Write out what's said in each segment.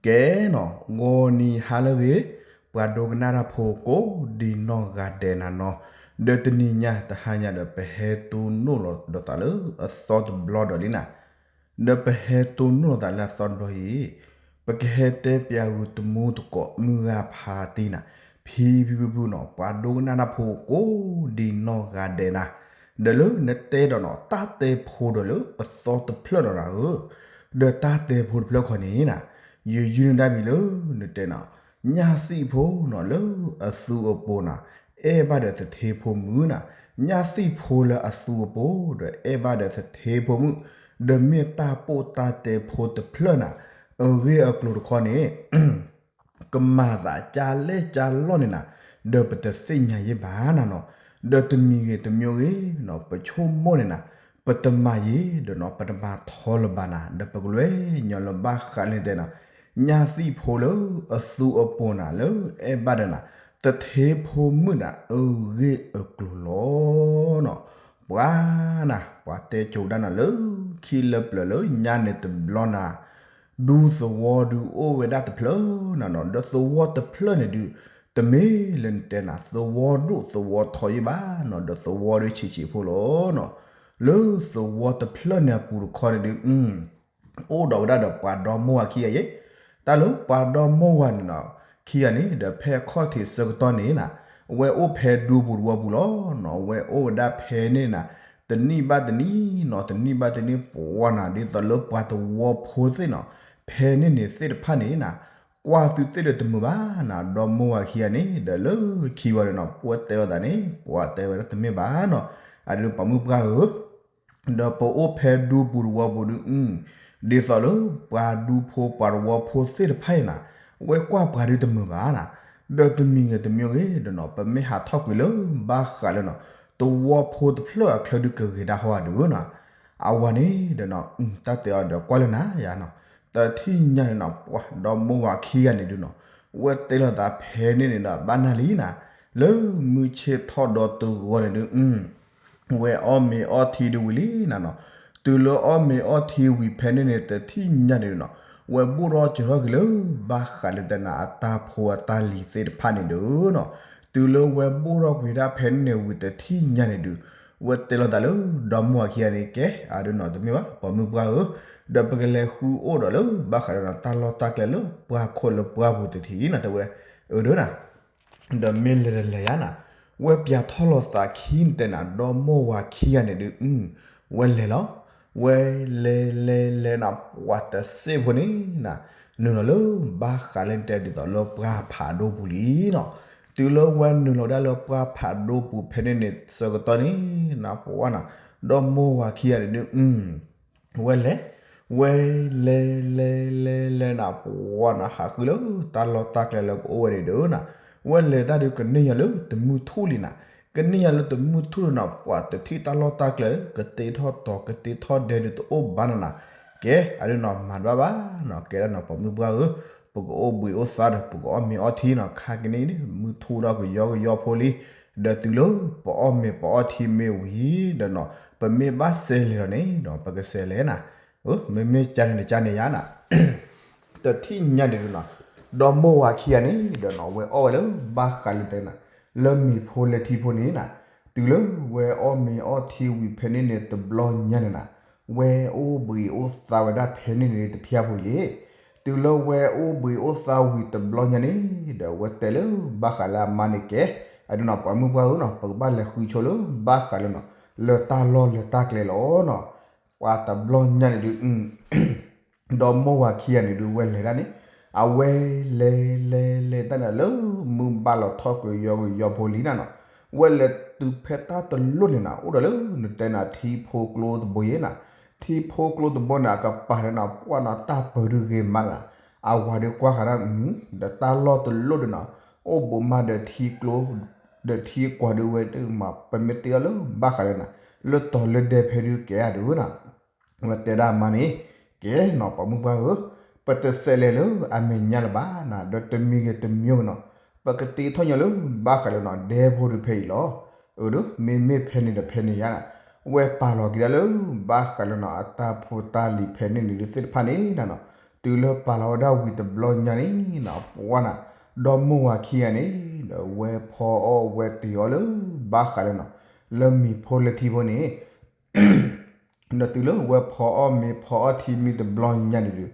ကဲနီၤ ဂီၤနံၤဟါလၢအဂ့ၤ, ပှၤဒိကနၣ်တၢ်ဖိကိးဒံနီၢ်ဂၤဒဲးနၤနီၤ, ဒီးတနံၤညါတဟါညါဒီး ပဟဲတိၢ်နီၣ်လီၤဒီးသးလၢအသီတဘျီဒီးလံနၤ, ဒီးပဟဲတိၢ်နီၣ်လီၤသးလၢအသီတဘျီအံၤ, ပကဟဲတဲပၠးဂုာ်တမူတကိးမုၢ်ဂၤဖးတံၢ်နၤ, ဖံဖံဖုဖုနီၤ ပှၤဒိကနၣ်တၢ်ဖိကိးဒံနီၢ်ဂၤဒဲးနၤ, ဒီးလၢနတဲဒီးနီၤ တၢ်တဲဖိဒီးလၢအသီတဖျၢၣ်ဒီးနၤဧၢ, ဒီးတၢ်တဲဖိတဖျၢၣ်ခီန့ၣ်နၤ, ယယုၢ်နဒၣ်မံၤလၢနတဲနၤ, ညၣ်သံၣ်ဖိနီၤလၢအသူအပိၤနၤ, အဲၣ်ဘၣ်ဒီးသထ့ဖိမုၣ်နၤ, ညၣ်သံၣ်ဖိလၢအသူအပိၤ ဒီးအဲၣ်ဘၣ်ဒီးသထ့ဖိမုၣ်, ဒီးမ့ၢ်တၢ်ပိၢ်တၢ်တဲဖိတဖျၢၣ်နၤ, အဂ့ၢ်အကျိၤတခီန့ၣ် ကမၤသးကၢလဲၢ်ကၢလီၢ်န့ၣ်နၤ, ဒီးပတသ့ၣ်ညါယဲဘၣ်နၤနီၤ, ဒီးတမံၤဂ့ၤတမံၤဂ့ၤနီၤ ပဆိကမိၣ်န့ၣ်နၤ, ပတမၤယဲဒီးနီၤ ပတမၤထီလၢၤဘၣ်နၤ ဒီးပကလဲၤညီလၢဘၣ်ဃးလၢတဲနၤ, ညၣ်သံၣ်ဖိလၢအသူအပိၤနၤလၢအဲၣ်ဘၣ်ဒီးနၤ, သထ့ဖိမုၣ်နၤ အဂ့ၢ်အကျိၤလီၤနီၤ, ပှၤနၤ ပှၤတဲကိၤဒၣ်နၤလၢခံလၢပျၢၤလၢညါန့ၣ်တဘျီနၤ ဒူသဝီဒုးအိၣ်ဝဲဒၣ်တဖျၢၣ်နၤနီၤ, ဒီးသဝီတဖျၢၣ်န့ၣ်ဒုး တမ့ၢ်လၢနတဲနၤ သဝီဒိၣ်သဝီထီယဲဘၣ်နီၤ, ဒီးသဝီဒုးဆံးဆံးဖိလီၤနီၤ, လၢသဝီတဖျၢၣ်န့ၣ်အပူၤတခီန့ၣ်ဒုး အိၣ်ဒီးဝဲဒၣ်ဒီးပှၤဒီမိၢ်ဝၤခံဂၤယဲ, တၢ်လၢပှၤဒီမိၢ်ဝၤန့ၣ်နီၤ, ခံဂၤန့ၣ်ဒီးဖဲအခီၣ်ထံးဆၢကတီၢ်န့ၣ်နၤ, အဝဲအိၣ်ဖဲဒူပူၤတဝီပူၤလီၤနီၤ, အဝဲအိၣ်ဝဲဒၣ်ဖဲန့ၣ်နၤ, တနံၣ်ဘၣ်တနံၣ်နီၤ, တနံၣ်ဘၣ်တနံၣ်ပှၤနၤ ဒ်သိးလၢပှၤသဝီဖိသ့ၣ်နီၤ, ဖဲန့ၣ်န့ၣ်သ့ၣ်တဖၣ်န့ၣ်နၤ, ကွၢ်သုသ့ၣ်ဒီးတမုာ်ဘၣ်နၤ, ဒီမိၢ်ဝၤခံဂၤန့ၣ် ဒီးလၢခံဝဲဒီးနီၤ ပဝဲတဲလိာ်သးန့ၣ် ပှၤတဲဝဲဒၣ်တမ့ၢ်ဘၣ်နီၤ, အဒုးပှၤမုၢ်ပှၢ်ဧၢ ဒီးပအိၣ်ဖဲဒူပူၤတဝီပူၤဒုး ဒ်သိးလၢပှၤဒူဖိပှၤသဝီဖိသ့ၣ်တဖၣ်အံၤနၤ, ဝဲကွၢ်ပှၤဒုးတမုာ်ဘၣ်နၤ, ဒီးတမံၤဂ့ၤတမံၤဂ့ၤဒီးနီၤ ပမ့ၢ်ဟးထီၣ်ကွံာ်လၢဘၣ်ဃးလၢနီၤ, သဝီဖိတဖျၢၣ်အချၢဒုးကဂ့ၤဒၣ်ဟီဒုးနီၤ, အဝၤန့ၣ်ဒီးနီၤ တၢ်တဲအီၤဒီးကွၢ်လၢနၤယၤနီၤ, တထံၣ်ညါန့ၣ်နီၤ ပှၤဒီမိၢ်ဝၤခံဂၤန့ၣ်ဒုးနီၤ, ဝဲတဲလိာ်သးဖဲန့ၣ်န့ၣ်ဒီးဘၣ်နၢ်လံနၤ, လၢမုၢ်ဆ့ၣ်ထီၣ်ဒီတဂီၤန့ၣ်ဒုး ဝဲအီၣ်မ့ၤအီထံဒုးဝံၤလံနၤနီၤ, တုၤလၢအီၣ်မ့ၤအီထံဝံၤဖဲန့ၣ်န့ၣ် တထံၣ်ညါန့ၣ်နီၤ, ဝဲဘိၣ်ထီၣ်စၢၤထီၣ်က့ၤလၢဘၣ်ဃးလၢတနၤအတၢ်ဖိအတၢ်လံၤသ့ၣ်တဖၣ်န့ၣ်ဒုးနီၤ, တုၤလၢဝဲဘိၣ်ထီၣ်ကွံာ်ဒၣ်ဖဲန့ၣ်န့ၣ်ဝံၤတထံၣ်ညါန့ၣ်ဒုး, ဝဲတဲလိာ်သးလၢဒီမိၢ်ဝၤခံဂၤန့ၣ် ကဲ အဒုးနီၤ တမ့ၢ်ဘၣ် ပှၤမုၢ်ပှၢ်ဧၢ, ဒီးပကလဲၤဃုအိၣ်ဒီးလၢဘၣ်ဃးဒီးနီၤ တၢ်လီၢ်တၢ်ကျဲလၢပှၤခိၣ်လၢပှၤပူၤတထံၣ်နၤ တဲဝဲ, အဒုးနၤ ဒီးမ့ၢ်လဲၤတလဲၤယါနၤ, ဝဲပၠးထီၣ်လိာ်သးခံနတဲနၤ ဒီမိၢ်ဝၤခံဂၤန့ၣ်ဒုး, ဝဲလဲၤလီၤ, ဝဲလဲၤလဲၤလဲၤနၤ ပှၤတစဲးဖိန့ၣ်နၤ, နုာ်လီၤလၢဘၣ်ဃးလၢနတဲဒ်သိးလၢပှၢ်ဖးဒိၣ်ပူၤလံနီၤ, တုၤလၢဝဲနုာ်လီၤဒၣ်လၢပှၢ်ဖးဒိၣ်ပူၤဖဲန့ၣ်န့ၣ် ဆၢကတီၢ်န့ၣ်နၤ ပှၤနၤ, ဒီမိၢ်ဝၤခံဂၤန့ၣ်ဒုး ဝဲလဲၤ, ဝဲလဲၤလဲၤလဲၤလဲၤနၤ ပှၤနၤ ဟးဃုလၢတၢ်လီၢ်တၢ်ကျဲလၢကအိၣ်ဝဲန့ၣ်ဒုးနၤ, ဝဲလဲၤတၢ်ဒုးကန့ၢ်ယၤလၢတမုၢ်ထူၣ်လံနၤ, ကန့ၢ်ယၤလၢတမုၢ်ထူၣ်လံနၤ ပှၤတထံၣ်တၢ်လီၢ်တၢ်ကျဲ ကတ့ထီၣ်တီၤ ကတ့ထီၣ်ဒဲဒုးတအိၣ်ဘၣ်နၤနၤ, ကဲ အဒုးနီၤ မၤတဘၣ်ဘၣ်နီၤ ကဲဒၣ်နီၤ ပှၤမုၢ်ပှၢ်ဧၢ, ပကအိၣ်ဘှံးအိၣ်သါဒီး ပကအီၣ်မ့ၤအီထံနီၤ ခါကနံၣ်န့ၣ် မုၢ်ထူၣ်ဒီးကယီကယီဖိလံ, ဒီးတုၤလၢပအီၣ်မ့ၤပအီထံမ့ၢ်ဝံၤဒီးနီၤ ပမ့ၢ်ဘၣ်စဲးလဲၤဒီးန့ၣ်ဒီး ပကစဲးလဲၤနၤ, မ့မ့ၢ်ကန့ၣ်နကန့ၣ်ယါနၤ တထံၣ်ညါန့ၣ်ဒုးနီၤ, ဒီမိၢ်ဝၤခံဂၤန့ၣ်ဒီးနီၤ ဝဲအီၣ်ဝဲလၢဘၣ်ဃးလၢတဲနၤ, လၢမ့ၤဖိလၢထံဖိန့ၣ်နၤ, တုၤလၢဝဲအီၣ်မ့ၤအီထံဝံၤဖဲန့ၣ်န့ၣ်တဘျီညါန့ၣ်နၤ, ဝဲအိၣ်ဘှံးအိၣ်သါဝဲဒၣ်ဖဲန့ၣ်န့ၣ်တဖျၢၣ်ဖိယဲၢ်, တုၤလၢဝဲအိၣ်ဘှံးအိၣ်သါဝံၤတဘျီညါန့ၣ် ဒီးဝဲတဲလၢဘၣ်ဃးလၢအမါန့ၣ်ကဲ, အဒုးနီၤ ပှၤမုၢ်ပှၢ်ဧၢနီၤ ပကဘၣ်လဲၤဃုဆိလၢဘၣ်ဃးလၢနီၤ လၢတၢ်လီၢ်လၢတၢ်ကျဲလီၤနီၤ, ပှၤတဘျီညါန့ၣ်ဒုး ဒီမိၢ်ဝၤခံဂၤန့ၣ်ဒုး ဝဲလဲၤဒၣ်န့ၣ်, အဝဲလဲၤလဲၤလဲၤတၢ်န့ၣ်လၢမုၢ်ဘၣ်လီၤထီၣ်ကွံာ်ယီကယီဖိလံနၤနီၤ, ဝဲလဲၤတုၤဖဲတၢ်တလိၣ်န့ၣ်နၤ အိၣ်ဒီးလၢနတဲနၤထံဖိကျိတဘိယဲၢ်နၤ, ထံဖိကျိတဘိန့ၣ် အကပၤန့ၣ်နၤ ပှၢ်နၤတၢ်ပၢၤဒုးဂ့ၤမးနၤ, အဝၤဒုးကွၢ်ဃာ်ဒၣ်, ဒီးတၢ်လီၢ်တလိၣ်ဒုးနၤ, အိၣ်ဘူးမးဒီးထံကျိ ဒီးထံကွၢ်ဒုးဝဲဒုးမး ပမ့ၢ်တ့အီၤလၢဘၣ်ဃးလၢနၤ, လၢတီၤလၢဒဲဖဲဒုးကဲအဒုးနၤ ဝဲတဲဒၣ်အမါန့ၣ်, ကဲနီၤ ပှၤမုၢ်ပှၢ်ဧၢ, ပတစဲးလဲၤလၢအမဲာ်ညါလၢၤဘၣ်နၤ, ဒီးတမံၤဂ့ၤတမံၤဂ့ၤနီၤ, ပကတ့ထီၣ်ညီလၢဘၣ်ဃးလၢနီၤ ဒဲဖိဒုးဖဲအံၤလီၤ. အၢ ဒီးမ့မ့ၢ်ဖဲန့ၣ်ဒီးဖဲန့ၣ်ယါနၤ, ဝဲပာ်လီၤက့ၤဒၣ်လၢဘၣ်ဃးလၢနီၤ အတၢ်ဖိတၢ်လံၤဖဲန့ၣ်န့ၣ်ဒုးသ့ၣ်တဖၣ်န့ၣ်နၤနီၤ, တုၤလၢပာ်လီၤဝဲဒၣ်ဝံၤတဘျီညါန့ၣ်နီၤ ပှၤနီၤ ဒီမိၢ်ဝၤခံဂၤန့ၣ် ဒီးဝဲဖီအီၣ်ဝဲတ့ၤအီၣ်လၢ ဘၣ်ဃးလၢနီၤ လၢမ့ၤဖိလၢထံဖိန့ၣ် ဒီးတုၤလၢဝဲဖီအီၣ်မ့ၤဖီအီၣ်ထံမ့ၤတဘျီညါန့ၣ်ဒီး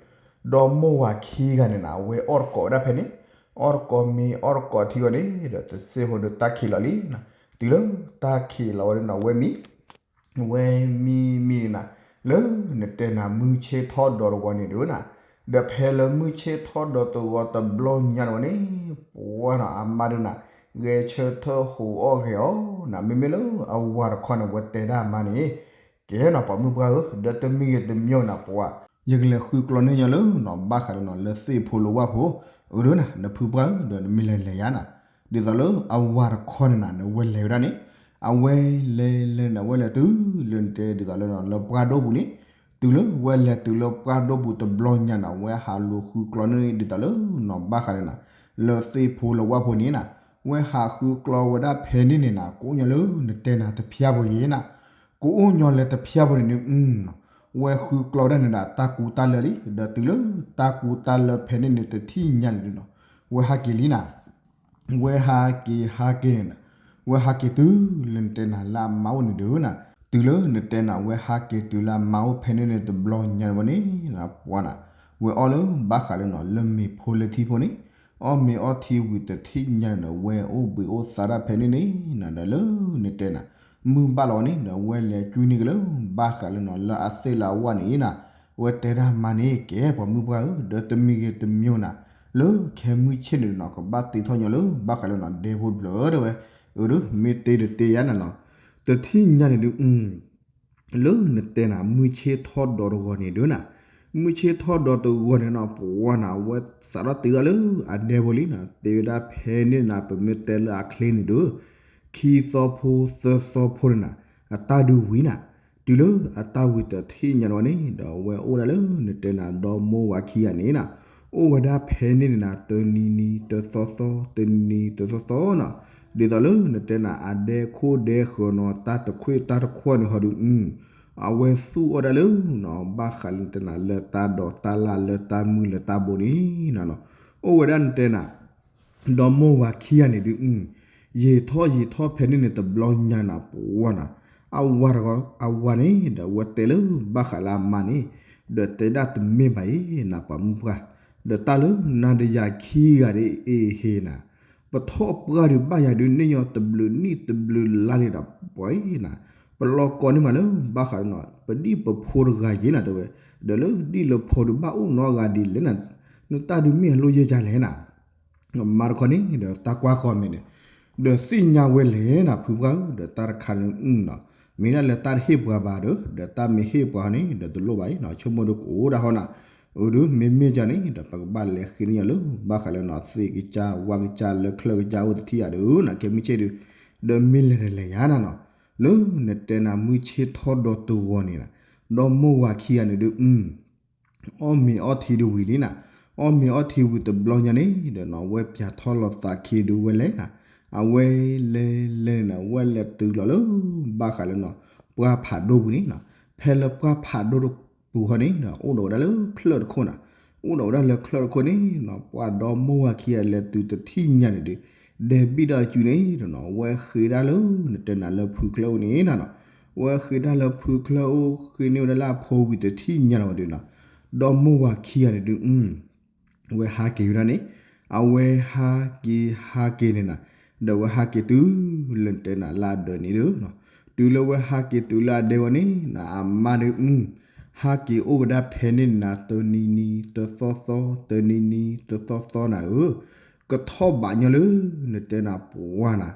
ဒီမိၢ်ဝၤခံဂၤန့ၣ်နီၤ အဝဲအီၣ်တကိးဝဲဒၣ်ဖဲန့ၣ် အီၣ်တကိးမ့ၤအီၣ်တကိးထံဂီၤန့ၣ် ဒီးတစ့ဖိဒီးတၢ်ခံးလီၤလံနီၤ တုၤလၢတၢ်ခံးလီၤဝဲန့ၣ်နီၤ ဝဲမံ ဝဲမံမံန့ၣ်နီၤ လၢနတဲနၤ မုၢ်ဆ့ၣ်ထီၣ်ဒီးတဂီၤန့ၣ်ဒုးနီၤ ဒီးဖဲလၢမုၢ်ဆ့ၣ်ထီၣ်ဒီးတဂီၤတဘျီညါန့ၣ်ဝဲန့ၣ် ပှၤနီၤ အမါဒုးနီၤ ဂဲၤဆၢထၢၣ်ဟူးအီၣ်ဂဲၤအီၤနီၤ မ့မ့ၢ်လၢအဝၤတခီန့ၣ် ဝဲတဲဒၣ်အမါန့ၣ် ကဲနီၤ ပှၤမုၢ်ပှၢ်ဧၢ ဒီးတမံၤဂ့ၤတမံၤနီၤ ပှၤ ယကလဲၤဃုကျီန့ၢ်ညီလၢနီၤ ဘၣ်ဃးဒီးနီၤ လၢသ့ၣ်ဖိလၢဝၣ်ဖိ အၢဒုးနီၤ နဖုပှၢ်ဧၢ ဒီးနမ့ၢ်လဲၤလဲၤယါနီၤ ဒ်သိးလၢအဝၤတခီန့ၣ်နီၤ နဝဲလဲၤဝဲဒၣ်န့ၣ် အဝဲလဲၤလဲၤန့ၣ် အဝဲလဲၤတုၤလၢနတဲဒ်သိးလၢနီၤ လၢပှၢ်ဒိၣ်ပူၤန့ၣ် တုၤလၢဝဲလဲၤတုၤလၢပှၢ်ဒိၣ်ပူၤတဘျီညါနီၤ ဝဲဟးလူၤဃုကျီန့ၢ်ဒ်သိးလၢနီၤ ဘၣ်ဃးလၢနီၤ လၢသ့ၣ်ဖိလၢဝၣ်ဖိန့ၣ်နီၤ ဝဲဟးဃုကျီဝဲဒၣ်ဖဲန့ၣ်န့ၣ်နီၤ ကအိၣ်ညီလၢနတဲနၤတဖျၢၣ်ဖိယဲနီၤ ကအိၣ်ညီလၢတဖျၢၣ်ဖိန့ၣ်ဒုး ဝဲဃုကျီဝဲဒၣ်န့ၣ်ဒီးတၢ်ကူတၢ်လၢလံ ဒီးတုၤလၢတၢ်ကူတၢ်လၢဖဲန့ၣ်န့ၣ် တထံၣ်ညါန့ၣ်ဒုးနီၤ ဝဲဟးက့ၤလံနီၤ ဝဲဟးက့ၤဟးက့ၤန့ၣ်နီၤ ဝဲဟးက့ၤတုၤလၢနတဲနၤလၢအမါအိၣ်န့ၣ်ဒုးနီၤ တုၤလၢနတဲနၤ ဝဲဟးက့ၤတုၤလၢအမါအိၣ်ဖဲန့ၣ်န့ၣ်တဘျီညါန့ၣ်ဝဲန့ၣ်နီၤ ပှၤနီၤ ဝဲအီၣ်လၢဘၣ်ဃးလၢနီၤ လၢမ့ၤဖိလၢထံဖိန့ၣ် အီၣ်မ့ၤအီၣ်ထံဝံၤတထံၣ်ညါန့ၣ်ဒီး ဝဲအိၣ်ဘှံးအိၣ်သါဒၣ်ဖဲန့ၣ်န့ၣ်နီၤ ဒီးလၢနတဲနၤ မုၢ်ဘၣ်လီၤဝဲန့ၣ် ဒီးဝဲလဲၤကွံန့ၢ်က့ၤလၢ ဘၣ်ဃးလၢနီၤ လၢအသ့ၣ်လၢအဝၣ်န့ၣ်နီၤ ဝဲတဲဒၣ်မါန့ၣ် ကဲပှၤမုၢ်ပှၢ်ဧၢ ဒီးတမံၤဂ့ၤတမံၤနီၤ လၢခဲမုၢ်ဆ့ၣ်န့ၣ်နီၤ ကဘၣ်တ့ထီၣ်ညီလၢ ဘၣ်ဃးလၢနီၤ ဒဲဖိတဖျၢၣ်ဒီးဝဲ အၢဒုး မ့ၢ်တ့ဒီးတ့ယါနီၤနီၤ တထံၣ်ညါန့ၣ်ဒုး လၢနတဲနၤ မုၢ်ဆ့ၣ်ထီၣ်ဒီးတဂီၤန့ၣ်ဒုးနီၤ မုၢ်ဆ့ၣ်ထီၣ်ဒီးတဂီၤန့ၣ်နီၤ ပှၤနီၤ အဝဲစးထီၣ်တုၤဒၣ်လၢအဒဲဖိလံနီၤ တဲဝဲဒၣ်ဖဲန့ၣ်နၤ ပမ့ၢ်တဲလၢအချ့န့ၣ်ဒုး ခံသီဖိသၢသီဖိန့ၣ်နီၤ အတၢ်ဒုးဝံၤနီၤ တုၤလၢအတၢ်ဝံၤတထံၣ်ညါန့ၣ်ဝဲန့ၣ် ဒီးအဝဲအိၣ်ဒၣ်လၢနတဲနၤ ဒီမိၢ်ဝၤခံဂၤန့ၣ်နီၤ အိၣ်ဝဲဒၣ်ဖဲန့ၣ်န့ၣ်နီၤ တနံၤနံၤတသီသီ တနံၤနံၤတသီသီနီၤ ဒ်သိးလၢနတဲနၤ အဒဲခိၣ်ဒဲဃၢၤနီၤ တၢ်တခွဲၣ်တၢ်တခွဲၣ်န့ၣ်ဟီဒုး အဝဲသူၣ်အီၣ်ဒၣ်လၢနီၤ ဘၣ်ဃးလၢနတဲနၤ လၢတၢ်ဒိးတၢ်လၢ်လၢတၢ်မုၢ်လၢတၢ်ဘိန့ၣ်နီၤ အိၣ်ဝဲဒၣ်နတဲနၤ ဒီမိၢ်ဝၤခံဂၤန့ၣ်ဒုး ယံာ်ထီၣ်ယံာ်ထီၣ်ဖဲန့ၣ်န့ၣ် တဘျီညါနၤ ပှၤနီၤ အဝၤတဂီၤ အဝၤန့ၣ် ဒီးအဝဲတဲလၢဘၣ်ဃးလၢအမါန့ၣ် ဒီးတဲဒၣ်တမ့ၢ်ဘၣ်အံၤနၤ ပှၤမုၢ်ပှၢ် ဒီးတၢ်လၢနၤဒီးယၤခံဂၤဒ်အံၤဟ့နၤ ပထီၣ်ပှၢ်ဒုးဘၣ်ယၤဒုးန့ၢ်ညီတဘျုးနံၣ်တဘျုးလါလံဒီး ပှၤအံၤနၤ ပလီၤကီန့ၢ်မးလၢဘၣ်ဃးဒီးနီၤ ပဒံၣ်ပဖိတဂၤယ့နၤတဲဝဲ ဒီးလၢဒ်လၢဖိဒုးဘၣ်အိၣ်နီတဂၤဒ်လဲၣ်နၤ နတၢ်ဒုးမ့ၢ်အလိၣ်ယဲၢ်ကလဲၣ်နၤ မါတခီန့ၣ် ဒီးတၢ်ကွၢ်ဃီမဲာ်န့ၣ် ဒီးသ့ၣ်ညါဝဲလဲၣ်နၤ ဖုပှၢ်ဧၢ ဒီးတၢ်တခါန့ၣ်နီၤ မ့ၢ်ဒၣ်လၢတၢ်တဟ့ၣ်ပှၤဘၣ်ဒီး ဒီးတၢ်မ့ၢ်ဟ့ၣ်ပှၤန့ၣ် ဒီးတလိၣ်ဘၣ်အံၤနီၤ ဆိကမိၣ်ဒုးကအိၣ်ဒၣ်ဟီနၤ အၢဒုး မ့မ့ၢ်ကန့ၣ် ဒီးပကဘၣ်လဲၤဃ့န့ၢ်ညီလၢ ဘၣ်ဃးလၢနီၤ သ့ၣ်ကစၢ် ဝၣ်ကစၢ်လၢချၢၣ်ကစၢ်အိၣ်တထံၣ်ယၤဒုးနီၤ ခဲမုၢ်ဆ့ၣ်ဒုး ဒီးမ့ၢ်လဲၤတလဲၤယၤနၤနီၤ လၢနတဲနၤ မုၢ်ဆ့ၣ်ထီၣ်ဒီးတဂီၤန့ၣ်နၤ ဒီမိၢ်ဝၤခံဂၤန့ၣ်ဒုး အီၣ်မ့ၤအီထံဒုးဝံၤလံနၤ အီၣ်မ့ၤအီထံဝံၤတဘျီညါန့ၣ် ဒီးနီၤ ဝဲပၠးထီၣ်လီၤသးခံဒုးဝဲလဲၣ်နၤ အဝဲလဲၤလဲၤန့ၣ်နၤ ဝဲလဲၤတုၤလီၤလၢ ဘၣ်ဃးလၢနီၤ ပှၢ်ဖးဒိၣ်ပူၤန့ၣ်နီၤ ဖဲလၢပှၢ်ဖးဒိၣ်ပူၤဃီန့ၣ် အိၣ်ဒီးဝဲဒၣ်လၢချၢၣ်တခိၣ်နၤ အိၣ်ဒီးဝဲဒၣ်လၢချၢၣ်တခိၣ်န့ၣ်နီၤ ပှၤဒီမိၢ်ဝၤခံဂၤလဲၤတုၤတထံၣ်ညါန့ၣ်ဒုး ဒဲးဘံၣ်ဒီးစုန့ၣ်ဒီးနီၤ ဝဲဃ့ဒၣ်လၢ နတဲနၤလၢဖုချၢၣ်အိၣ်န့ၣ်နၤနီၤ ဝဲဃ့ဒၣ်လၢဖုချၢၣ်အိၣ် ဃ့န့ၢ်ဝဲဒၣ်လၢအဖိဝံၤတထံၣ်ညါန့ၣ်ဝဲဒုးနီၤ ဒီမိၢ်ဝၤခံဂၤန့ၣ်ဒုး ဝဲဟးက့ၤဝဲဒၣ်န့ၣ် အဝဲဟးက့ၤဟးက့ၤန့ၣ်နၤ ဒီးဝဲဟးက့ၤတုၤလၢနတဲနၤလၢအဒၢးန့ၣ်ဒီး တုၤလၢဝဲဟးက့ၤတုၤလၢအဒဲဝဲန့ၣ်နၤ အမါဒုး ဟးက့ၤအိၣ်ဝဲဒၣ်ဖဲန့ၣ်နၤ တနံၤနံၤတသီသီ တနံၤနံၤတသီသီနၤဧၢ ကထီၣ်ဘးညီလၢ နတဲနၤပှၤနၤ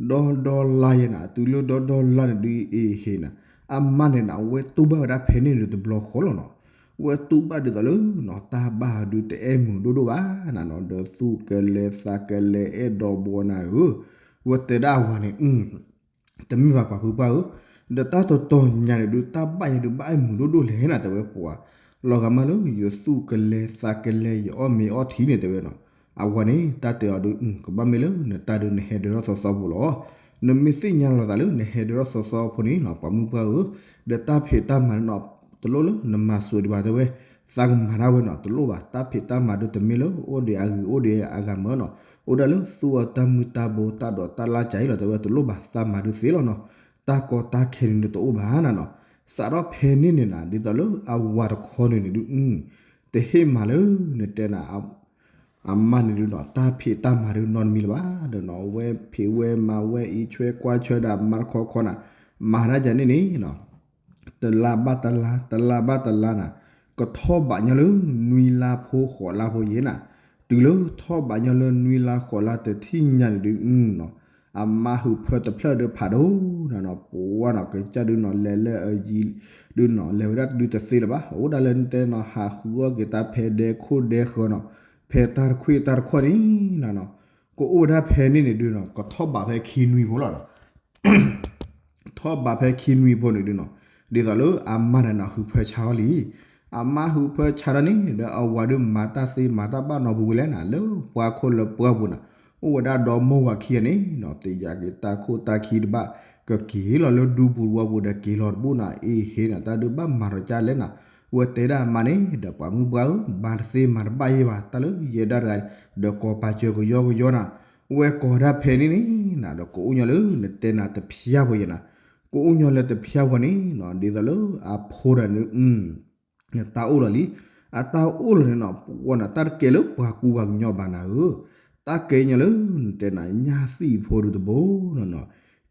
ဒီဒီလါယဲနၤ တုၤလၢဒီဒီလါန့ၣ်ဒုးအ့ဟ့နၤ အမါန့ၣ်နၤ အဝဲတူၢ်ဘၣ်ဝဲဒၣ်ဖဲန့ၣ်န့ၣ်တဘျီဃီလီၤနီၤ ဝဲတူၢ်ဘၣ်ဒ်သိးလၢနီၤ တၢ်ဘၣ်ဒုးတအဲၣ်မုာ်ဒိၣ်ဒိၣ်ဘၣ်နၤနီၤ ဒီးသူၣ်ကလဲၤသးကလဲၤအဲၣ်ဒိးဘှီနၤဧၢ ဝဲတဲဒၣ်အဝၤန့ၣ် တမ့ၢ်ဘၣ်ပှၤဖုပှၢ်ဧၢ, ဒီးတၢ်တတီၤညါန့ၣ်ဒုး တၢ်ဘၣ်ယဲဒုးဘၣ်အဲၣ်မုာ်ဒိၣ်ဒိၣ်လဲၣ်နၤ တဲဝဲပှၤ, လီၤဂာ်မးလၢယသူၣ်ကလဲၤသးကလဲၤ ယအီၣ်မ့ၤအီထံန့ၣ် တဲဝဲနီၤ, အဝၤန့ၣ် တၢ်တဲအီၤဒုး ကဘၣ်မ့ၢ်လၢနတၢ်ဒုးနဟဲဒၢးထီၣ်သီသီဖိလီၤ. နမ့ၢ်သ့ၣ်ညါလီၤသးလၢနဟဲဒၢးထီၣ်သီသီဖိန့ၣ်နီၤ ပှၤမုၢ်ပှၢ်ဧၢ, ဒီးတၢ်ဖံးတၢ်မၤန့ၣ်နီၤ တလိၣ်လၢနမၤစိးဒံးဘၣ်တဲဝဲ, သးကမၤတၢ်ဝဲနီၤ တလိၣ်ဘၣ် တၢ်ဖံးတၢ်မၤဒုးတမ့ၢ်လၢအိၣ်ဒံးအဂ့ၤအိၣ်ဒံးအဂၤမၢ်နီၤ, အိၣ်ဒၣ်လၢသူအီၤတၢ်မုၢ်တၢ်ဘိတၢ်ဒိးတၢ်လၢ်ကၢအံၤလီၤ တဲဝဲတလိၣ်ဘၣ် သးမၤဒုးသ့လီၤနီၤ, တၢ်ကီတၢ်ခဲန့ၣ်ဒုးတအိၣ်ဘၣ်နၤနီၤ, စးထီၣ်ဖဲန့ၣ်န့ၣ်နၤ ဒ်သိးလၢအဝၤတခီန့ၣ်န့ၣ်ဒုး တဟ့ၣ်မၤလၢ နတဲနၤ အမါန့ၣ်ဒုးနီၤ တၢ်ဖံးတၢ်မၤဒုးနီတမံၤလၢၤဘၣ်ဒီးနီၤ, ဝဲဖံးဝဲမၤဝဲအံးဆွဲကွၢ်ဆွဲဒၣ် မၤတခီခီနၤ, မၤဒၣ်ကန့ၣ်န့ၣ်နီၤ, တလါဘၣ်တလါ တလါဘၣ်တလါနၤ, ကထီၣ်ဘးညီလၢနွံလါဖိဃိးလါဖိယဲနၤ, တုၤလၢထီၣ်ဘးညီလၢနွံလါဃိးလါတထံၣ်ညါန့ၣ်ဒုးနီၤ, အမါဟုးဖၢတဖျၢၣ်ဒုးဖးဒိၣ်နၤနီၤ, ပဝဲနီၤ ကစၢ်ဒုးနီၤ လဲၤလၢအယံၤဒုးနီၤ လဲၤဝဲဒၣ်ဒုးတသ့လၢၤဘၣ်, အိၣ်ဒၣ်လၢနတဲနီၤ ဟးဃုအီၣ်က့ၤတၢ်ဖဲဒဲခိၣ်ဒဲဃၢၤနီၤ, ဖဲတၢ်တခွံၣ်တၢ်တခွီၣ်န့ၣ်နီၤ, ကအိၣ်ဝဲဒၣ်ဖဲန့ၣ်န့ၣ်ဒုးနီၤ ကထီၣ်ဘးဖဲခံနွံဖိလီၤနီၤ ထီၣ်ဘးဖဲခံနွံဖိန့ၣ်ဒုးနီၤ, ဒ်သိးလၢအမါန့ၣ်နီၤ ဟုးဖၢဆါအီၤလံ, အမါဟုးဖၢဆါထီၣ်န့ၣ် ဒီးအဝၤဒုးမၤတၢ်သ့မၤတၢ်ဘၣ်နီတပူၤဝဲလဲၣ်နၤ, လၢပှၤခိၣ်လၢပှၢ်ပူၤနၤ, အိၣ်ဝဲဒၣ်ဒီမိၢ်ဝၤခံဂၤန့ၣ်နီၤ, တယာ်က့ၤတၢ်ခိၣ်တၢ်ခံတဘၣ်, ကက့ၤလီၤလၢဒူပူၤဝီပူၤဒီးက့ၤလီၤတဘူၣ်နၤ, အ့ဟ့နၤ တၢ်ဒုးဘၣ်မၤထီၣ်ကၢလဲၣ်နၤ, ဝဲတဲဒၣ်အမါန့ၣ် ဒီးပှၤမုၢ်ပှၢ်ဧၢ, မၤတသ့မၤတဘၣ်ယဲဘၣ်, တၢ်လၢယဲဒၣ်တဂၤ ဒီးကိးပာ်စၢၤကယီကယီနၤ, ဝဲကိးဒၣ်ဖဲန့ၣ်န့ၣ်နၤ ဒီးကအိၣ်ညီလၢနတဲနၤတဖျါဖိယဲနၤ, ကအိၣ်ညီလၢတဖျါဖိန့ၣ်နီၤ, ဒ်သိးလၢအဖိဒီးန တၢ်အိၣ်လီၤလံ, အတၢ်အိၣ်လီၤန့ၣ်နီၤ ပဝဲနၤ တၢ်တကဲလၢပှၤကူပှၤကညီဘၣ်နၤဧၢ, တၢ်ကဲညီလၢနတဲနၤ ညၣ်သံၣ်ဖိဒုးတဘိနီၤနီၤ,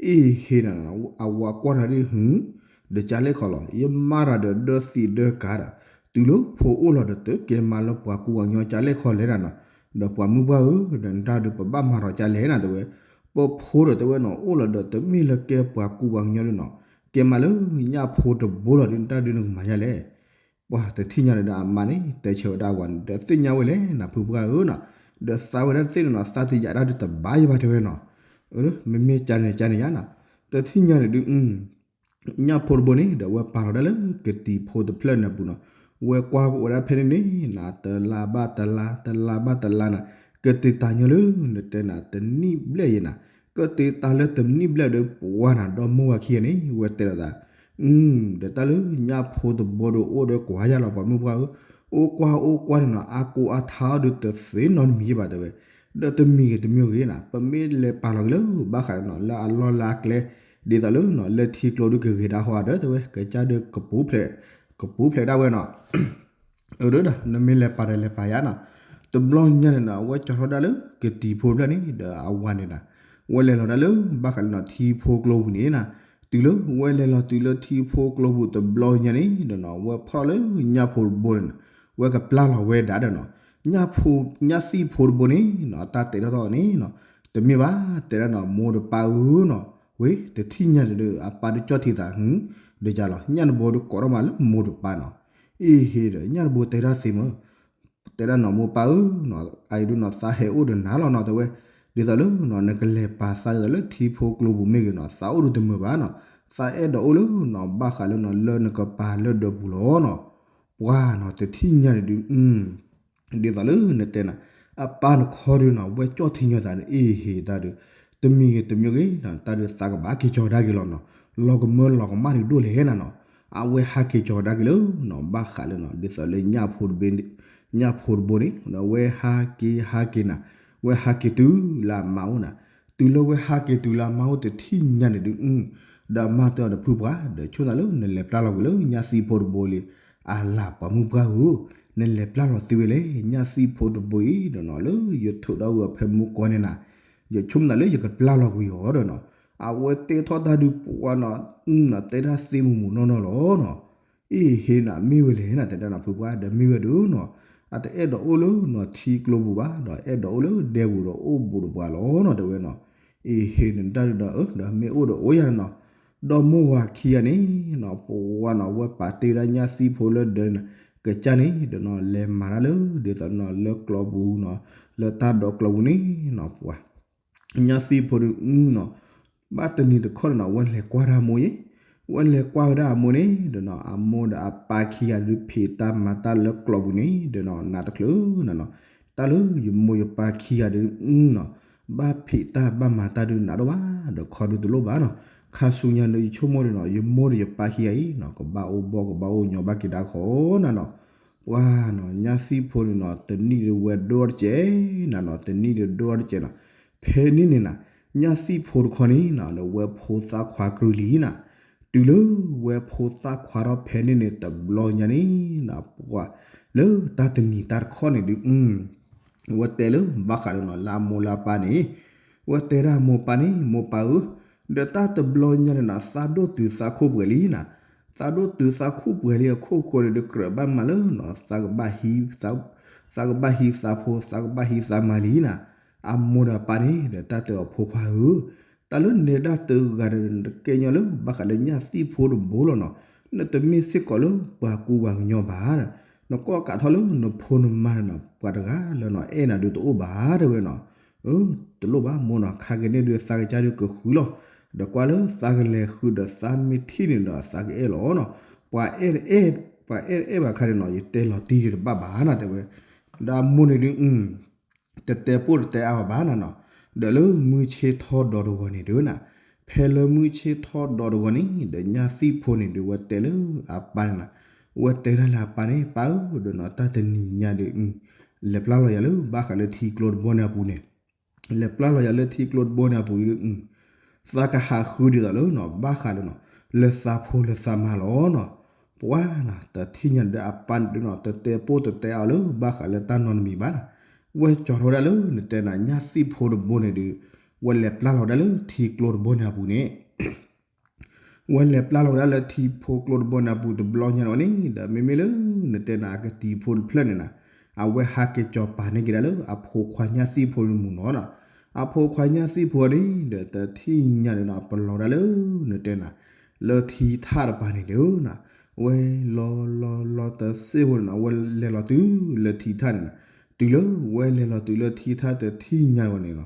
အ့ဟ့နၤ အဝၤကွၢ်တၢ်ဒ်ဟု ဒီးကၢလဲၣ်ခီလီၤ, ယမါတၢ်ဒီးဒၢသံးဒၢကၤဒီး, တုၤလၢဖိအိၣ်လီၤဒီးတကဲမးလၢပှၤကူပှၤကညီကၢလဲၣ်ခီလဲၣ်နၤနီၤ, ဒီးပှၤမုၢ်ပှၢ်ဧၢ, ဒီးနတၢ်ဒုးပဘၣ်မၤထီၣ်ကၢလဲၣ်နၤတဲဝဲ, ပဖိဒီးတဲဝဲနီၤ အိၣ်လီၤဒီးတမ့ၢ်လၢကဲပှၤကူပှၤကညီဒုးနီၤ, ကဲမးလၢညၣ်ဖိတဘိလီၤဒုး နတၢ်ဒုးနကမၤယါလဲၣ် ပှၤတထံၣ်ညါန့ၣ်ဒီးအမါန့ၣ် တဲဆၢဝဲဒၣ်ဝၤန့ၣ် ဒီးသ့ၣ်ညါဝဲလဲၣ်နၤ ဖုပှၢ်ဧၢနီၤ, ဒီးသးဝဲဒၣ်တသ့ၣ်န့ၣ်နီၤ သးတယာ်ဒၣ်ဒုးတဘၣ်ယဘၣ်တဲဝဲနီၤ, မ့မ့ၢ်ကၢန့ၣ်ကၢန့ၣ်ယါနီၤ, တထံၣ်ညါန့ၣ်ဒုး ညၣ်ဖိတဘိန့ၣ် ဒီးဝဲပာ်လီၤဒၣ်လၢကတံၤဖိတဖျၢၣ်န့ၣ်ပူၤနီၤ, ဝဲကွၢ်ဝဲဒၣ်ဖဲန့ၣ်န့ၣ်နၤ တလါဘၣ်တလါ တလါဘၣ်တလါနၤ, ကတံၤတၢ်ညီလၢ နတဲနၤ တနံၣ်ဘျဲၣ်ယဲနၤ, ကတံၤတၢ်လၢတနံၣ်ဘျဲၣ်ဒီးပဝဲနၤ ဒီမိၢ်ဝၤခံဂၤန့ၣ် ဝဲတဲလီၤသး ဒီးတၢ်လၢညၣ်ဖိတဘိဒီးအိၣ်ဒီးကွၢ်ယါလီၤ ပှၤမုၢ်ပှၢ်ဧၢ, အိၣ်ကွၢ်အိၣ်ကွၢ်န့ၣ်နီၤ အါကိးအါထါအီၤဒုးတသ့နီတမံၤယဲဘၣ်တဲဝဲ, ဒီးတမံၤဂ့ၤတမံၤဂ့ၤနၤ ပမ့ၢ်လဲၤပာ်လီၤက့ၤလၢဘၣ်ဃးဒီးနီၤ လၢအလီၢ်လၢအကျဲ ဒ်သိးလၢ လၢထံကျိဒုးကဂ့ၤဒၣ်ဟီဒီးတဲဝဲ ကစၢ်ဒုး ကပူၤဖျဲးဒၣ်ဝဲနီၤ အၢ ဒီးနမ့ၢ်လဲၤပာ်ဒီးလဲၤပာ်ယါနီၤ, တဘျီညါန့ၣ်နီၤ အဝဲကၠီထီၣ်ဒၣ်လၢကတံၤဖိဖျၢၣ်န့ၣ် ဒီးအဝၤန့ၣ်နၤ, ဝဲလဲၤလီၤဒၣ်လၢဘၣ်ဃးလၢနီၤ ထံဖိကျိပူၤန့ၣ်နၤ, တုၤလၢဝဲလဲၤလီၤတုၤလၢထံဖိကျိပူၤတဘျီညါန့ၣ်ဒီးနီၤ ဝဲဖီၣ်လၢညၣ်ဖိတဘိန့ၣ်နီၤ ဝဲကပျၢ်လီၤဝဲဒၣ်ဒီးနီၤ, ညၣ်ဖိ ညၣ်သံၣ်ဖိတဘိန့ၣ်နီၤ တၢ်တဲထီၣ်ထီၣ်န့ၣ်နီၤ, တမ့ၢ်ဘၣ် တဲဒၣ်နီၤ မိၢ်ဒီးပၢ်ဧၢနီၤ, ဝဲတထံၣ်ညါန့ၣ်ဒီး အပၢ်ဒုးကၠီၣ်ထံသး ဒီးယါလီၤ ညၣ်တဘိဒီးကိးထီၣ်မးလၢမိၢ်ဒီးပၢ်နီၤ, အ့ဟ့ဒီး ညၣ်တဘိတဲတၢ်သ့မး တဲဒၣ်နီၤ မိၢ်ပၢ်ဧၢနီၤ အအံၤဒုးနီၤ သးဟဲအိၣ်ဒီးနၤလီၤနီၤ တဲဝဲ, ဒ်သိးလၢနီၤ နကလဲၤပာ်သးဒ်သိးလၢထံဖိကျိပူၤမ့ၢ်ဂ့ၤနီၤ သးအိၣ်ဒုးတမုာ်ဘၣ်နီၤ, သးအဲၣ်ဒိးအိၣ်လၢနီၤ ဘၣ်ဃးလၢနီၤ လၢနကပၤလၢဒၢးပူၤလီၤနီၤ, ပှၤနီၤ တထံၣ်ညါန့ၣ်ဒုး ဒ်သိးလၢနတဲနၤ အပၢ်နခီဒုးနီၤ ဝဲကၠီၣ်ထံညီသးဒီး အ့ဟ့တၢ်ဒုး တမံၤဂ့ၤတမံၤဂ့ၤနီၤ တၢ်ဒုးသးကဘၣ်က့ၤကၠီၤဒၣ်က့ၤလီၤနီၤ, လီၤကမၢလီၤကမၣ်ဒုးဒိၣ်လဲၣ်နၤနီၤ, အဝဲဟးက့ၤကၠီၤဒၣ်က့ၤလၢနီၤ ဘၣ်ဃးလၢနီၤ ဒ်သိးလၢ ညၣ်ဖိတဘိန့ၣ် ဝဲဟးက့ၤဟးက့ၤနၤ ဝဲဟးက့ၤတုၤလၢအမါအိၣ်နၤ, တုၤလၢဝဲဟးက့ၤတုၤလၢအမါအိၣ်တထံၣ်ညါန့ၣ်ဒုး ဒီးအမါတဲအီၤဒီးဖုပှၢ် ဒီးဆိၣ်နၤလၢနလဲၤပျၢ်လီၤကွံာ်လၢညၣ်သံၣ်ဖိတဘိလံ, အလၤပှၤမုၢ်ပှၢ်ဧၢ, နလဲၤပျၢ်လီၤသ့ဝဲလဲၣ် ညၣ်သံၣ်ဖိတဘိအံၤဒီးနီၤ လၢယထုးထီၣ်ဝဲအီၤဖဲမူကီၢ်န့ၣ်နၤ, ယဆိကမိၣ်နၤလၢယကပျၢ်လီၤကွံာ်အီၤဒီးနီၤ, အဝဲတဲထီၣ်တၢ်ဒုးပှၤနီၤ တဲတၢ်သ့မုၢ်မုၢ်နီၢ်နီၢ်လီၤနီၤ, အ့ဟ့နၤ မ့ၢ်ဝဲလဲၣ်နၤ တဲဒၣ်နၤဖုပှၢ် ဒီးမ့ၢ်ဝဲဒုးနီၤ, အတအဲၣ်ဒိးအိၣ်လၢနီၤထံကျိပူၤဘၣ် ဒီးအဲၣ်ဒိးအိၣ်လၢဒဲပူၤဒီးအိၣ်ဘူးဒီးပှၤလီၤနီၤ တဲဝဲနီၤ, အ့ဟ့နတၢ်ဒုးဒီးအၢ ဒီးမ့ၢ်အိၣ်ဒီးအိၣ်ယၤနီၤ, ဒီမိၢ်ဝၤခံဂၤန့ၣ်နီၤ ပဝဲနီၤ ဝဲပာ်တ့ၢ်ဝဲဒၣ်ညၣ်သံၣ်ဖိလၢဒၢးန့ၣ်နၤ, ကစၢ်န့ၣ်ဒီးနီၤ လဲၤမၤတၢ်လၢ ဒ်သိးနီၤ လၢကျိပူၤနီၤ, လၢတၢ်ဒိးကျိပူၤန့ၣ်နီၤ ပှၤ ညၣ်သံၣ်ဖိဒုးနီၤ, ဘၣ်တနံၤတခီန့ၣ်နီၤ ဝဲလဲၤကွၢ်တၢ်အမိၢ်ယဲ, ဝဲလဲၤကွၢ်ဝဲဒၣ်အမိၢ်န့ၣ်ဒီးနီၤ အမိၢ်ဒီးအပၢ်ခံဂၤဒုးဖံးတၢ်မၤတၢ်လၢကျိပူၤန့ၣ်ဒီးနီၤ နးတချုးနၤနီၤ, တၢ်လၢယမိၢ်ယပၢ်ခံဂၤဒုးနီၤ ဘၣ်ဖံးတၢ်ဘၣ်မၤတၢ်ဒုးနးဒိၣ်ဘၣ် ဒီးခီဒုးတလိၣ်ဘၣ်နီၤ, ခါဆူညါဒီးယဆိကမိၣ်ဒီးနီၤ ယမိၢ်ဒီးယပၢ်ခံဂၤအံၤနီၤ ကဘၣ်အိၣ်ဘီၣ်ကဘၣ်အိၣ်ညီဘၣ်က့ၤဒါခီနၤနီၤ, ပှၤနီၤ ညၣ်သံၣ်ဖိန့ၣ်နီၤ တနံၣ်ဒီးဝဲဒိၣ်တကဲးနၤနီၤ တနံၣ်ဒီးဒိၣ်တကဲးနီၤ, ဖဲန့ၣ်န့ၣ်နၤ ညၣ်သံၣ်ဖိတခီန့ၣ်နီၤ ဒီးဝဲဖိသၣ်ခွါကြၢးလံနၤ, တုၤလၢဝဲဖိသၣ်ခွါထီၣ်ဖဲန့ၣ်န့ၣ် တဘျီညါန့ၣ်နၤ ပှၤလၢတၢ်တနံၤတၢ်တခီန့ၣ်ဒုး ဝဲတဲလၢဘၣ်ဃးဒီးနီၤ လၢအမိၢ်လၢအပၢ်န့ၣ်, ဝဲတဲဒၣ်မိၢ်ပၢ်န့ၣ် မိၢ်ပၢ်ဧၢ, ဒီးတၢ်တဘျီညါန့ၣ်နီၤ သးဒိၣ်တုၤသးခိၣ်ပှဲၤလံနၤ, သးဒိၣ်တုၤသးခိၣ်ပှဲၤလံအခိၣ်ဃိန့ၣ် ဒီးကြၢးဘၣ်မၤလၢနီၤ သးကဘၣ်ဟံးသးဖိ သးကဘၣ်ဟံးသးမါလံနၤ, အမိၢ်ဒီးအပၢ်န့ၣ် ဒီးတၢ်တဲအီၤဖိခွါဧၢ, တၢ်လၢနဲဒၣ်တဂၤဒီး နတကဲညီလၢဘၣ်ဃးလၢညၣ်သံၣ်ဖိတဘိလီၤနီၤ, နတမ့ၢ်စ့ၢ်ကီးလၢပှၤကူပှၤကညီဘၣ်, နကိးကးထီၣ်လၢနဖိနမါဒီးနီၤ ပှၤတဂၤလၢနီၤ အဲၣ်နၤဒုးတအိၣ်ဘၣ်တဲဝဲနီၤ, တလိၣ်ဘၣ်မိၢ်နီၤ ခါက့ၤန့ၣ်ဒုးသးကစၢ်ဒုးကဃုလီၤ, ဒီးကွၢ်လၢသးကလဲၤဃုဒီးသးမ့ၢ်ထံၣ်န့ၣ်ဒီးသးကအဲၣ်လီၤနီၤ, ပှၤအဲၣ် ပှၤအဲၣ်အဲၣ်ဘၣ်ခါန့ၣ်နီၤ ယတဲလီၤတံၢ်ဒုးတဘၣ်ဘၣ်နၤတဲဝဲ, ဒီးအမိၢ်န့ၣ်ဒုး တတဲပိၢ်တတဲအါအီၤဘၣ်နၤနီၤ, ဒီးလၢမုၢ်ဆ့ၣ်ထီၣ်ဒီးတဂီၤန့ၣ်ဒုးနၤ, ဖဲလၢမုၢ်ဆ့ၣ်ထီၣ်ဒီးတဂီၤန့ၣ် ဒီးညၣ်သံၣ်ဖိန့ၣ်ဒုးဝဲတဲလၢအပၢ်န့ၣ်နၤ, ဝဲတဲဒၣ်လၢအပၢ်န့ၣ် ပၢ်ဧၢ ဒီးနီၤ တၢ်တနံၤညါဒုး လဲၤပျၢ်လီၤယၤလၢဘၣ်ဃးလၢထံကျိတဘိန့ၣ်အပူၤန့ၣ်, လဲၤပျၢ်လီၤယၤလၢထံကျိတဘိန့ၣ်အပူၤဒုး သးကဟးဃုဒ်သိးလၢနီၤ ဘၣ်ဃးလၢနီၤ လၢသးဖိလၢသးမါလီၤနီၤ, ပှၤနီၤ တထံၣ်ညါန့ၣ်ဒီးအပၢ်န့ၣ်ဒုးနီၤ တတဲပိၢ်တတဲအါအီၤလၢဘၣ်ဃးလၢတၢ်နီတမံၤဘၣ်နၤ, ဝဲကၠီၤထီၣ်ဝဲဒၣ်လၢနတဲနၤ ညၣ်သံၣ်ဖိတဘိန့ၣ်ဒုး ဝဲလဲၤပျၢ်လီၤဝဲဒၣ်လၢထံကျိတဘိန့ၣ်အပူၤန့ၣ် ဝဲလဲၤပျၢ်လီၤဝဲဒၣ်လၢထံဖိကျိတဘိန့ၣ်အပူၤတဘျီညါန့ၣ်ဝဲန့ၣ် ဒီးမ့မ့ၢ်လၢနတဲနၤအကတံၤဖိတဖျၢၣ်န့ၣ်နၤ, အဝဲဟးက့ၤကၠီၤပာ်န့ၢ်က့ၤဒၣ်လၢအဖိခွါညၣ်သံၣ်ဖိတမုၢ်နီၤနီၤ, အဖိခွါညၣ်သံၣ်ဖိန့ၣ် ဒီးတထံၣ်ညါန့ၣ်နီၤ ပလီၤဒၣ်လၢနတဲနၤ လၢထံထၣ်တပၤန့ၣ်ဒုးနၤ, ဝဲလီၤလီၤလီၤတစ့ၢ်ဖိန့ၣ်နီၤ ဝဲလဲၤလီၤတုၤလၢထံထၣ်န့ၣ်နၤ, တုၤလၢဝဲလဲၤလီၤတုၤလၢထံထၣ်တထံၣ်ညါဝဲန့ၣ်နီၤ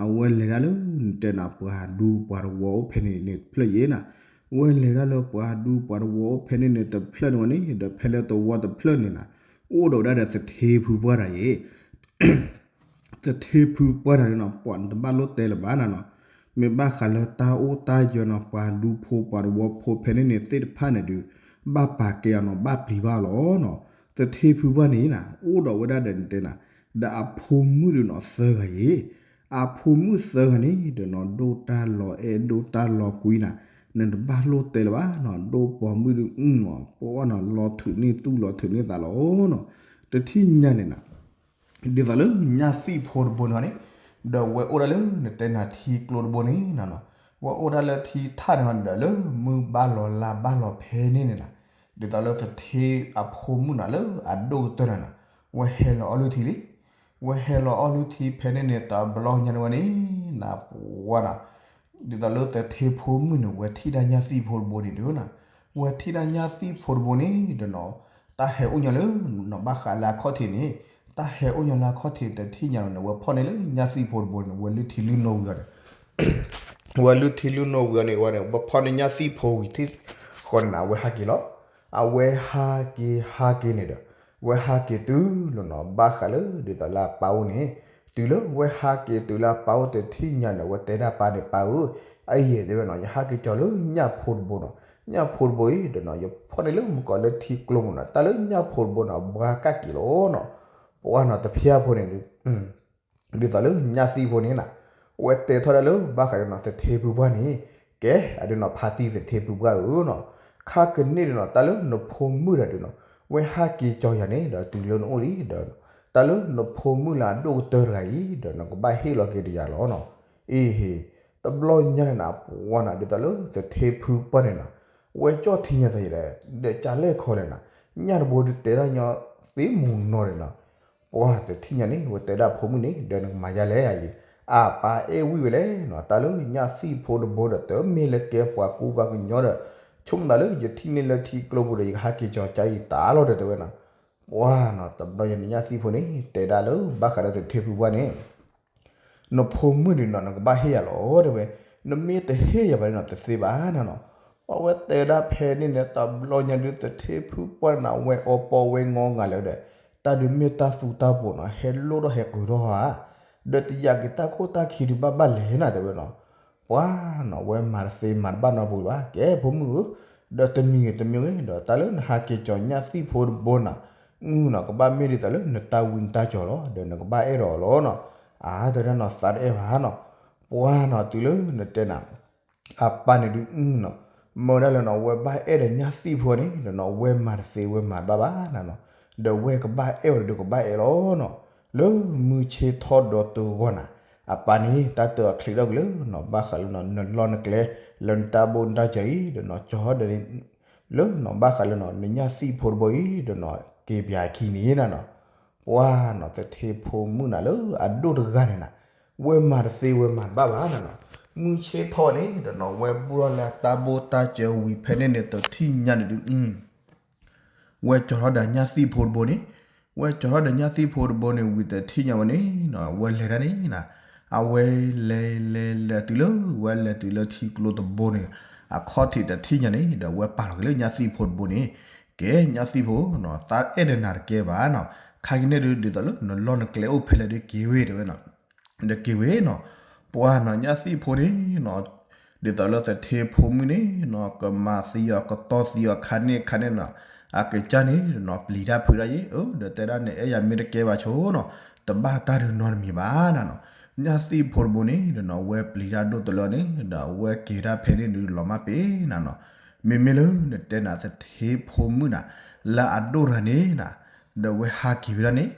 အဝဲလဲၤဒၣ်လၢနတဲနၤ ပှၤဒူပှၤတဝီအိၣ်ဖဲန့ၣ်န့ၣ်တဖျၢၣ်ယဲနၤ, ဝဲလဲၤဒၣ်လၢပှၤဒူပှၤတဝီအိၣ်ဖဲန့ၣ်န့ၣ်တဖျၢၣ်န့ၣ်ဝဲန့ၣ် ဒီးဖဲလၢတဝီတဖျၢၣ်န့ၣ်နၤ, အိၣ်ဒီးဝဲဒၣ်ဒီးသထ့ဖုပှၢ်တၢ်ယဲ သထ့ဖုပှၢ်တၢ်န့ၣ်နီၤ ပှၤနတဘၣ်လိၣ်တဲလၢၤဘၣ်နၤနီၤ, မ့ၢ်ဘၣ်ဃးလၢတၢ်အိၣ်တၢ်ယၢၤနီၤ ပှၤဒူဖိပှၤတဝီဖိဖဲန့ၣ်န့ၣ်သ့ၣ်တဖၣ်န့ၣ်ဒုး ဘၣ်ပာ်ကဲအီၤနီၤ ဘၣ်ပျံၤဘၣ်အီၤလီၤနီၤ, သထ့ဖုပှၢ်န့ၣ်နၤ အိၣ်ဒီးဝဲဒၣ်ဒီးနတဲနၤ ဒီးအဖိမုၣ်ဒုးနီၤသၢဂၤယဲ အဖိမုၣ်သၢဂၤန့ၣ်ဒီးနီၤ ဒိၣ်တၢ်လီၤအဲၣ်ဒိၣ်တၢ်လီၤကွံနၤ, နတဘၣ်လိၣ်တဲလၢၤဘၣ်နီၤ ဒိၣ်ပိာ်မုၣ်ဒုးနီၤ ပှၤနီၤ လီၤထုးန့ၢ်သူၣ်လီၤထုးန့ၢ်သးလီၤနီၤ, တထံၣ်ညါန့ၣ်နၤ ဒ်သိးလၢညၣ်သံၣ်ဖိတဘိန့ၣ်န့ၣ် ဒီးဝဲအိၣ်ဒၣ်လၢနတဲနၤထံကျိတဘိန့ၣ်နၤနီၤ, ဝဲအိၣ်ဒၣ်လၢထံထၣ်န့ၣ်ဒီးလၢမုၢ်ဘၣ်လီၤလါဘၣ်လီၤဖဲန့ၣ်န့ၣ်နၤ, ဒ်သိးလၢသထ့အဖိမုၣ်နၤလၢအဒိၣ်ကတၢၢ်နၤနၤ, ဝဲဟဲလီၤအီၣ်လုၢ်ထံလံ ဝဲဟဲလီၤအီၣ်လုၢ်ထံဖဲန့ၣ်န့ၣ် တဘျီညါန့ၣ်ဝဲန့ၣ် နပှၤနီၤ, ဒ်သိးလၢသထ့ဖိမုၣ်န့ၣ် ဝဲထံၣ်ဒၣ်ညၣ်သံၣ်ဖိတဘိန့ၣ်ဒုးနီၤ, ဝဲထံၣ်ဒၣ်ညၣ်သံၣ်ဖိတဘိန့ၣ်ဒီးနီၤ, တၢ်ဟဲအိၣ်ညီလၢနီၤ ဘၣ်ဃးလၢအခီၣ်ထံးန့ၣ်, တၢ်ဟဲအိၣ်ညီလၢအခီၣ်ထံးတထံၣ်ညါန့ၣ် ဝဲဖီၣ်န့ၢ်လၢညၣ်သံၣ်ဖိတဘိန့ၣ် ဝဲလုၢ်ထံလုၢ်နိဝံၤအီၤန့ၣ် ဝဲလုၢ်ထံလုၢ်နိဝံၤအီၤန့ၣ် ဝဲန့ၣ် ဝဲဖီၣ်န့ၢ်ညၣ်သံၣ်ဖိဝံၤထံၣ်ဃီန့ၣ်နၤ အဝဲဟးက့ၤလီၤ, အဝဲဟးက့ၤဟးက့ၤန့ၣ်ဒီး ဝဲဟးက့ၤတုၤလီၤနီၤ ဘၣ်ဃးလၢဒ်သိးလၢအပၢ်အိၣ်န့ၣ်, တုၤလၢဝဲဟးက့ၤတုၤလၢအပၢ်အိၣ်တထံၣ်ညါန့ၣ် ဝဲတဲဒၣ်ပၢ်န့ၣ် ပၢ်ဧၢ, အအံၤတဲဝဲနီၤ ယဟးက့ၤကၠီၤလၢညၣ်ဖိတဘိနီၤ, ညၣ်ဖိတဘိအံၤဒီးနီၤ ယဖီၣ်န့ၢ်လၢမုၢ်ကီးလၢထံကျိပူၤနီၤ တၢ်လၢညၣ်ဖိတဘိနီၤ ဘှါကၣ်က့ၤလီၤနီၤ, ပှၤနီၤတဖျၢၣ်ဖိန့ၣ်ဒုး ဒ်သိးလၢညၣ်သံၣ်ဖိန့ၣ်နၤ, ဝဲတဲထီၣ်ဒၣ်လၢဘၣ်ဃးဒီးနီၤ သထ့ဖုပှၢ်န့ၣ်, ကဲ အဒုးနီၤ ဖါတံၢ်သထ့ဖုပှၢ်ဧၢနီၤ, ခါကန့ၣ်ဒီးနီၤ တၢ်လၢနဖိမုၣ်တၢ်ဒုးနီၤ ဝဲဟးက့ၤကၠီၤယၤန့ၣ်ဒီးတုၤလၢနအိၣ်လံဒီး, တၢ်လၢနဖိမုၣ်လၢအဒိၣ်ကတၢၢ်တဂၤအံၤဒီး နကဘၣ်ဟ့ၣ်လီၤက့ၤဒီးယၤလီၤနီၤ, အ့ဟ့ၣ်, တဘျီညါန့ၣ်နၤ ပှၤနီၤ ဒ်သိးလၢသထ့ဖုပှၢ်န့ၣ်နၤ, ဝဲကၠီၣ်ထံညါတယဲဒီး ဒီးကလဲၣ်ခီလဲၣ်နၤ, ညၣ်တဘိဒုးတဲဒၣ်ညီသ့မူၤနီၤန့ၣ်နီၤ ပှၤတထံၣ်ညါန့ၣ် ဝဲတဲဒၣ်ဖိမုၣ်န့ၣ် ဒီးနကမၤယါလဲၣ်အံၤ, အပၢ်အဲၣ်ဝံၣ်ဝဲလဲၣ်နီၤ တၢ်လၢညၣ်သံၣ်ဖိတဘိဒီး တမ့ၢ်လၢကဲပှၤကူပှၤကညီဒီး, ဆိကမိၣ်သးလၢယထံၣ်န့ၢ်လၢထံကျိပူၤဒီး ယကဟးက့ၤကၠီၤကါအံၤတၢ်လီၤဒီးတဲဝဲနီၤ, ပှၤနီၤ တဘျီညါန့ၣ်ညၣ်သံၣ်ဖိန့ၣ် တဲဒၣ်လၢဘၣ်ဃးဒီးသထ့ဖုပှၢ်န့ၣ် နဖိမုၣ်န့ၣ်နီၤ နကဘၣ်ဟ့ၣ်ယၤလီၤတဲဝဲ, နမ့ၢ်တဟ့ၣ်ယၤဘၣ်န့ၣ်နီၤ တသ့ဘၣ်နၤနီၤ, ပှၤဝဲတဲဒၣ်ဖဲန့ၣ်န့ၣ် တဘျီညါဒုးသထ့ဖုပှၢ်န့ၣ် ဝဲအီပီဝဲငီငၤလၢဒီး, တၢ်ဒုးမ့ၢ်တၢ်သူတၢ်ပိာ်နီၤ ဟဲလိၣ်ထီၣ်ဟဲကုာ်ထီၣ်ဧါ, ဒီးတယာ်က့ၤတၢ်ခိၣ်တၢ်ခံဒုးဘၣ်ဘၣ်လဲၣ်နၤတဲဝဲနီၤ, ပှၤနီၤ ဝဲမၤတသ့မၤတဘၣ်နီတပူၤဘၣ် ကဲဖိမုၣ်ဧၢ, ဒီးတမံၤဂ့ၤတမံၤဂ့ၤ ဒီးတၢ်လၢနဟးက့ၤကၠီၤညၣ်သံၣ်ဖိတဘိနီၤ, အနီၤ ကဘၣ်မ့ၢ်ဒ်သိးလၢနတၢ်ဝံနတၢ်ကၠီၤလီၤ, ဒီးနကဘၣ်အဲၣ်ဒိးအီၤလီၤနီၤ. အါ တဲဒၣ်နီၤ သးတအဲၣ်ဘၣ်နီၤ. ပှၤနီၤ တုၤလၢနတဲနၤ အပၢ်န့ၣ်ဒုးနီၤ မၢဒၣ်လၢနီၤ ဝဲဘၣ်အဲၣ်ဒီးညၣ်သံၣ်ဖိန့ၣ်ဒီးနီၤ ဝဲမၤတသ့ဝဲမၤတဘၣ်ဘၣ်နၤနီၤ. ဒီးဝဲကဘၣ်အဲၣ်အီၤဒီးကဘၣ်အဲၣ်လီၤနီၤ. လၢမုၢ်ဆ့ၣ်ထီၣ်ဒီတုၤအဂီၢ်နၤ အပၢ်န့ၣ် တၢ်တၢအချံးထီၣ်ကွံာ်လၢနီၤ ဘၣ်ဃးလၢနီၤ နလီၢ်နကျဲ လၢနတၢ်ဘိနတၢ်စၢၤအံၤဒီးနီၤ ကၠီၤဒီးန့ၣ် လၢနီၤ ဘၣ်ဃးလၢနီၤ နညၣ်သံၣ်ဖိတဘိအံၤဒီးနီၤ က့ၤပၠးအခံန့ၣ်နၤနီၤ. ပှၤနီၤ သထ့ဖိမုၣ်နၤလၢအဒိၣ်တဂၤန့ၣ်နၤ ဝဲမၤတသ့ဝဲမၤတဘၣ်ဘၣ်နၤနီၤ. မုၢ်ဆ့ၣ်ထီၣ်န့ၣ်ဒီးနီၤ ဝဲဘူၣ်ထီၣ်လၢတၢ်ဘိတၢ်စၢၤဝံၤဖဲန့ၣ်န့ၣ် တထံၣ်ညါန့ၣ်ဒုး ဝဲကၠီၤထီၣ်ဒီးညၣ်သံၣ်ဖိတဘိန့ၣ်, ဝဲကၠီၤထီၣ်ဒီးညၣ်သံၣ်ဖိတဘိန့ၣ် ဝံၤတထံၣ်ညါဝဲန့ၣ်နီၤ ဝဲလဲၤဒၣ်န့ၣ်နၤ, အဝဲလဲၤလဲၤလဲၤတုၤလၢ ဝဲလဲၤတုၤလၢထံကျိတဘိန့ၣ် အခီၣ်ထံးတထံၣ်ညါန့ၣ်ဒီး ဝဲပာ်လီၤက့ၤလၢညၣ်သံၣ်ဖိတဘိန့ၣ်, ကဲညၣ်သံၣ်ဖိနီၤ သးအဲၣ်ဒီးနၤတကဲဘၣ်နီၤ, ခါက့ၤန့ၣ်ဒုး ဒ်သိးလၢနလီၢ်နကျဲအိၣ်ဖဲလဲၣ်ဒုးက့ၤဝဲတဲဝဲနီၤ ဒီးက့ၤဝဲနီၤ, ပှၤနီၤ ညၣ်သံၣ်ဖိန့ၣ်နီၤ, ဒ်သိးလၢသထ့ဖိမုၣ်န့ၣ်နီၤ ကမၤသံအီၤ ကတီသံအီၤ ခါန့ၣ်ခါန့ၣ်နီၤ, အကစၢ်န့ၣ်နီၤ ပျံၤတၢ်ဖုးတၢ်ယံၤ, အၢ ဒီးတဲဒၣ်န့ၣ် အဲၣ်ယၤမ့ၢ်တကဲဘၣ်ဆိနီၤ, တဘၣ်တၢ်ဒုးနီတမံၤဘၣ်နၤနီၤ, ညၣ်သံၣ်ဖိတဘိန့ၣ်ဒီးနီၤ ဝဲပျံၤတၢ်ဒိၣ်တလၢန့ၣ် ဒီးအဝဲက့ၤတၢ်ဖဲန့ၣ်ဒုးလီၤမၢ်ပ့ၤနၤနီၤ, မ့မ့ၢ်လၢနတဲနၤသထ့ဖိမုၣ်နၤ လၢအဒိၣ်တဂၤန့ၣ်နၤ, ဒီးဝဲဟးက့ၤဝဲဒၣ်န့ၣ်,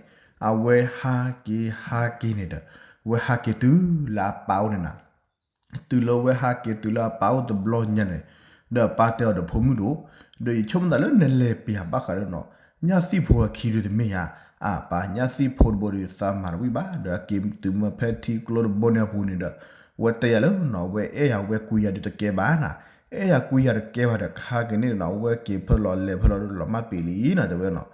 အဝဲဟးက့ၤဟးက့ၤန့ၣ်ဒီး, ဝဲဟးက့ၤတုၤလၢအပၢ်အိၣ်န့ၣ်နၤ, တုၤလၢဝဲဟးက့ၤတုၤလၢအပၢ်အိၣ်တဘျီညါန့ၣ်, ဒီးပၢ်တဲအီၤဒီးဖိမုၣ်ဒိၣ်, ဒီးယဆိကမိၣ်သးလၢနလဲၤပျးဘၣ်ဃးလၢနီၤ, ညၣ်သံၣ်ဖိအခံဒုးတမ့ၢ်ဧါ, အပၢ်ညၣ်သံၣ်ဖိတဘိဒီးသးမၤတဝံၣ်ဘၣ် ဒီးအက့ၤတုၤမ့ၢ်ဖဲထံကျိတဘိန့ၣ်အပူၤန့ၣ်ဒီး, ဝဲတဲယၤလၢနီၤ ဝဲအဲၣ်ယၤဝဲကွံယၤဒုးတကဲဘၣ်နၤ, အဲၣ်ယၤကွံယၤတကဲဘၣ်ဒီး ခါက့ၤန့ၣ်ဒီးနီၤ ဝဲက့ၤဖဲလီၤလဲၤဖဲလီၤဒုးလီၤမၢ်ပ့ၤလံနၤတဲဝဲနီၤ,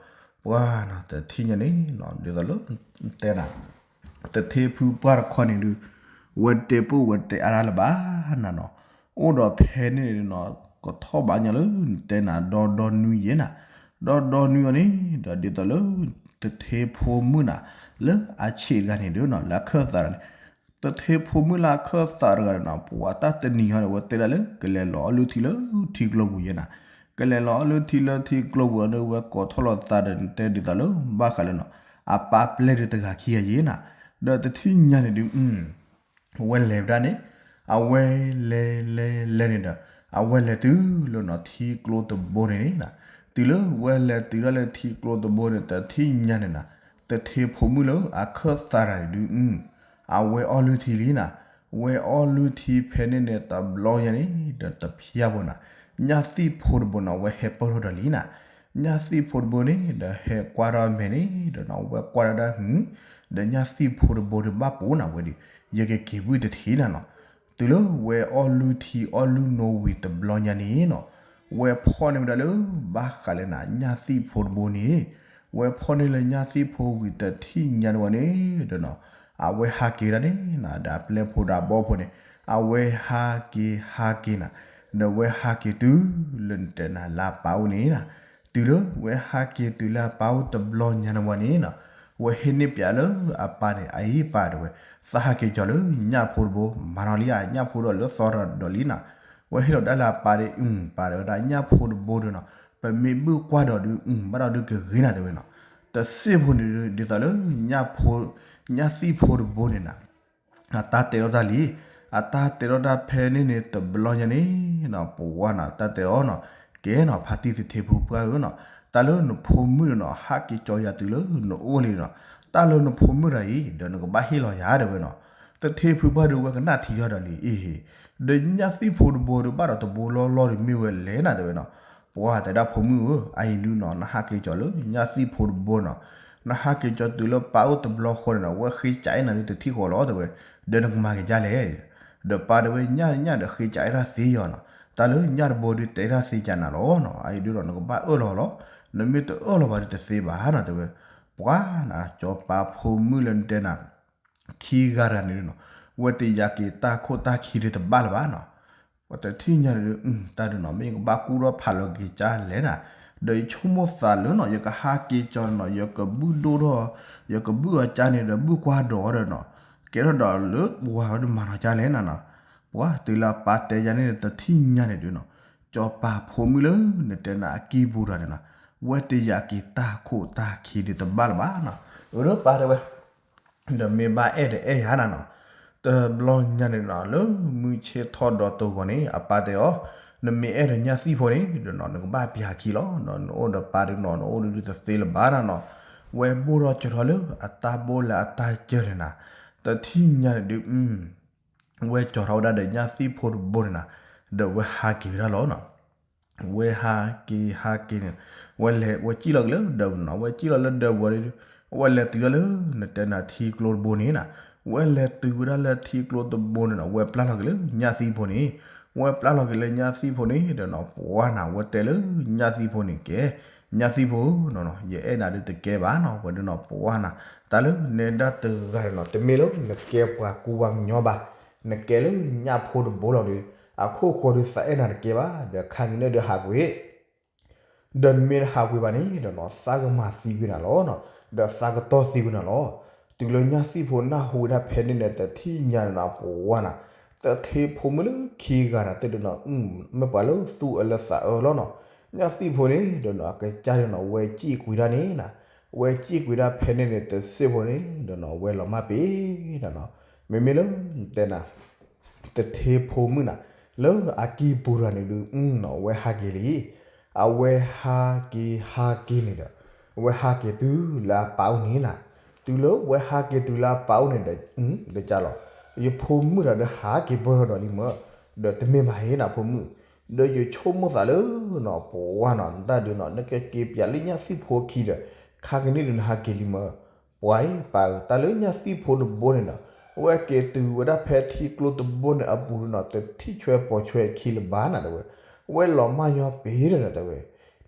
ပှၤနီၤ တထံၣ်ညါန့ၣ်နီၤ ဒ်သိးလၢ တဲနၤ သထ့ဖုပှၢ်တခီန့ၣ်ဒုး, ဝဲတဲပိၢ်ဝဲတဲအါတၢ်လၢၤဘၣ်နၤနီၤ, အိၣ်ဒီးဖဲန့ၣ်နီၤ ကထီၣ်ဘးညီလၢနတဲနၤ ဒီဒီနွံယဲၢ်နၤ, ဒီဒီနွံအီၤန့ၣ်ဒီး ဒ်သိးလၢ သထ့ဖိမုၣ်နၤ လၢအဆံးတဂၤန့ၣ်ဒုးနီၤ လၢအခၢၣ်သးန့ၣ်, သထ့ဖိမုၣ်လၢအခၢၣ်သးတဂၤန့ၣ်နီၤ ပှၤတၢ်တနံၤဟီန့ၣ် ဝဲတဲဒၣ်လၢကလဲၤလီၤအီၣ်လုၢ်ထံလၢထံကျိပူၤယဲၢ်နၤ, ကလဲၤလီၤအီၣ်လုၢ်ထံလၢထံကျိပူၤန့ၣ် ဝဲကိးထီၣ်လီၤသးဒီးနတဲဒ်သိးလၢဘၣ်ဃးလၢနီၤ အပၢ်ပျဲၢ်ဒုးတဂၤခံဂၤယဲၢ်နၤ, ဒီးတထံၣ်ညါန့ၣ်ဒုး ဝဲလဲၤဝဲဒၣ်န့ၣ်, အဝဲလဲၤလဲၤလဲၤန့ၣ်ဒီး, အဝဲလဲၤတုၤလၢနီၤ ထံကျိတဘိန့ၣ်န့ၣ်, တုၤလၢဝဲလဲၤတုၤဒၣ်လၢထံကျိတဘိန့ၣ် တထံၣ်ညါန့ၣ်နၤ, သထ့ဖိမုၣ်လၢအခၢၣ်သးတဂၤန့ၣ်ဒုး, အဝဲအီၣ်လုၢ်ထံလံနၤ, ဝဲအီၣ်လုၢ်ထံဖဲန့ၣ်န့ၣ် တဘျီညါန့ၣ်ဒီးတဖျါဘိနၤ, ညၣ်သံၣ်ဖိတဘိနီၤ ဝဲဟဲပၢၢ်ထီၣ်ဒီးလံနၤ, ညၣ်သံၣ်ဖိတဘိန့ၣ် ဒီးဟဲကွၢ်ထီၣ်အမဲာ်န့ၣ်ဒီးနီၤ ဝဲကွၢ်ဒၣ်ဒၣ်ဟု, ဒီးညၣ်သံၣ်ဖိတဘိဒုးဘၣ်ပိာ်နၤဝဲဒီး, ယကက့ၤဘုၣ်တထံၣ်နၤနီၤ, တုၤလၢဝဲအီၣ်လုၢ်ထံအီၣ်လုၢ်နိဝံၤတဘျီညါန့ၣ်နီၤ, ဝဲဖီၣ်န့ၢ်ဝဲဒၣ်လၢဘၣ်ဃးလၢနၤ ညၣ်သံၣ်ဖိတဘိန့ၣ်, ဝဲဖီၣ်န့ၢ်လၢညၣ်သံၣ်ဖိဝံၤတထံၣ်ညါန့ၣ်ဝဲန့ၣ်ဒီးနီၤ, အဝဲဟးက့ၤဒၣ်န့ၣ်နၤ ဒီးအပျဲၢ်ဖိဒီးအဘီဖိန့ၣ်, အဝဲဟးက့ၤဟးက့ၤနၤ, ဒီးဝဲဟးက့ၤတုၤလၢနတဲနၤလၢအပၢ်အိၣ်န့ၣ်နၤ, တုၤလၢဝဲဟးက့ၤတုၤလၢအပၢ်အိၣ်တဘျီညါန့ၣ်ဝဲန့ၣ်နီၤ, ဝဲဟ့ၣ်န့ၢ်ပျးလၢအပၢ်န့ၣ် အအံၤပၢ်တဲဝဲ, သးဟးက့ၤကၠီၤလၢညၣ်ဖိတဘိ, မၤနီၤလံဧါ ညၣ်ဖိဒီးလၢသီဒီးလံနၤ, ဝဲဟ့ၣ်လီၤဒၣ်လၢအပၢ်ဒီး အပၢ်တဲဝဲဒၣ် ညၣ်ဖိတဘိဒီးနီၤ, ပမ့ၢ်ဘုၣ်ကွၢ်ဒီးဒုး ဘၣ်ဒီးဒုးကဂ့ၤနၤတဲဝဲနီၤ, တစ့ၢ်ဖိန့ၣ်ဒုး ဒ်သိးလၢ ညၣ်ဖိ, ညၣ်သံၣ်ဖိတဘိန့ၣ်နၤ အတၢ်တဲထီၣ်တၢ်လံ, အတၢ်တဲထီၣ်တၢ်ဖဲန့ၣ်န့ၣ် တဘျီညါန့ၣ်နီၤ ပဝါနီၤ တၢ်တဲအီၤနီၤ, ကဲနီၤ ဖါတံၢ်သထ့ဖိပှၢ်ဧၢနီၤ, တၢ်လၢနဖိမုၣ်ဒီးနီၤ ဟးက့ၤကၠီၤယၤတုၤလၢနအိၣ်လံနီၤ, တၢ်လၢနဖိမုၣ်တဂၤအံၤ ဒီးနကဘၣ်ဟ့ၣ်လီၤယၤတဲဝဲနီၤ, သထ့ဖိပှၢ်ဒီးဝဲကနၣ်ထံထီၣ်ဒီးလံ အ့ဟ့, ဒီးညၣ်သံၣ်ဖိတဘိဒီးဘၣ်ဒီးတဘိလီၢ်လီၢ်ဒီးမ့ၢ်ဝဲလဲၣ်နၤတဲဝဲနီၤ, ပှၤတဲဒၣ်ဖိမုၣ်ဧၢ, အအံၤဒုးနီၤ နဟးက့ၤကၠီၤလၢညၣ်သံၣ်ဖိတဘိနီၤ, နဟးက့ၤကၠီၤတုၤလၢပၢ်အိၣ်တဘျီဃီန့ၣ်နီၤ ဝဲဃ့ကးအဲၣ်နၤဒုးတထံၣ်ဃီလီၤတဲဝဲ, ဒီးနကမၤက့ၤဒ်လဲၣ်, ဒီးပၢ်တဲဝဲညၣ်ညၣ်ဒီးဃ့ကးအဲၣ်တၢ်သ့ယီၤနီၤ, တၢ်လၢညၣ်တဘိဒုးတဲတၢ်သ့ကးနၤလီၤနီၤ, အအံၤဒုးဒီးနကဘၣ်အၢၣ်လီၤလီၤ, နမ့ၢ်တအၢၣ်လီၤဘၣ်ဒုးတသ့ဘၣ်နီၤတဲဝဲ, ပှၤနီၤ ကၠီၤပၤဖိမုၣ်လၢနတဲနၤ ခံဂၤတဂၤန့ၣ်ဒုးနီၤ, ဝဲတယာ်က့ၤတၢ်ခိၣ်တၢ်ခံဒုးတဘၣ်လၢၤဘၣ်နီၤ, ပှၤတထံၣ်ညါန့ၣ်ဒုး တၢ်ဒုးနီၤ မ့ၢ်ယကဘၣ်ကူၣ်ထီၣ်ဖးလီၤက့ၤကၠါလဲၣ်နၤ, ဒီးယဆိကမိၣ်သးလၢနီၤ ယကဟးက့ၤကၠီၤနီၤ ယကဘုၣ်ဒိၣ်ထီၣ်, ယကဘုၣ်အီၤကၠါန့ၣ်ဒီးဘုၣ်ကွၢ်ဒိးဒီးနီၤ, ကဲထီၣ်ဒီးလၢပှၤလီၤဒုးမၤနီၤကၠါလဲၣ်နၤနီၤ, ပှၤတုၤလၢပၢ်တဲယၤန့ၣ်တထံၣ်ညါန့ၣ်ဒုးနီၤ, ကၠီၤပၤဖိမုၣ်လၢနတဲနၤအကံၢ်ပူၤတဂၤန့ၣ်နီၤ ဝဲတယာ်က့ၤတၢ်ခိၣ်တၢ်ခံဒုးတဘၣ်လၢၤဘၣ်နီၤ. အၢ ဒီးပၢ်တဲဝဲ ဒီးမ့ၢ်ဘၣ်အဲၣ်ဒီးအဲၣ်ယၤနၤနီၤ, တဘျီညါန့ၣ်နီၤ လၢမုၢ်ဆ့ၣ်ထီၣ်ဒီးတဂီၤန့ၣ် အပၢ်တဲအီၤ, နမ့ၢ်အဲၣ်ဒီးညၣ်သံၣ်ဖိန့ၣ်ဒီးနီၤ နကဘၣ်ပျၢ်ခံလီၤနီၤ, နအိၣ်ဒီးပၢ်ဒုးနီၤ နအိၣ်ဒုးတသ့လၢၤဘၣ်နၤနီၤ. ဝဲဘိၣ်ထီၣ်စၢၤထီၣ်လၢအတၢ်ဘိလၢအတၢ်စၢၤန့ၣ်နၤ, တထံၣ်ညါန့ၣ်ဒုး ဝဲကၠီၤထီၣ်ဝဲဒၣ်ဒီးညၣ်သံၣ်ဖိတဘိန့ၣ်နၤ, ဒီးဝဲဟးက့ၤဝဲဒၣ်လီၤနီၤ. ဝဲဟးက့ၤဟးက့ၤန့ၣ် ဝဲလဲၤဝဲစံၣ်လီၤက့ၤလၢဒၢးပူၤနီၤ, ဝဲစံၣ်လီၤလၢဒၢးပူၤဒီး ဝဲလဲၤတုၤလီၤလၢ နတဲနၤထံကျိတဘိန့ၣ်နၤ, ဝဲလဲၤတုၤဝဲဒၣ်လၢထံကျိတဘိန့ၣ်နီၤ ဝဲပျၢ်လီၤက့ၤလၢညၣ်သံၣ်ဖိန့ၣ်, ဝဲပျၢ်လီၤက့ၤလၢညၣ်သံၣ်ဖိန့ၣ်ဒီးနီၤ ပှၤနၤ ဝဲတဲလၢညၣ်သံၣ်ဖိန့ၣ်ကဲ, ညၣ်သံၣ်ဖိနီၤနီၤ ယအဲၣ်နၤဒုးတကဲဘၣ်နီၤ, ဝဲဒုးနီၤ ပှၤနၤ တၢ်လၢနဲဒၣ်တဂၤန့ၣ်နီၤ တမ့ၢ်လၢနကဲပှၤကူပှၤကညီဘၣ်, နကဲလၢညၣ်ဖိတဘိလီၤဒီး အခိၣ်ဃိဒုးသးအဲၣ်နၤတကဲဘၣ်, ဒီးခါက့ၤန့ၣ်ဒုးဟးကွံာ် ဒီးနမ့ၢ်တဟးကွံာ်ဘၣ်န့ၣ်ဒီးနီၤ သးကမၤသံကွံာ်နၤလီၤနီၤ, ဒီးသးကတီၢ်သံကွံာ်နၤလီၤ. တုၤလၢညၣ်သံၣ်ဖိနၢ်ဟူဝဲဒၣ်ဖဲန့ၣ်န့ၣ် တထံၣ်ညါန့ၣ်နီၤ ပှၤနၤ တထ့ဖိမုၣ်လၢခံဂၤန့ၣ် တဲဒုးနီၤ မ့ၢ်ပှၤလၢသူအၢလၢသးအၢလီၤနီၤ, ညၣ်သံၣ်ဖိန့ၣ်ဒီးနီၤ အကစၢ်ဒုးနီၤ ဝဲစံၣ်ကွံာ်ဒၣ်န့ၣ်နၤ, ဝဲစံၣ်ကွံာ်ဒၣ်ဖဲန့ၣ်န့ၣ် တစ့ၢ်ဖိန့ၣ်ဒီးနီၤ ဝဲလီၤမၢ်ပ့ၤနၤနီၤ, မ့မ့ၢ်လၢတဲနၤ တထ့ဖိမုၣ်နၤ လၢအကံၢ်ပူၤတဂၤန့ၣ်ဒုး အဝဲဟးက့ၤလံ, အဝဲဟးက့ၤဟးက့ၤန့ၣ်ဒီး အဝဲဟးက့ၤတုၤလၢအပၢ်အိၣ်န့ၣ်နၤ, တုၤလၢဝဲဟးက့ၤတုၤလၢအပၢ်အိၣ်န့ၣ်ဒီး ဒီးကၢ်လီၤ, ယဖိမုၣ်တဂၤဒီးဟးက့ၤပၢၢ်ထီၣ်ဒီးလံမၢ်, ဒီးတမ့ၢ်ဘၣ်ဟ့နၤဖိမုၣ်, ဒီးယဆိကမိၣ်သးလၢနီၤ ပှၤနီၤ နတၢ်ဒုးနီၤ နကက့ၤပျးလၢညၣ်သံၣ်ဖိခံဒီး ခါက့ၤန့ၣ်ဒုးနဟးက့ၤလံမၢ်, ပှၤအံၤ ပၢ်ဧၢ တၢ်လၢညၣ်သံၣ်ဖိတဘိန့ၣ်နီၤ အဝဲက့ၤတုၤဝဲဒၣ်ဖဲထံကျိတဘိန့ၣ်အပူၤန့ၣ်နီၤ တထံၣ်ဆွဲပိာ်ဆွဲခံလၢၤဘၣ်နၤတဲဝဲ, ဝဲလီၤမၢ်ညီပ့ၤဒီးနၤတဲဝဲ,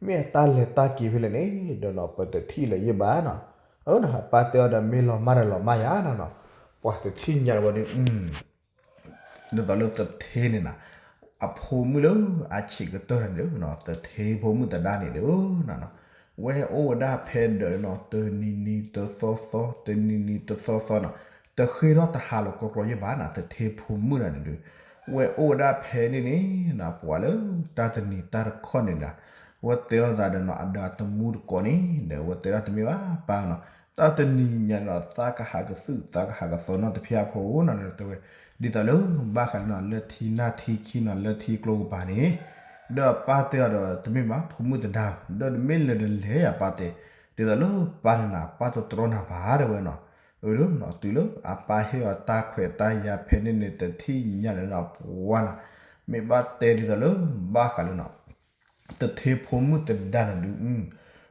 မ့ၢ်အတၢ်လဲၤတၢ်က့ၤဖဲလဲၣ်န့ၣ်ဒီးနီၤ ပတထံၣ်လၢၤယဲၢ်ဘၣ်နီၤ, အၢ ပၢ်တဲအီၤဒီးမ့ၢ်လီၤမၢ်ဒီးလီၤမၢ်ယၤနၤနီၤ, ပှၤတထံၣ်ညါလၢၤဝဲဒုး ဒ်သိးလၢသထ့န့ၣ်နၤ, အဖိမုၣ်လၢအဆံးကတၢၢ်န့ၣ်ဒီး သထ့ဖိမုၣ်သဒါန့ၣ်ဒီးနၤနီၤ, ဝဲအိၣ်ဝဲဒၣ်ဖဲဒၢးနီၤ တနံၤနံၤတသီသီ တနံၤနံၤတသီသီနီၤ, တဃ့ထီၣ်တဟးလီၤကျီကျီယဲၢ်ဘၣ်နၤ သထ့ဖိမုၣ်တဂၤန့ၣ်ဒီး, ဝဲအိၣ်ဝဲဒၣ်ဖဲန့ၣ်န့ၣ်နၤ ပှၤလၢတၢ်တနံၤတၢ်တခီန့ၣ်နၤ, ဝဲတဲလိာ်သးဒီးနီၤ အဒီးတမူတကိးန့ၣ်ဒီး ဝဲတဲဒၣ်တမ့ၢ်ဘၣ်ပၢ်နီၤ, တၢ်တနံၤညါန့ၣ်ဒီး သးကဟးကသုၣ် သးကဟးကသီနီတဖျၢၣ်ဖိနီၤ တဲဝဲ, ဒ်သိးလၢ ဘၣ်ဃးလၢနီၤ လၢထံနၢ်ထံခံနီၤ လၢထံကျိကပၤန့ၣ်, ဒီးပၢ်တဲအီၤဒီး တမ့ၢ်ဘၣ် ဖိမုၣ်သဒါဧၢ ဒီးတမ့ၢ်လၢၤတလဲၣ်ယၤပၢ်တဲ, ဒ်သိးလၢပၢ်န့ၣ်နၤ ပၢ်တတြီနၤဘၣ်တဲဝဲနီၤ, အၢ တုၤလၢအပၢ်ဟ့ၣ်အီၤတၢ်ခွဲးတၢ်ယာ်ဖဲန့ၣ်န့ၣ် တထံၣ်ညါန့ၣ်နီၤ ပှၤနၤ, မ့ၢ်ဘၣ်တဲဒ်သိးလၢ ဘၣ်ဃးလၢနီၤ သထ့ဖိမုၣ်သဒါန့ၣ်ဒုး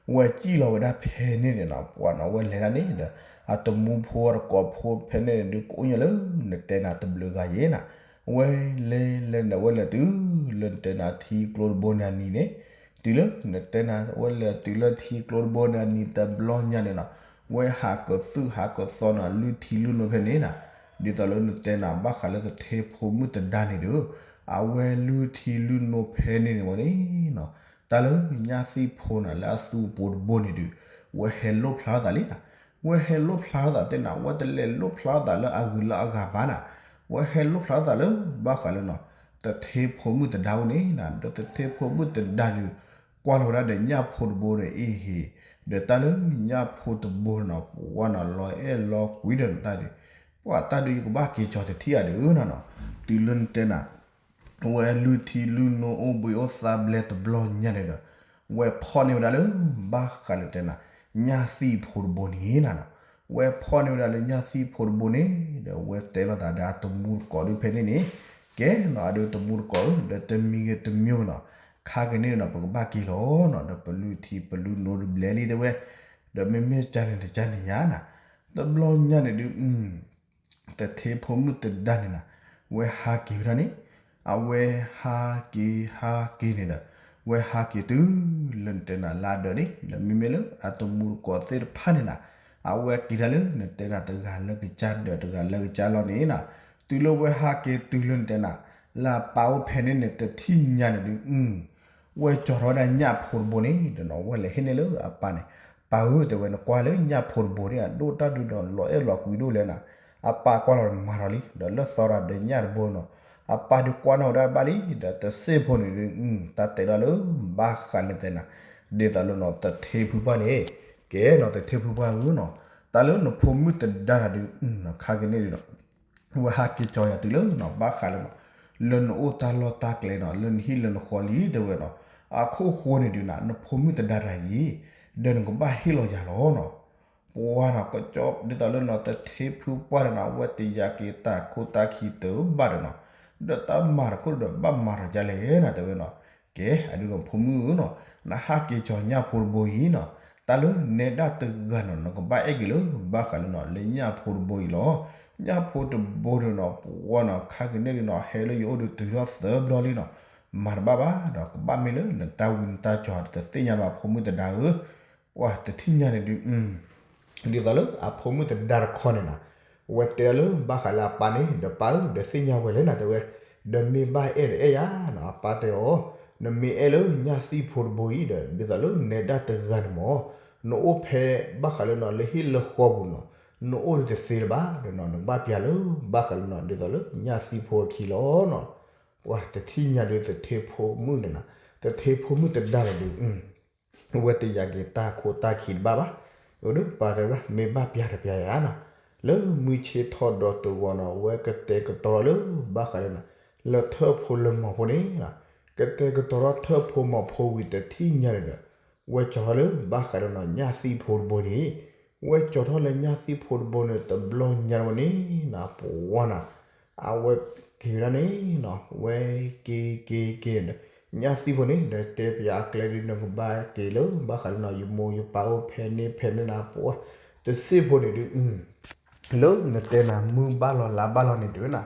ဝဲစံၣ်လီၤဝဲဒၣ်ဖဲန့ၣ်န့ၣ်နီၤ ပှၤနီၤ ဝဲလဲၤဒၣ်န့ၣ်ဒီး အတမူဖိအတကိးဖိဖဲန့ၣ်န့ၣ်ဒုး ကိးညါလၢနတဲနၤတဘျုးဂၤယဲၢ်နၤ, ဝဲလဲၤလဲၤန့ၣ် ဝဲလဲၤတုၤလၢနတဲနၤထံကျိတဘိန့ၣ်အနံၤန့ၣ်, တုၤလၢနတဲနၤ ဝဲလဲၤတုၤလၢထံကျိတဘိန့ၣ်အနံၤတဘျီညါန့ၣ်နီၤ, ဝဲဟးကသုၣ်ဟးကသီနီၤ လုၢ်ထံလုၢ်နိဖဲန့ၣ်နၤ, ဒ်သိးလၢနတဲနၤ ဘၣ်ဃးလၢသထ့ဖိမုၣ်သဒါန့ၣ်ဒီး အဝဲလုၢ်ထံလုၢ်နိဖဲန့ၣ်န့ၣ်ဝဲန့ၣ်နီၤ, တၢ်လၢညၣ်သံၣ်ဖိနၤ လၢအသူအပိၤတဘိန့ၣ်ဒုး ဝဲဟဲလိၣ်ဖျါထီၣ်သးလံနၤ, ဝဲဟဲလိၣ်ဖျါထီၣ်သးသ့ၣ်နၤ ဝဲတလဲၤလိၣ်ဖျါထီၣ်သးလၢအဂုၤလၢအဂၤဘၣ်နၤ, ဝဲဟဲလိၣ်ဖျါထီၣ်သးလၢ ဘၣ်ဃးလၢနီၤ သထ့ဖိမုၣ်သဒါအိၣ်န့ၣ်နၤ, ဒီးသထ့ဖိမုၣ်သဒါဒုး ကွၢ်လီၤဝဲဒၣ်ဒီးညၣ်ဖိတဘိဒီးအ့ၣ်ဟ့ၣ်, ဒီးတၢ်လၢညၣ်ဖိတဘိန့ၣ်နီၤ ပှၤနီၤလီၤအဲၣ်လီၤကွံဒီးနတၢ်ဒုး, ပှၤတၢ်ဒုးယကဘၣ်က့ၤကၠီၤတထံၣ်ဧါဒုးနၤနီၤ, တုၤလၢနတဲနၤ ဝဲလုၢ်ထံလုၢ်နိအိၣ်ဘှံးအိၣ်သါဘျဲတဘျီညါန့ၣ်ဒီး ဝဲဖီၣ်န့ၢ်ဝဲဒၣ်လၢ ဘၣ်ဃးလၢတဲနၤ ညၣ်သံၣ်ဖိတဘိန့ၣ်နၤနီၤ, ဝဲဖီၣ်န့ၢ်ဝဲဒၣ်လၢညၣ်သံၣ်ဖိတဘိန့ၣ်ဒီး ဝဲတဲလိာ်သးဒီးအတမူတကိးဒုးဖဲန့ၣ်န့ၣ်, ကဲနီၤ အဒုးတမူတကိးဧၢ ဒီးတမံၤဂ့ၤတမံၤဂ့ၤနီၤ, ခါက့ၤန့ၣ်နီၤ ပကဘၣ်က့ၤလီၤနီၤ ဒီးပလုၢ်ထံပလုၢ်နိတဘျဲလံတဲဝဲ, ဒီးမ့မ့ၢ်ကန့ၣ်တကန့ၣ်ယါနၤ, တဘျီညါန့ၣ်ဒုး သထ့ဖိမုၣ်သဒါန့ၣ်နၤ, ဝဲဟးက့ၤဝဲဒၣ်န့ၣ်, အဝဲဟးက့ၤဟးက့ၤန့ၣ်ဒီး ဝဲဟးက့ၤတုၤလၢနတဲနၤ လၢဒၢးန့ၣ် ဒီးမ့မ့ၢ်လၢအတမူတကိးသ့ၣ်တဖၣ်န့ၣ်နၤ, အဝဲက့ၤတၢ်လၢနတဲနၤတဂၤလၢကစၢ်ဒီးတဂၤလၢကစၢ်လီၤန့ၣ်နၤ, တုၤလၢဝဲဟးက့ၤတုၤလၢနတဲနၤ လၢအပၢ်အိၣ်ဖဲန့ၣ်န့ၣ် တထံၣ်ညါန့ၣ်ဒုး ဝဲကၠီၤထီၣ်ဝဲဒၣ်ညၣ်ဖိတဘိန့ၣ်ဒီးနီၤ ဝဲလဲၤဟ့ၣ်န့ၢ်လၢအပၢ်န့ၣ်, ပၢ်ဧၢ တဲဝဲ နကွၢ်လၢညၣ်ဖိတဘိန့ၣ် အဒိၣ်တၢ်ဒုးဒီးလီၤအဲၣ်လီၤကွံဒိၣ်လဲၣ်နၤ, အပၢ်ကွၢ်လီၤမၤထီၣ်လံ ဒီးလၢသီရၤဒီးညၣ်တဘိနီၤ, အပၢ်ဒုးကွၢ်နီၣ်ဝဲဒၣ်ဘၣ်လံ ဒီးတစ့ၢ်ဖိန့ၣ်ဒုး တၢ်တဲဒၣ်လၢ ဘၣ်ဃးလၢတဲနၤ ဒ်သိးလၢနီၤ သထ့ဖုပှၢ်န့ၣ်, ကဲနီၤ သထ့ဖုပှၢ်ဧၢနီၤ, တၢ်လၢနဖိမုၣ်တဒါတၢ်ဒုး ခါကန့ၣ်ဒုးနီၤ, ဝဲဟးက့ၤကၠီၤယၤတုၤလၢနီၤ ဘၣ်ဃးလၢနီၤ, လၢနအိၣ်တၢ်လီၢ်တၢ်ကျဲနီၤ လၢနဟံၣ်လၢနဃီလံတဲဝဲနီၤ, အခိၣ်ဃိန့ၣ်ဒုးနၤ နဖိမုၣ်တဒါတၢ်အံၤ, ဒီးနကဘၣ်ဟ့ၣ်လီၤယၤလီၤနီၤ. ပှၤနီၤ ကၠီဒ်သိးလၢနီၤ သထ့ဖုပှၢ်န့ၣ်နီၤ အဝဲတယာ်က့ၤတၢ်ခိၣ်တၢ်ခံတဘၣ်ဒီးနီၤ, ဒီးတၢ်မၤတခိၣ်ဒီးဘၣ်မၤထီၣ်ယါလဲၣ်နၤတဲဝဲနီၤ, ကဲအဒုးနီၤ ဖိမုၣ်ဧၢနီၤ, နဟးက့ၤကၠီၤညၣ်ဖိတဘိအံၤနီၤ, တၢ်လၢနဲဒၣ်တဂၤနီၤ နကဘၣ်အဲၣ်က့ၤလၢ ဘၣ်ဃးလၢနီၤ လၢညၣ်ဖိတဘိအံၤလီၤ. ညၣ်ဖိတဘိန့ၣ်နီၤ ပှၤနီၤ ခါကန့ၣ်ဒုးနီၤ ဟဲလၢယအိၣ်ဒုးတုၤထီၣ်သၢဘျီလံနီၤ, မၤတဘၣ်ဘၣ်ဒီး ကဘၣ်မ့ၢ်လၢနတၢ်ဝံနတၢ်ကၠီၤတသ့ၣ်ညါဘၣ် ဖိမုၣ်တဒါဧၢ, ပှၤတထံၣ်ညါန့ၣ်ဒုး ဒ်သိးလၢအဖိမုၣ်တဒါတခီန့ၣ်နီၤ, ဝဲတဲလၢဘၣ်ဃးလၢအပၢ်န့ၣ် ဒီးပၢ်ဧၢ ဒီးသ့ၣ်ညါဝဲလဲၣ်နၤတဲဝဲ, ဒီးမ့ၢ်ဘၣ်အဲၣ်ဒီးအဲၣ်ယၤနီၤ အပၢ်တဲအီၤ, နမ့ၢ်အဲၣ်လၢညၣ်သံၣ်ဖိတဘိအံၤဒီး ဒ်သိးလၢနဲဒၣ်တဂၤန့ၣ်မ့ၢ်, နအိၣ်ဖဲဘၣ်ဃးလၢနီၤ လၢဟံၣ်လၢဃီပူၤနီၤ, နအိၣ်ဒုးတသ့လၢၤဘၣ်ဒီးနီၤ နကဘၣ်ပျၢ်လၢ ဘၣ်ဃးလၢနီၤ ဒ်သိးလၢညၣ်သံၣ်ဖိအခံလီၤနီၤ. ပှၤတထံၣ်ညါဒုးသထ့ဖိမုၣ်န့ၣ်နီၤ, သထ့ဖိမုၣ်တဒါန့ၣ်ဒုး ဝဲတယာ်က့ၤတၢ်ခိၣ်တၢ်ခံတဘၣ်ဘၣ်, အဒုးပၢ်တဲဝဲဒၣ် မ့ၢ်ဘၣ်ပျၢ်တပျၢ်ယၤနီၤ, လၢမုၢ်ဆ့ၣ်ထီၣ်ဒီးတဝီနီၤ ဝဲကတဲာ်ကတီၤထီၣ်လၢ ဘၣ်ဃးလၢနီၤ လၢထၢၣ်ဖိလၢမီၢ်ဖိန့ၣ်နီၤ, ကတဲာ်ကတီၤထီၣ်ထၢၣ်ဖိမီၢ်ဖိဝံၤတထံၣ်ညါန့ၣ်ဒီး ဝဲကၠီၤထီၣ်လၢ ဘၣ်ဃးလၢနီၤ ညၣ်သံၣ်ဖိတဘိန့ၣ်, ဝဲကၠီၤထီၣ်လၢညၣ်သံၣ်ဖိတဘိန့ၣ် တဘျီညါဝဲန့ၣ်နီၤ ပှၤနီၤ အဝဲက့ၤဝဲဒၣ်န့ၣ်နီၤ ဝဲက့ၤက့ၤက့ၤဒီး ညၣ်သံၣ်ဖိန့ၣ် ဒီးတဲပယီၤအကျဲဒုး နကဘၣ်က့ၤလၢ ဘၣ်ဃးလၢနီၤ ယမိၢ်ယပၢ်အိၣ်ဖဲန့ၣ်ဖဲန့ၣ်နၤ ပှၤတစ့ၢ်ဖိန့ၣ်ဒုး လၢနတဲနၤ မုၢ်ဘၣ်လီၤလါဘၣ်လီၤန့ၣ်ဒုးနၤ,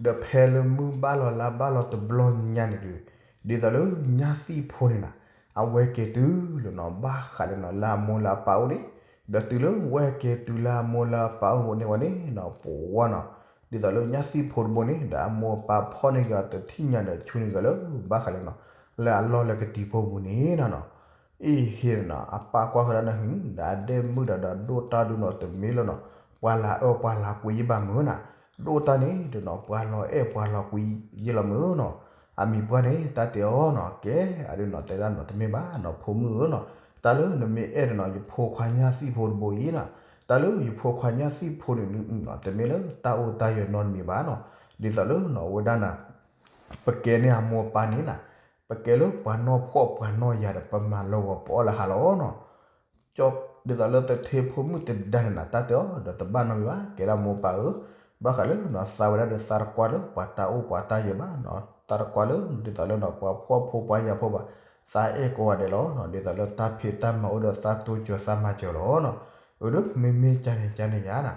ဒီးဖဲလၢမုၢ်ဘၣ်လီၤလါဘၣ်လီၤတဘျီညါန့ၣ်ဒုး, ဒ်သိးလၢညၣ်သံၣ်ဖိန့ၣ်နၤ, အဝဲက့ၤတုၤလၢနီၤ ဘၣ်ဃးလၢနီၤ လၢအမိၢ်လၢအပၢ်အိၣ်န့ၣ်, ဒီးတုၤလၢဝဲက့ၤတုၤလၢအမိၢ်လၢအပၢ်အိၣ်န့ၣ်ဝဲန့ၣ်နီၤ ပှၤနီၤ, ဒ်သိးလၢညၣ်သံၣ်ဖိတဘိန့ၣ် ဒီးအမိၢ်အပၢ်ဖီၣ်န့ၢ်က့ၤအီၤတထံၣ်ညါဒီး ဆူန့ၢ်က့ၤလၢ ဘၣ်ဃးလၢနီၤ လၢအလီၢ်လၢကတံၤဖိပူၤန့ၣ်နီၤနီၤ အ့ၣ်ဟ့ၣ်နီၤ အပၢ်ကွၢ်ဃီဒၣ်နၢ်ဟူ ဒီးအဒဲမုၣ်ဒီး ဒီးဒိၣ်တၢ်ဒုးနီၤတမ့ၢ်လၢနီၤ ပှၤလၤအၢပှၤလၤကွံယ့ၢ်ဘၣ်မုၢ်နီၤ, ဒိၣ်တၢ်န့ၣ်ဒုးနီၤ ပှၤလီၤအဲၣ်ပှၤလီၤကွံယ့ၢ်လီၤမုၢ်နီၤ, အမံၤပှၢ်န့ၣ် တၢ်တဲအီၤနီၤ ကဲ အဒုးနီၤ တဲဒၣ်နီၤ တမ့ၢ်ဘၣ်နီၤ ဖိမုၣ်ဧၢနီၤ, တၢ်လၢနမ့ၢ်အဲၣ်ဒုးနီၤ ယဖိခွါညၣ်သံၣ်ဖိတဘိအံၤနီၤ, တၢ်လၢယဖိခွါညၣ်သံၣ်ဖိန့ၣ်ဒုးနီၤ တမ့ၢ်လၢတၢ်အိၣ်တၢ်ယၢၤနီတမံၤဘၣ်နီၤ, ဒ်သိးလၢနီၤ အဝဲဒၣ်နၤ ပကဲန့ၢ်အမိၢ်အပၢ်န့ၣ်နီၤ, ပကဲလၢပှၤနီၢ်ဖှီၣ်ပှၤနီၢ်ယာ်ဒီး ပမၤလီၤဂီၤပအီၣ်လၢဟါလီၤနီၤ, ဒ်သိးလၢသထ့ဖိမုၣ်တဒါန့ၣ်နီၤ တၢ်တဲအီၤ ဒီးတဘၣ်နီတမံၤဘၣ် ကဲဒၣ်မိၢ်ပၢ်ဧၢ, ဘၣ်ဃးလၢနီၤ သးဝဲဒၣ်ဒီးသးတကွၢ်လၢပှၤတၢ်အိၣ်ပှၤတၢ်ယၢၤဘၣ်နီၤ, သးတကွၢ်လၢဒ်သိးလၢနီၤ ပှၤဖှီၣ်ဖိပှၤယာ်ဖိဘၣ်, သးအဲၣ်ကိးဂၤဒဲးလီၤနီၤ, ဒ်သိးလၢတၢ်ဖံးတၢ်မၤအိၣ်ဒီးသးတိစၢၤသးမၤစၢၤလီၤနီၤ, အဒုးမ့မ့ၢ်ကန့ၣ်ကန့ၣ်ယါနီၤ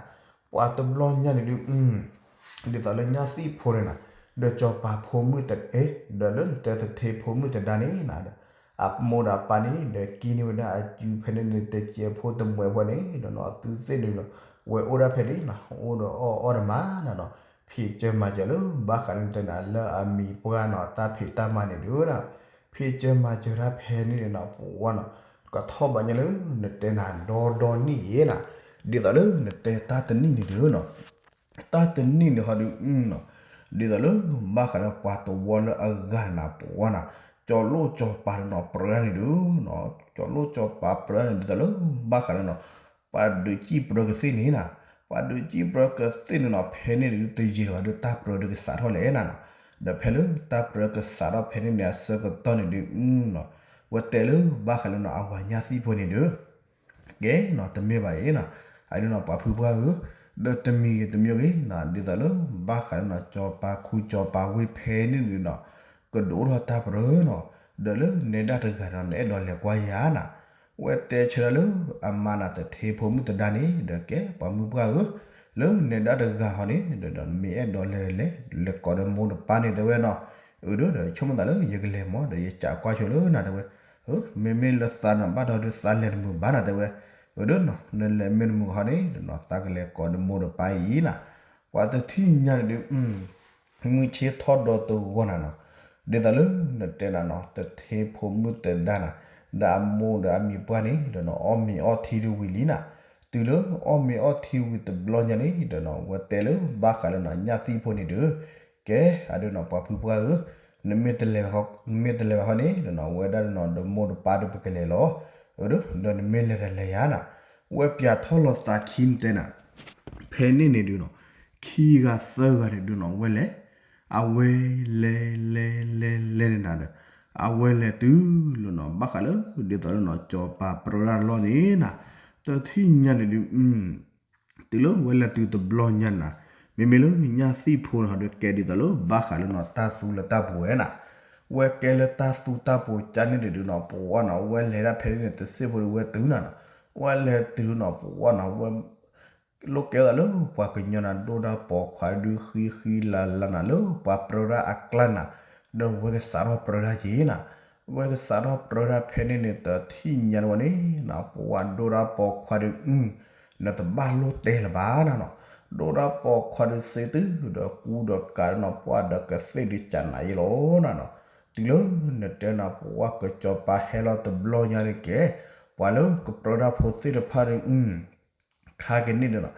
ပှၤတဘျီညါန့ၣ်ဒုး ဒ်သိးလၢညၣ်သံၣ်ဖိန့ၣ်နီၤ, ဒီးကၠီၤပၤဖိမုၣ်တအဲၣ် ဒီးလၢနတဲသထ့ဖိမုၣ်တဒါန့ၣ်နီၤ, အမိၢ်ဒီးအပၢ်န့ၣ် ဒီးကံန့ၢ်ဝဲဒၣ်အစုဖဲန့ၣ်န့ၣ် တစဲးဖိတမှဲးဖိန့ၣ် ဒီးနီၤ အသုသ့ၣ်န့ၣ်ဒီး ဝဲအိၣ်ဒၣ်ဖဲန့ၣ်နီၤ အိၣ်ဒီးအီၣ်အီၣ်ဒီးမၤနီၤနီၤ, ဖံးစၢၤမၤစၢၤလၢ ဘၣ်ဃးလၢနတဲနၤ လၢအမံၤပှၢ်နီၤ တၢ်ဖံးတၢ်မၤန့ၣ်ဒုးနီၤ, ဖံးစၢၤမၤစၢၤတၢ်ဖဲန့ၣ်န့ၣ်နီၤ ပှၤနီၤ ကထီၣ်ဘၣ်ညါလၢ နတဲနၤဒီဒီနံၣ်အံၤနီၤ, ဒ်သိးလၢနတဲတၢ်တနံၣ်န့ၣ်ဒုးနီၤ တၢ်တနံၣ်န့ၣ်ဟီဒုးနီၤ, ဒ်သိးလၢ ဘၣ်ဃးလၢပှၤတဝီလၢအဂၤန့ၣ်နီၤ ပှၤနီၤ ကၠီၤလိၣ်ကၠီၤပၤန့ၣ်နီၤ ပြၢန့ၣ်ဒုးနီၤ, ကၠီၤလိၣ်ကၠီၤပၤပြၢန့ၣ် ဒ်သိးလၢ ဘၣ်ဃးလၢနီၤ ပှၤဒုးစံၣ်ပြၢကသ့ၣ်န့ၣ်နီၤ, ပှၤဒုးစံၣ်ပြၢကသ့ၣ်န့ၣ်နီၤ ဖဲန့ၣ်ဒုး တယံာ်လၢၤဘၣ်ဒီး တၢ်ပြၢဒုးကစးထီၣ်လဲၣ်နၤနီၤ, ဒီးဖဲလၢတၢ်ပြၢကစးထီၣ်ဖဲန့ၣ်န့ၣ် အဆၢကတီၢ်န့ၣ်ဒုးနီၤ, ဝဲတဲလၢဘၣ်ဃးလၢနီၤ အဝၤညၣ်သံၣ်ဖိန့ၣ်ဒုး ကဲနီၤ တမ့ၢ်ဘၣ်အံၤနီၤ, အဒုးနီၤ ပှၤဖုပှၢ်ဧၢ, ဒီးတမံၤဂ့ၤတမံၤဂ့ၤနီၤ ဒ်သိးလၢ ဘၣ်ဃးလၢနီၤ ကၠီၤပၤခူကၠီၤပၤဝ့ၢ်ဖဲန့ၣ်ဒုးနီၤ, ကဒိးထီၣ်တၢ်ပြၢနီၤ, ဒီးလၢနဲဒၣ်တဂၤနီၤ နအဲၣ်ဒိးလဲၤကွၢ်ယၤနီၤ, ဝဲတဲဆၢဒၣ်လၢ အမါနီၤ သထ့ဖိမုၣ်တဒါန့ၣ် ဒီးကဲပှၤမုၣ်ပှၢ်ဧၢ, လၢနဲဒၣ်တဂၤဟီန့ၣ် ဒီးမ့ၢ်အဲၣ်ဒိးလဲၤလဲၤ လဲၤကိးဒီးမိၢ်ဒီးပၢ်န့ၣ်တဲဝဲနီၤ, အဒုးဒီးဆိကမိၣ်သးလၢယကလဲၤမၢ် ဒီးယကးကွၢ်ဆိလၢနၤတဲဝဲ မ့မ့ၢ်လၢသးနၤဘၣ်ဒီးဒုးသးလဲၤတမုာ်ဘၣ်နၤတဲဝဲ, အဒုးနီၤ နလဲၤမ့ၢ်တမုာ်ဟီန့ၣ် ဒီးနီၤ သးကလဲၤကိးဒီးမိၢ်ဒီးပၢ်အံၤနၤ, ပှၤတထံၣ်ညါန့ၣ်ဒုး မုၢ်ဆ့ၣ်ထီၣ်ဒီးတဂီၤနၤနီၤ, ဒ်သိးလၢနတဲနၤနီၤ သထ့ဖိမုၣ်တဒါနၤ, ဒီးအမိၢ်ဒီးအမံၤပှၢ်န့ၣ် ဒီးနီၤ အီၣ်မ့ၤအီၣ်ထံဒုးဝံၤလံနၤ, တုၤလၢအီၣ်မ့ၤအီၣ်ထံဝံၤတဘျီညါန့ၣ် ဒီးနီၤ ဝဲတဲလၢဘၣ်ဃးလၢနီၤ ညၣ်သံၣ်ဖိန့ၣ်ဒီး ကဲ အဒုးနီၤ ပှၤဖုပှၢ်ဧၢ, နမ့ၢ်တလဲၤဘၣ်ဃီန့ၣ်ဒီးနီၤ ဝဲဒၣ်ဒီးနီၤ ဒီးမိၢ်ဒီးပၢ်ဒီးပကလဲၤလီၤ, ဒီးနမ့ၢ်လဲၤတလဲၤယၤနၤ, ဝဲပၠးထီၣ်လီၤသးခံနတဲနၤ, ဖဲန့ၣ်န့ၣ်ဒုးနီၤ, ခံဂၤသၢဂၤန့ၣ်ဒုးနီၤ ဝဲလဲၤ, အဝဲလဲၤလဲၤလဲၤလဲၤန့ၣ်နၤဒီး, အဝဲလဲၤတုၤလၢနီၤ ဘၣ်ဃးလၢ ဒ်သိးလၢနီၤ စီၤပၤပြၢဒၣ်လီၢ်န့ၣ်နၤ, တထံၣ်ညါန့ၣ်ဒုး တုၤလၢဝဲလဲၤတုၤတဘျီညါနၤ, မ့မ့ၢ်လၢညၣ်သံၣ်ဖိန့ၣ်ဟီဒီး ကဲဒ်သိးလၢ ဘၣ်ဃးလၢနီၤတၢ်သူလၢတၢ်ပူၤဝဲနၤ, ဝဲကဲလၢတၢ်သူတၢ်ပူၤကန့ၣ်ဒုးနီၤ ပဝဲနီၤ ဝဲလဲၤဒၣ်ဖဲန့ၣ်န့ၣ် တစ့ၢ်ဖိဒီးဝဲတုၤနၤနီၤ, ဝဲလဲၤတုၤနီၤ ပဝဲနီၤ ဝဲ လိၣ်ကဲသးလၢပှၤကညီနၤ ဒိၣ်တၢ်ပိာ်ခွါဒုးဃံဃံလၤလၤနၤလၢပှၤပြၢဒၣ်အကျါနၤ, ဒီးဝဲကစးထီၣ်ပြၢဒၣ်က့ၤနၤ, ဝဲကစးထီၣ်ပြၢဒၣ်ဖဲန့ၣ်န့ၣ် တထံၣ်ညါန့ၣ်ဝဲန့ၣ်နၤ ပဝဲဒိၣ်တၢ်ပိာ်ခွါဒုး နတဘၣ်လိၣ်တဲလၢၤဘၣ်နၤနီၤ, ဒိၣ်တၢ်ပိာ်ခွါဒုးစ့တုၤဒီးကူဒီးကးဒီးနီၤ ပှၢ်ဒီးကသ့ၣ်ဒုးကနၤယ့လီၤနၤနီၤ, တုၤလၢနတဲနၤ ပဝဲကစီၤပၤဟဲလီၤတဘျီညါန့ၣ်ကဲ, ပှၤလၢကပြၢဒၣ်ဖိသ့ၣ်တဖၣ်န့ၣ် ခါကန့ၣ်ဒီးနီၤ,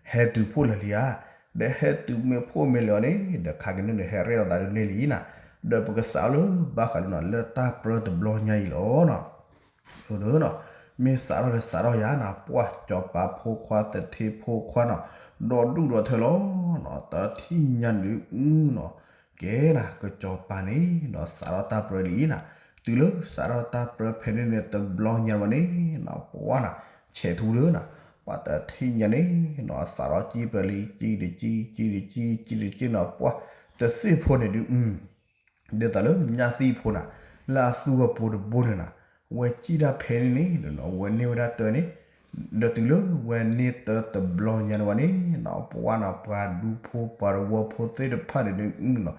ဟဲတုၤဖှိၣ်လၢာ်လံဧါ, ဒီးဟဲတုၤမ့ၢ်ဖှိၣ်မ့ၢ်လၢာ်အီၤန့ၣ် ဒီးခါကန့ၣ်ဒီး ဟဲရဲၣ်လီၤသးဒုးန့ၢ်လံနၤ, ဒီးပကစးထီၣ်လၢဘၣ်ဃးလၢနီၤ လၢတၢ်ပြၢတဘျီညါအံၤလီၤနီၤ, ဒီးနီၤ, မ့ၢ်စးထီၣ်ဒီးစးထီၣ်ယၤနၤ ပှၢ်စီၤပၤဖိခွါသထ့ဖိခွါနီၤ, ဒီးဒူၣ်ဒီးထၢလီၤနီၤ, တထံၣ်ညါန့ၣ်ဒုးနီၤ ကဲနၤ ကစီၤပၤန့ၣ်နီၤ စးထီၣ်တၢ်ပြၢလံနၤ, တုၤလၢစးထီၣ်တၢ်ပြၢဖဲန့ၣ်န့ၣ် တဘျီညါဝဲန့ၣ်နီၤ ပဝဲနၤ ဆဲးထူလၢနၤ, ပှၤတထံၣ်ညါန့ၣ်နီၤ စးထီၣ်ကံၣ်ပြၢလံ ကံၣ်တကံၣ် ကံၣ်တကံၣ် ကံၣ်တကံၣ်နီၤ ပှၢ်တစ့ၢ်ဖိန့ၣ်ဒုး ဒ်သိးလၢညၣ်သံၣ်ဖိနၤ လၢအသူအပူၤတဘိန့ၣ်နၤ, ဝဲကံၣ်တၢ်ဖဲန့ၣ်န့ၣ်နီၤ ဝဲန့ၢ်ဝဲဒၣ်တၢ်န့ၣ်, ဒီးတုၤလၢဝဲန့ၢ်တၢ်တဘျီညါန့ၣ်ဝဲန့ၣ်နီၤ ပဝဲနၤ ပှၤဒူဖိပှၤတဝီဖိသ့ၣ်တဖၣ်န့ၣ်ဒုးနီၤ,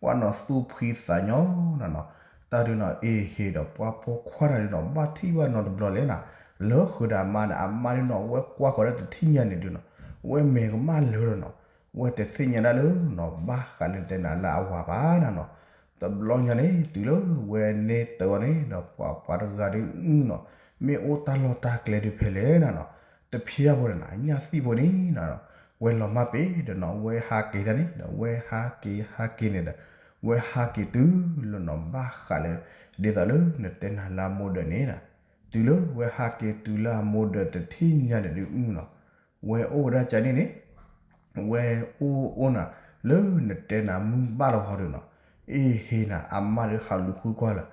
ပှၢ်နီၤသူၣ်ဖှံသးညီနၤနီၤ, တၢ်ဒုးနီၤ အ့ဟ့ဒီးပှၤပိာ်ခွါတၢ်ဒုးနီၤ ဘၣ်ထံၣ်ဘၣ်နီတဘျီလဲၣ်နၤ, လၢဃုာ်ဒီးအမါန့ၣ် အမါဒုးနီၤ ဝဲကွၢ်ဃီၤဒီးတထံၣ်ညါန့ၣ်ဒုးနီၤ, ဝဲမဲာ်ကမၣ်လၢာ်ဒီးနီၤ, ဝဲတသ့ၣ်ညါဒၣ်လၢနီၤ ဘၣ်ဃးလၢတဲနၤလၢအဝၤဘၣ်နၤနီၤ, တဘျီညါန့ၣ် တုၤလၢဝဲန့ၢ်တၢ်အီၤန့ၣ်ဒီး ပှၤပှၤတဂၤဒုးနီၤ, မ့ၢ်အိၣ်တၢ်လီၢ်တၢ်ကျဲဒုးဖဲလဲၣ်နၤနီၤ, တဖျါဖိန့ၣ်နၤ ညၣ်သံၣ်ဖိန့ၣ်နၤ, ဝဲလီၤမၢ်ပ့ၤဒီးနီၤ ဝဲဟးက့ၤတၢ်န့ၣ်ဒီး ဝဲဟးက့ၤဟးက့ၤန့ၣ်ဒီး ဝဲဟးက့ၤတုၤလၢနီၤ ဘၣ်ဃးလၢ ဒ်သိးလၢနတဲနၤလၢအမိၢ်ဒၢးန့ၣ်နၤ, တုၤလၢဝဲဟးက့ၤတုၤလၢအမိၢ်ဒၢးတထံၣ်ညါန့ၣ်ဒုးနီၤ, ဝဲအိၣ်ဝဲဒၣ်ကန့ၣ်န့ၣ် ဝဲအိၣ်အိၣ်နၤ လၢနတဲနၤမုၢ်ဘၣ်လီၤဟီဒုးနီၤ, အ့ဟ့နၤ အမါဒုးဟးလူၤဃုကွၢ်လၢာ်,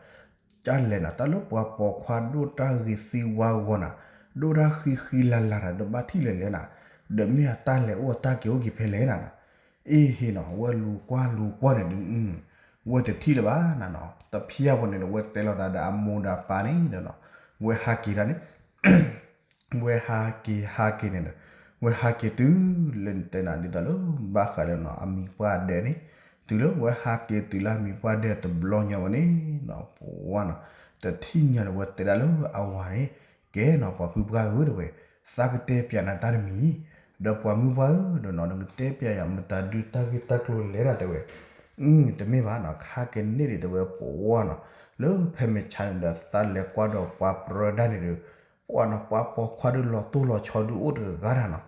ကလဲၣ်နၤ တၢ်လၢပှၤပိာ်ခွါဒိၣ်တၢ်ဂ့ၤသံဝါဂီၤနၤ, ဒိၣ်တၢ်ဃံဃံလၤလၤနၤ ဒီးဘၣ်ထံၣ်လဲၣ်လဲၣ်နၤ, ဒီးမ့ၢ်အတၢ်လဲၤအိၣ်တၢ်က့ၤအိၣ်က့ၤဖဲလဲၣ်နၤနီၤ, အ့ဟ့နီၤ ဝဲလူၤကွၢ်လူၤကွၢ်န့ၣ်ဒုး ဝဲတထံၣ်လၢၤဘၣ်နၤနီၤ, တဖျါဖိန့ၣ်ဒီး ဝဲတဲလီၤသးဒီးအမိၢ်ဒီးအပၢ်န့ၣ်ဒီးနီၤ, ဝဲဟးက့ၤတၢ်န့ၣ် ဝဲဟးက့ၤဟးက့ၤန့ၣ်ဒီး ဝဲဟးက့ၤတုၤလၢနတဲနၤဒ်သိးလၢ ဘၣ်ဃးလၢနီၤ အမံၤပှၢ်ဒဲးန့ၣ်, တုၤလၢဝဲဟးက့ၤတုၤလၢအမံၤပှၢ်ဒဲးတဘျီညါဝဲန့ၣ်နီၤ ပဝဲနီၤ, တထံၣ်ညါလၢဝဲတဲဒၣ်လၢအဝၤန့ၣ်, ကဲနီၤ ပှၤဖုပှၢ်ဧၢ တဲဝဲ, သးကတဲပျးနၤတၢ်တမံၤ, ဒီးပှၤမုၢ်ပှၢ်ဧၢ ဒီးနီၤ နကတဲပျးယၤမတၤဒုးတၢ်ဂ့ၢ်တၢ်ကျိၤလဲၣ်နၤ တဲဝဲ, တမ့ၢ်ဘၣ်နီၤ ခါကန့ၣ်ဒံး တဲဝဲ ပဝဲနီၤ, လၢဖဲမဲာ်ဆါန့ၣ်ဒီး သးလဲၤကွၢ်ဒီးပှၤပြၢဒၣ်န့ၣ်ဒီး ပှၤနီၤ ပှၤပိာ်ခွါဒုးလီၤတိၢ်လီၤဆီဒုးအိၣ်တဂၤတၢ်နီၤ,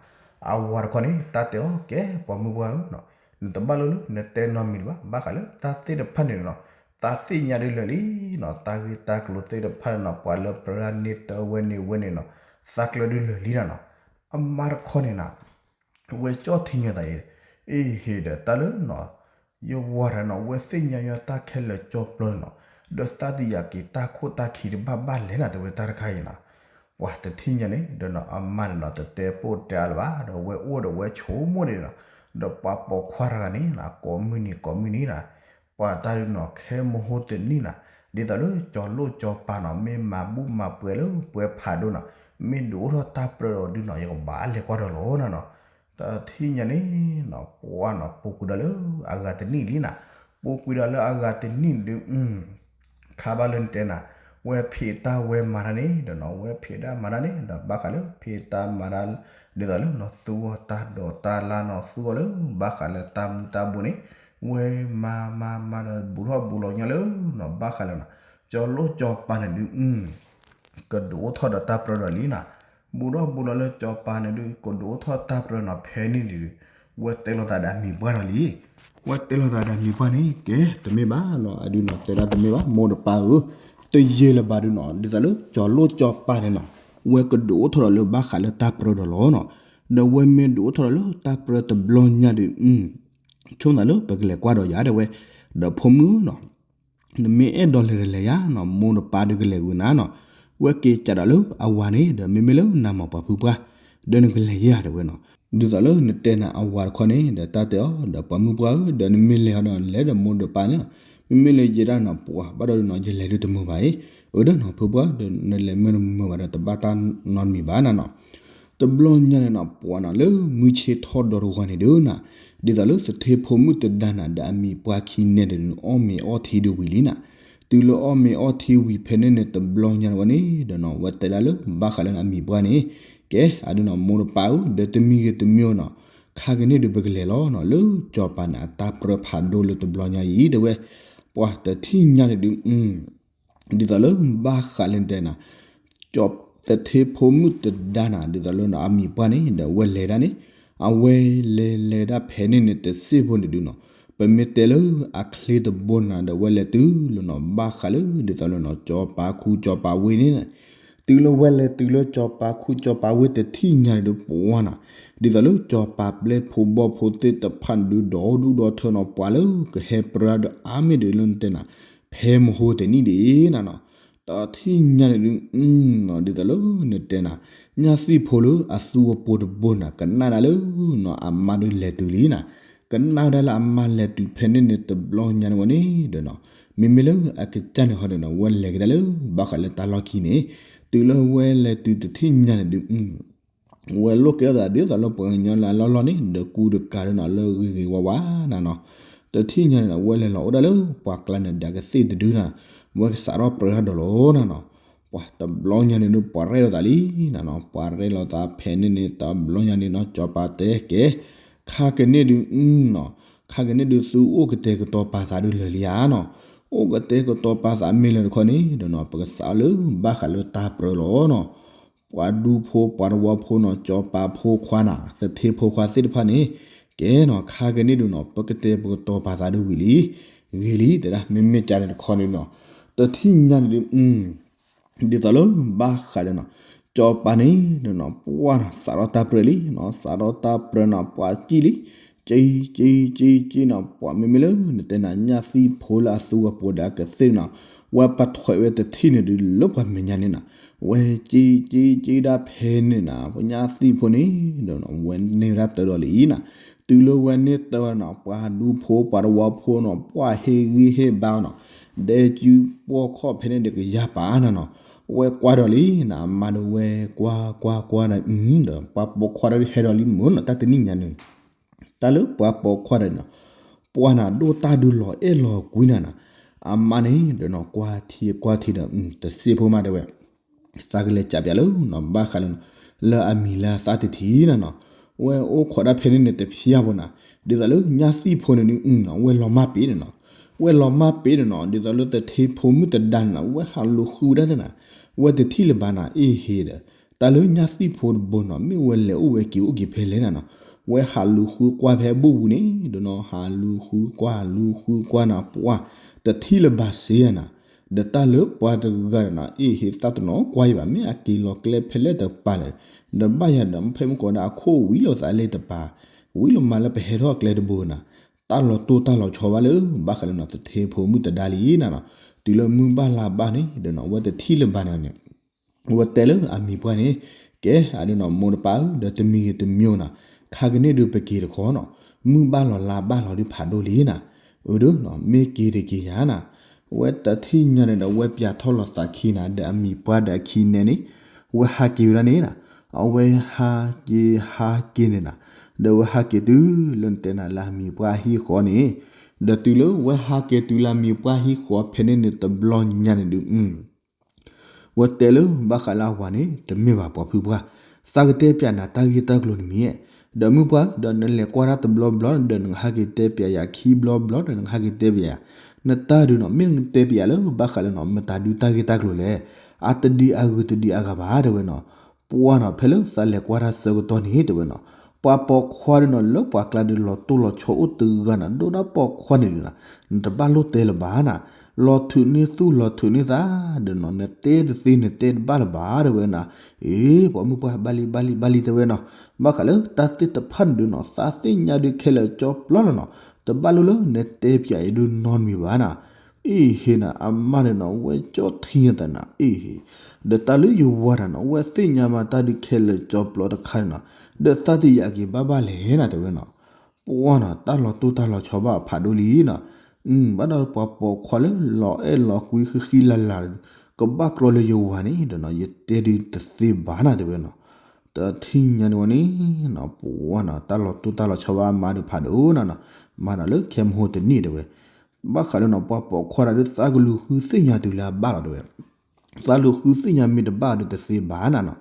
အဝၤတခီန့ၣ် တၢ်တဲအီၤ ကဲပှၤမုၢ်ပှၢ်ဧၢနီၤ, နတဘၣ်လိၣ်လၢနတဲနီတမံၤဘၣ်, ဘၣ်ဃးလၢတၢ်သ့ၣ်တဖၣ်န့ၣ်နီၤ, သးသ့ၣ်ညါဒုးလၢာ်လံနီၤ, တၢ်ဂ့ၢ်တၢ်ကျိၤသ့ၣ်တဖၣ်န့ၣ်နီၤ ပှၤလၢပြၢဒၣ်န့ၢ်တၢ်ဝဲန့ၣ်ဝဲန့ၣ်နီၤ, သးကျၢၤဒုးလၢာ်လံနၤနီၤ, အမါတခီန့ၣ်နၤ ဝဲကၠီၣ်ထံညါသးအံၤ, အ့ဟ့ဒီးတၢ်လၢနီၤ, ယဝၤတၢ်နီၤ ဝဲသ့ၣ်ညါယွၤတၢ်ခဲလၢာ်ကၠီပျီန့ၣ်နီၤ, ဒီးသးတယာ်က့ၤတၢ်ခိၣ်တၢ်ခံတဘၣ်ဘၣ်လဲၣ်နၤ တဲဝဲတၢ်တခါအံၤနီၤ, ပှၤတထံၣ်ညါန့ၣ် ဒီးနီၤ အမါန့ၣ်နီၤ တတဲပိၢ်တဲအါလၢၤဘၣ် ဒီးဝဲအိၣ်ဒီးဝဲဆိကမိၣ်န့ၣ်နီၤ, ဒီးပှၤပိာ်ခွါတဂၤန့ၣ်နီၤ ကိးမုၢ်နံၤကိးမုၢ်နံၤနီၤ, ပှၤတၢ်ဒုးနီၤ ခဲမဟိတနံၣ်နီၤ, ဒ်သိးလၢကၠီၤလိၣ်ကၠီၤပၤနီၤ မ့ၢ်မၤဘူၣ်မၤပှဲၤလၢပှဲၤဖးဒိၣ်နီၤ, မ့ၢ်ဒုးအိၣ်ထီၣ်တၢ်ပြၢဒီးဒုးနီၤ ယကဘၣ်လဲၤကွၢ်ဒီးလီၤနၤနီၤ, တထံၣ်ညါန့ၣ်နီၤ ပှၤနီၤ ပူၤကွံာ်ဒီးလၢအဂၤတနံၣ်လံနၤ, ပူၤကွံာ်ဒီးလၢအဂၤတနံၣ်ဒုး ခါဘၣ်လၢနတဲနၤ, ဝဲဖံးတၢ်ဝဲမၤတၢ်န့ၣ်ဒီးနီၤ ဝဲဖံးတၢ်မၤတၢ်န့ၣ်ဒီး ဘၣ်ဃးလၢဖံးတၢ်မၤတၢ် ဒ်သိးလၢနီၤ သူအီၤတၢ်ဒိးတၢ်လၢ်နီၤ သူအီၤလၢ ဘၣ်ဃးလၢတၢ်မူၤတၢ်ဘှီးန့ၣ်, ဝဲမၤမၤမၤဒီး ဘူးထီၣ်ဘူးလီၤညီလၢနီၤ ဘၣ်ဃးလၢနီၤ ကၠီၤလိၣ်ကၠီၤပၤန့ၣ်ဒုး ကဒုးအိၣ်ထီၣ်ဒီးတၢ်ပြၢဒီးလံနၤ, ဘူးထီၣ်ဘူးလီၤလၢကၠီၤပၤန့ၣ်ဒုး ကဒုးအိၣ်ထီၣ်တၢ်ပြၢနီၤ ဖဲန့ၣ်ဒုး ဝဲတဲလိာ်သးဒီးအမံၤပှၢ်ဒီးလံ. ဝဲတဲလိာ်သးဒီးအမံၤပှၢ်န့ၣ် ကဲတမ့ၢ်ဘၣ်နီၤ, အဒုးနီၤ တဲဒၣ်တမ့ၢ်ဘၣ် မိၢ်တပၢ်ဧၢ, တယံာ်လၢၤဘၣ်ဒုးနီၤ, ဒ်သိးလၢကၠီၤလိၣ်ကၠီၤပၤန့ၣ်နီၤ, ဝဲကဒုးအိၣ်ထီၣ်ဒီးလၢဘၣ်ဃးလၢတၢ်ပြၢဒီးလီၤနီၤ. ဒီးဝဲမ့ၢ်ဒုးအိၣ်ထီၣ်ဒီးလၢတၢ်ပြၢတဘျီညါဒီး ဆိသးလၢပကလဲၤကွၢ်ဒီးယၤ တဲဝဲ, ဒီးဖိမုၣ်နီၤ နမ့ၢ်အဲၣ်ဒိးလဲၤဒီးလဲၤယၤနီၤ, မိၢ်နပၢ်ဒုးကလဲၤဝဲနၤနီၤ. ဝဲက့ၤကးဒီးလၢအဝၤန့ၣ် ဒီးမ့မ့ၢ်လၢနမၤပှၤဖုပှၢ် ဒီးနကလဲၤယၤ တဲဝဲနီၤ. ဒ်သိးလၢနတဲနၤအဝၤတခီန့ၣ် ဒီးတၢ်တဲအီၤ ဒီးပှၤမုၣ်ပှၢ်ဧၢ, ဒီးနမ့ၢ်လဲၤဟီဒီးလဲၤဒီးမိၢ်ဒီးပၢ်န့ၣ်နီၤ, မ့မ့ၢ်လၢယဲဒၣ်နီၤ ပှၤဘၣ်ဒီးနီၤ ယလဲၤဒုးတမုာ်ဘၣ်အံၤ, အၢဒီးနီၤ ဖုပှၢ်ဒီး နလဲၤမ့ၢ်တမုာ်ဘၣ်ဒီး တဘၣ်တၢ်နီတမံၤဘၣ်နၤနီၤ. တဘျီညါန့ၣ်နီၤ ပှၤနီၤလၢမုၢ်ဆ့ၣ်ထီၣ်ဒီတဂီၤန့ၣ်ဒုးနီၤ, ဒ်သိးလၢသထ့ဖိမုၣ်တဒါနၤ ဒီးအမံၤပှၢ်ခံနဲန့ၣ်ဒုး အီၣ်မ့ၤအီထံဒုးဝံၤလံနီၤ. တုၤလၢအီၣ်မ့ၤအီထံဝံၤဖဲန့ၣ်န့ၣ် တဘျီညါန့ၣ်ဝဲန့ၣ်ဒီးနီၤ ဝဲတဲဒၣ်လၢဘၣ်ဃးလၢအမံၤပှၢ်န့ၣ်, ကဲအဒုးနီၤ မိၢ်တပၢ်ဧၢ, ဒီးတမံၤဂ့ၤတမံၤနီၤ, ခါကန့ၣ်ဒုးပကလဲၤလီၤနီၤ, လၢကၠီၤပၤန့ၣ် အတၢ်ပြၢဖးဒိၣ်လၢတဘျီညါအံၤ တဲဝဲ, ပှၤတထံၣ်ညါန့ၣ်ဒုး ဒ်သိးလၢဘၣ်ဃးလၢတဲနၤ, ကၠီၤသထ့ဖိမုၣ်တဒါနၤ ဒ်သိးလၢနီၤ အမံၤပှၢ်န့ၣ် ဒီးဝဲလဲၤဒၣ်န့ၣ်, အဝဲလဲၤလဲၤဒၣ်ဖဲန့ၣ်န့ၣ် တစ့ၢ်ဖိန့ၣ်ဒုးနီၤ, ပမ့ၢ်တဲလၢအချ့တဘိနၤ ဒီးဝဲလဲၤတုၤလၢနီၤ ဘၣ်ဃးလၢဒ်သိးလၢနီၤ ကၠီၤပၤခူကၠီၤပၤဝ့ၢ်န့ၣ်, တုၤလၢဝဲလဲၤတုၤလၢကၠီၤပၤခူကၠီၤပၤဝ့ၢ်တထံၣ်ညါန့ၣ်ဒုး ပှၤနီၤ, ဒ်သိးလၢကၠီၤပၤပျဲၢ်ဖိဘီၣ်ဖိသ့ၣ်တဖၣ်န့ၣ်ဒုး ဒီးဒူၣ်ဒီးထၢနီၤ ပှၤလၢကဟဲပြၢဒီးအါမ့ၢ်ဒုးလၢနတဲနၤ ဖဲမဟိတနံၣ်ဒံးနၤနီၤ, တထံၣ်ညါန့ၣ်ဒုး ဒ်သိးလၢနတဲနၤ, ညၣ်သံၣ်ဖိလၢအသူအပိၤတဘိနၤ ကနၣ်ဒၣ်လၢနီၤ အမါဒုးလဲၤတုၤလံနၤ, ကနၣ်ဝဲဒၣ်လၢအမါလဲၤတုၤဖဲန့ၣ်န့ၣ် တဘျီညါန့ၣ်ဝဲန့ၣ်ဒီးနီၤ, မ့မ့ၢ်လၢအကစၢ်န့ၣ်ဟီဒီးနီၤ ဝဲလဲၤကဒါလၢဘၣ်ဃးလၢတၢ်လီၢ်ခံန့ၣ်, တုၤလၢဝဲလဲၤတုၤတထံၣ်ညါန့ၣ်ဒုး ဝဲလိၣ်ကဲထီၣ်သးဒ်သိးလၢပှၤကညီလၢအလီၢ်လီၢ်န့ၣ် ဒီးကူတကးဒီးနီၤ လၢဂ့ၤဂ့ၤဝါဝါနၤနီၤ, တထံၣ်ညါန့ၣ်နီၤ ဝဲလဲၤလီၤအိၣ်ဒၣ်လၢပှၤကျါန့ၣ် ဒီးကသ့ၣ်တဒုနၤ, ဝဲကစးထီၣ်ပြၢထီၣ်ဒီးလီၤနၤနီၤ, ပှၤတဘျီညါန့ၣ်ဒုးပှၤရဲၣ်လိာ်သးလံနၤနီၤ, ပှၤရဲၣ်လိာ်သးဖဲန့ၣ်န့ၣ် တဘျီညါန့ၣ်နီၤ ကၠီၤပၤတဲကဲ, ခါကန့ၣ်ဒုး ခါကန့ၣ်ဒုးသုအိၣ်ကတဲာ်ကတီၤပာ်သးဒုးလၢာ်လံဧါနီၤ, အိၣ်ကတဲာ်ကတီၤပာ်သးမ့ၢ်လၢာ်တခီန့ၣ်ဒီးနီၤ ပကစးအီၤလၢဘၣ်ဃးလၢတၢ်ပြၢလီၤနီၤ, ပှၤဒူဖိပှၤတဝီဖိနီၤ ကၠီၤပၤဖိခွါနၤ သထ့ဖိခွါသ့ၣ်တဖၣ်န့ၣ်, ကဲနီၤ ခါကန့ၣ်ဒုးနီၤ ပကတဲာ်ပကတီၤပာ်သးဒုးဝံၤလံ, ဂ့ၤလံတဲဒၣ် မ့မ့ၢ်ကန့ၣ်တခီန့ၣ်နီၤ, တထံၣ်ညါန့ၣ်ဒုး ဒ်သိးလၢဘၣ်ဃးလၢနီၤ, ကၠီၤပၤန့ၣ်နီၤ ပှၤနီၤ စးထီၣ်တၢ်ပြၢလံနီၤ စးထီၣ်တၢ်ပြၢနီၤ ပှၤကံၣ်လံ, ကံၣ်ကံၣ်ကံၣ်ကံၣ်နီၤ ပှၤမ့မ့ၢ်လၢနတဲနၤ ညၣ်သံၣ်ဖိလၢအသူအပိၤဒီးအကသ့ၣ်နီၤ, ဝဲပထွဲးဝဲတထံၣ်န့ၣ်ဒုးလၢပှၤမဲာ်ညါန့ၣ်နီၤ, ဝဲကံၣ်ကံၣ်ကံၣ်ဒၣ်ဖဲန့ၣ်နီၤ ပညၣ်သံၣ်ဖိန့ၣ်ဒီး ဝဲန့ၢ်ဝဲဒၣ်တၢ်ဒီးလံနီၤ, တုၤလၢဝဲန့ၢ်တၢ်ဝဲနီၤ ပှၤဒူဖိပှၤတဝီဖိနီၤ ပှၤဟ့ၣ်ဂံၢ်ဟ့ၣ်ဘါနီၤ, ဒဲကၠူပိာ်ခီၣ်ဖဲန့ၣ်ဒီးကယၤပာ်နၤနီၤ, ဝဲကွၢ်ဒီးလံနီၤ အမါဒီးဝဲကွၢ်ကွၢ်ကွၢ်ဒီး ဒီးပှၤပိာ်ခွါဒီးဟဲဒီးလံမုၢ်နီၤ တၢ်တနံၣ်ညါန့ၣ် တၢ်လၢပှၤပိာ်ခွါဒီးနီၤ, ပှၤနၤဒိၣ်တၢ်ဒုးလီၤအဲၣ်လီၤကွံနၤနီၤ, အမါန့ၣ်ဒီးနီၤ ကွၢ်ထံကွၢ်ထံဒီး တစ့ၢ်ဖိမးတဲဝဲ သးကလဲၤကးပၠးလၢနီၤ ဘၣ်ဃးလၢနီၤ လၢအမံၤလၢအသၣ်တထံၣ်နၤနီၤ, ဝဲအိၣ်ခိးဒၣ်ဖဲန့ၣ်န့ၣ် တဖျါဘၣ်နၤ, ဒ်သိးလၢညၣ်သံၣ်ဖိန့ၣ်ဒုး ဝဲလီၤမၢ်ပ့ၤန့ၣ်နီၤ, ဝဲလီၤမၢ်ပ့ၤန့ၣ်နီၤ ဒ်သိးလၢသထ့ဖိမုၣ်တဒါန့ၣ်နီၤ ဝဲဟးလူၤဃုဝဲဒၣ်သ့ၣ်နၤ, ဝဲတထံၣ်လၢၤဘၣ်နၤ အ့ၣ်ဟ့ဒီး တၢ်လၢညၣ်သံၣ်ဖိတဘိနီၤ မ့ၢ်ဝဲလဲၤအိၣ်ဝဲက့ၤအိၣ်က့ၤဖဲလဲၣ်နၤနီၤ, ဝဲဟးလူၤဃုကွၢ်ဖဲအဘူၣ်ပူၤန့ၣ်ဒီးနီၤ ဟးလူၤဃုကွၢ်လူၤဃုကွၢ်နၤ ပှၤတထံၣ်လၢၤဘၣ်စ့ဧါနၤ, ဒီးတၢ်လၢပှၤတဂၤဒီးနီၤ အ့ၣ်ဟ့သၣ်တနီၤကွၢ်ယံၤဘၣ် မ့ၢ်အက့ၤလီၤကျဲဖဲလဲၣ်တပၤလဲၣ်, ဒီးဘၣ်ယၤဒီးဖဲမုၢ်ကီးဒီးအခိၣ်ဝံၤလိာ်သးလၢတပၤ, ဝံၤလီၤမးလၢပဟဲထီၣ်ကျဲတဘိနၤ, တၢ်လီၤတိၢ်တၢ်လီၤဆီဘၣ်လၢ ဘၣ်ဃးလၢနီၤ သထ့ဖိမုၣ်တဒါလံနၤနီၤ, တုၤလၢမုၢ်ဘၣ်လါဘၣ်န့ၣ်ဒီးနီၤ ဝဲတထံၣ်လၢၤဘၣ်နၤန့ၣ် ဝဲတဲလၢအမံၤပှၢ်န့ၣ်, ကဲ အဒုးနီၤ မိၢ်တပၢ်ဧၢ ဒီးတမံၤဂ့ၤတမံၤနီၤ, ခါကန့ၣ်ဒုးပက့ၤတခီနီၤ, မုၢ်ဘၣ်လီၤလါဘၣ်လီၤဒုးဖးဒိၣ်လံနၤ, အၢဒုးနီၤ မ့ၢ်က့ၤတက့ၤယၤနၤ, ဝဲတထံၣ်ညါန့ၣ်ဒီး ဝဲပၠးထီၣ်လီၤသးခံနၤ ဒီးအမံၤပှၢ်ဒီးအခံနဲန့ၣ်, ဝဲဟးက့ၤဝဲဒၣ်န့ၣ်နၤ, အဝဲဟးက့ၤဟးက့ၤန့ၣ်နၤ, ဒီးဝဲဟးက့ၤတုၤလၢနတဲနၤလၢအမံၤပှၢ်ဟံၣ်ဃီန့ၣ်, ဒီးတုၤလၢဝဲဟးက့ၤတုၤလၢအမံၤပှၢ်ဟံၣ်ဃီဖဲန့ၣ်န့ၣ် တဘျီညါန့ၣ်ဒုး ဝဲတဲလၢဘၣ်ဃးလၢအဝၤန့ၣ် တမ့ၢ်ဘၣ်ပှၤဖုပှၢ်, သးကတဲပၠးနၤတၢ်ဂ့ၢ်တၢ်ကျိၤန့ၣ်မ့ၢ်, ဒီးမုၢ်ပှၢ် ဒီးနလဲၤကွၢ်တၢ်တဘျီဘျီ ဒီးနကဟးက့ၤတဲပၠးယၤခံဘျီဘျီ ဒီးနကဟးက့ၤတဲပၠးယၤ, နတၢ်ဒုးနီၤ မ့ၢ်နတဲပၠးလၢဘၣ်ဃးလၢနီၤ မတၤဒုးတၢ်ဂ့ၢ်တၢ်ကျိၤလဲၣ်, အတဒုးအဂုၤတဒုးအဂၤဘၣ်တဲဝဲနီၤ, ပှၢ်နီၤ ဖဲလၢသးလဲၤကွၢ်တၢ်ဆၢကတီၢ်န့ၣ်တဲဝဲနီၤ, ပှၤပိာ်ခွါဒုးနီၤ လၢပှၤကျါဒုးလီၤတိၢ်လီၤဆီအိၣ်တဂၤနီၤ ဒိၣ်ဒၣ်ပိာ်ခွါန့ၣ်ဒုးနီၤ နတဘၣ်လိၣ်တဲလၢၤဘၣ်နီၤ, လီၤထုးန့ၢ်သူၣ်လီၤထုးန့ၢ်သး ဒုးနီၤ နတဲတသ့နတဲတဘၣ်လၢၤဘၣ်တဲဝဲနီၤ, အ့ ပိာ်မုၣ်ပှၢ်ဘၣ်လံဘၣ်လံဘၣ်လံတဲဝဲနီၤ, ဘၣ်ဃးလၢတၢ်သ့ၣ်တဖၣ်န့ၣ်ဒုးနီၤ သးသ့ၣ်ညါဒုးခဲလၢာ်ကၠီပျီလီၤနီၤ, တဘၣ်လိၣ်လၢနတဲပၠးအံၤဒုးနီတမံၤဘၣ်နီၤ အ့ဟ့နီၤ အမါန့ၣ်နီၤ အဝဲကၠီထံညါသးနီၤ အ့ဟ့, ဒီးတၢ်လၢယဝၤတၢ်နီၤ အဝဲသ့ၣ်ညါမးတၢ်ဒုးခဲလၢာ်ကၠီပျီတခါန့ၣ်နီၤ, ဒီးသးတယာ်က့ၤဘၣ်ဘၣ်လဲၣ်နီၤ တဲဝဲနီၤ, ပှၢ်နီၤ တၢ်လီၤတိၢ်တၢ်လီၤဆီဘၣ်ဖးဒိၣ်လံနီၤ, ဘၣ်ဒီးပှၤပိာ်ခွါလၢလီၤအဲၣ်လီၤကွံဃံဃံလၤလၤ ကဘၣ်ကြီလၢယဝၤန့ၣ်ဒီးနီၤ ယတဲဒုးတသ့ဘၣ်နီၤ တဲဝဲနီၤ, တထံၣ်ညါန့ၣ်ဝဲန့ၣ်နီၤ ပှၢ်နီၤ တၢ်လီၤတိၢ်တၢ်လီၤဆီဘၣ်အမါဒုးဖးဒိၣ်နီၤနီၤ, မၤနီၤလၢခဲမဟိတနံၣ်တဲဝဲ ဘၣ်ဃးလၢနီၤ ပှၤပိာ်ခွါတၢ်ဒုးသးကလူၤဃုသ့ၣ်ညါတုၤလၢအဘၣ်လီၤတဲဝဲ, သးလူၤဃုသ့ၣ်ညါမ့ၢ်တဘၣ်ဒီးတသ့ဘၣ်နီၤနီၤ,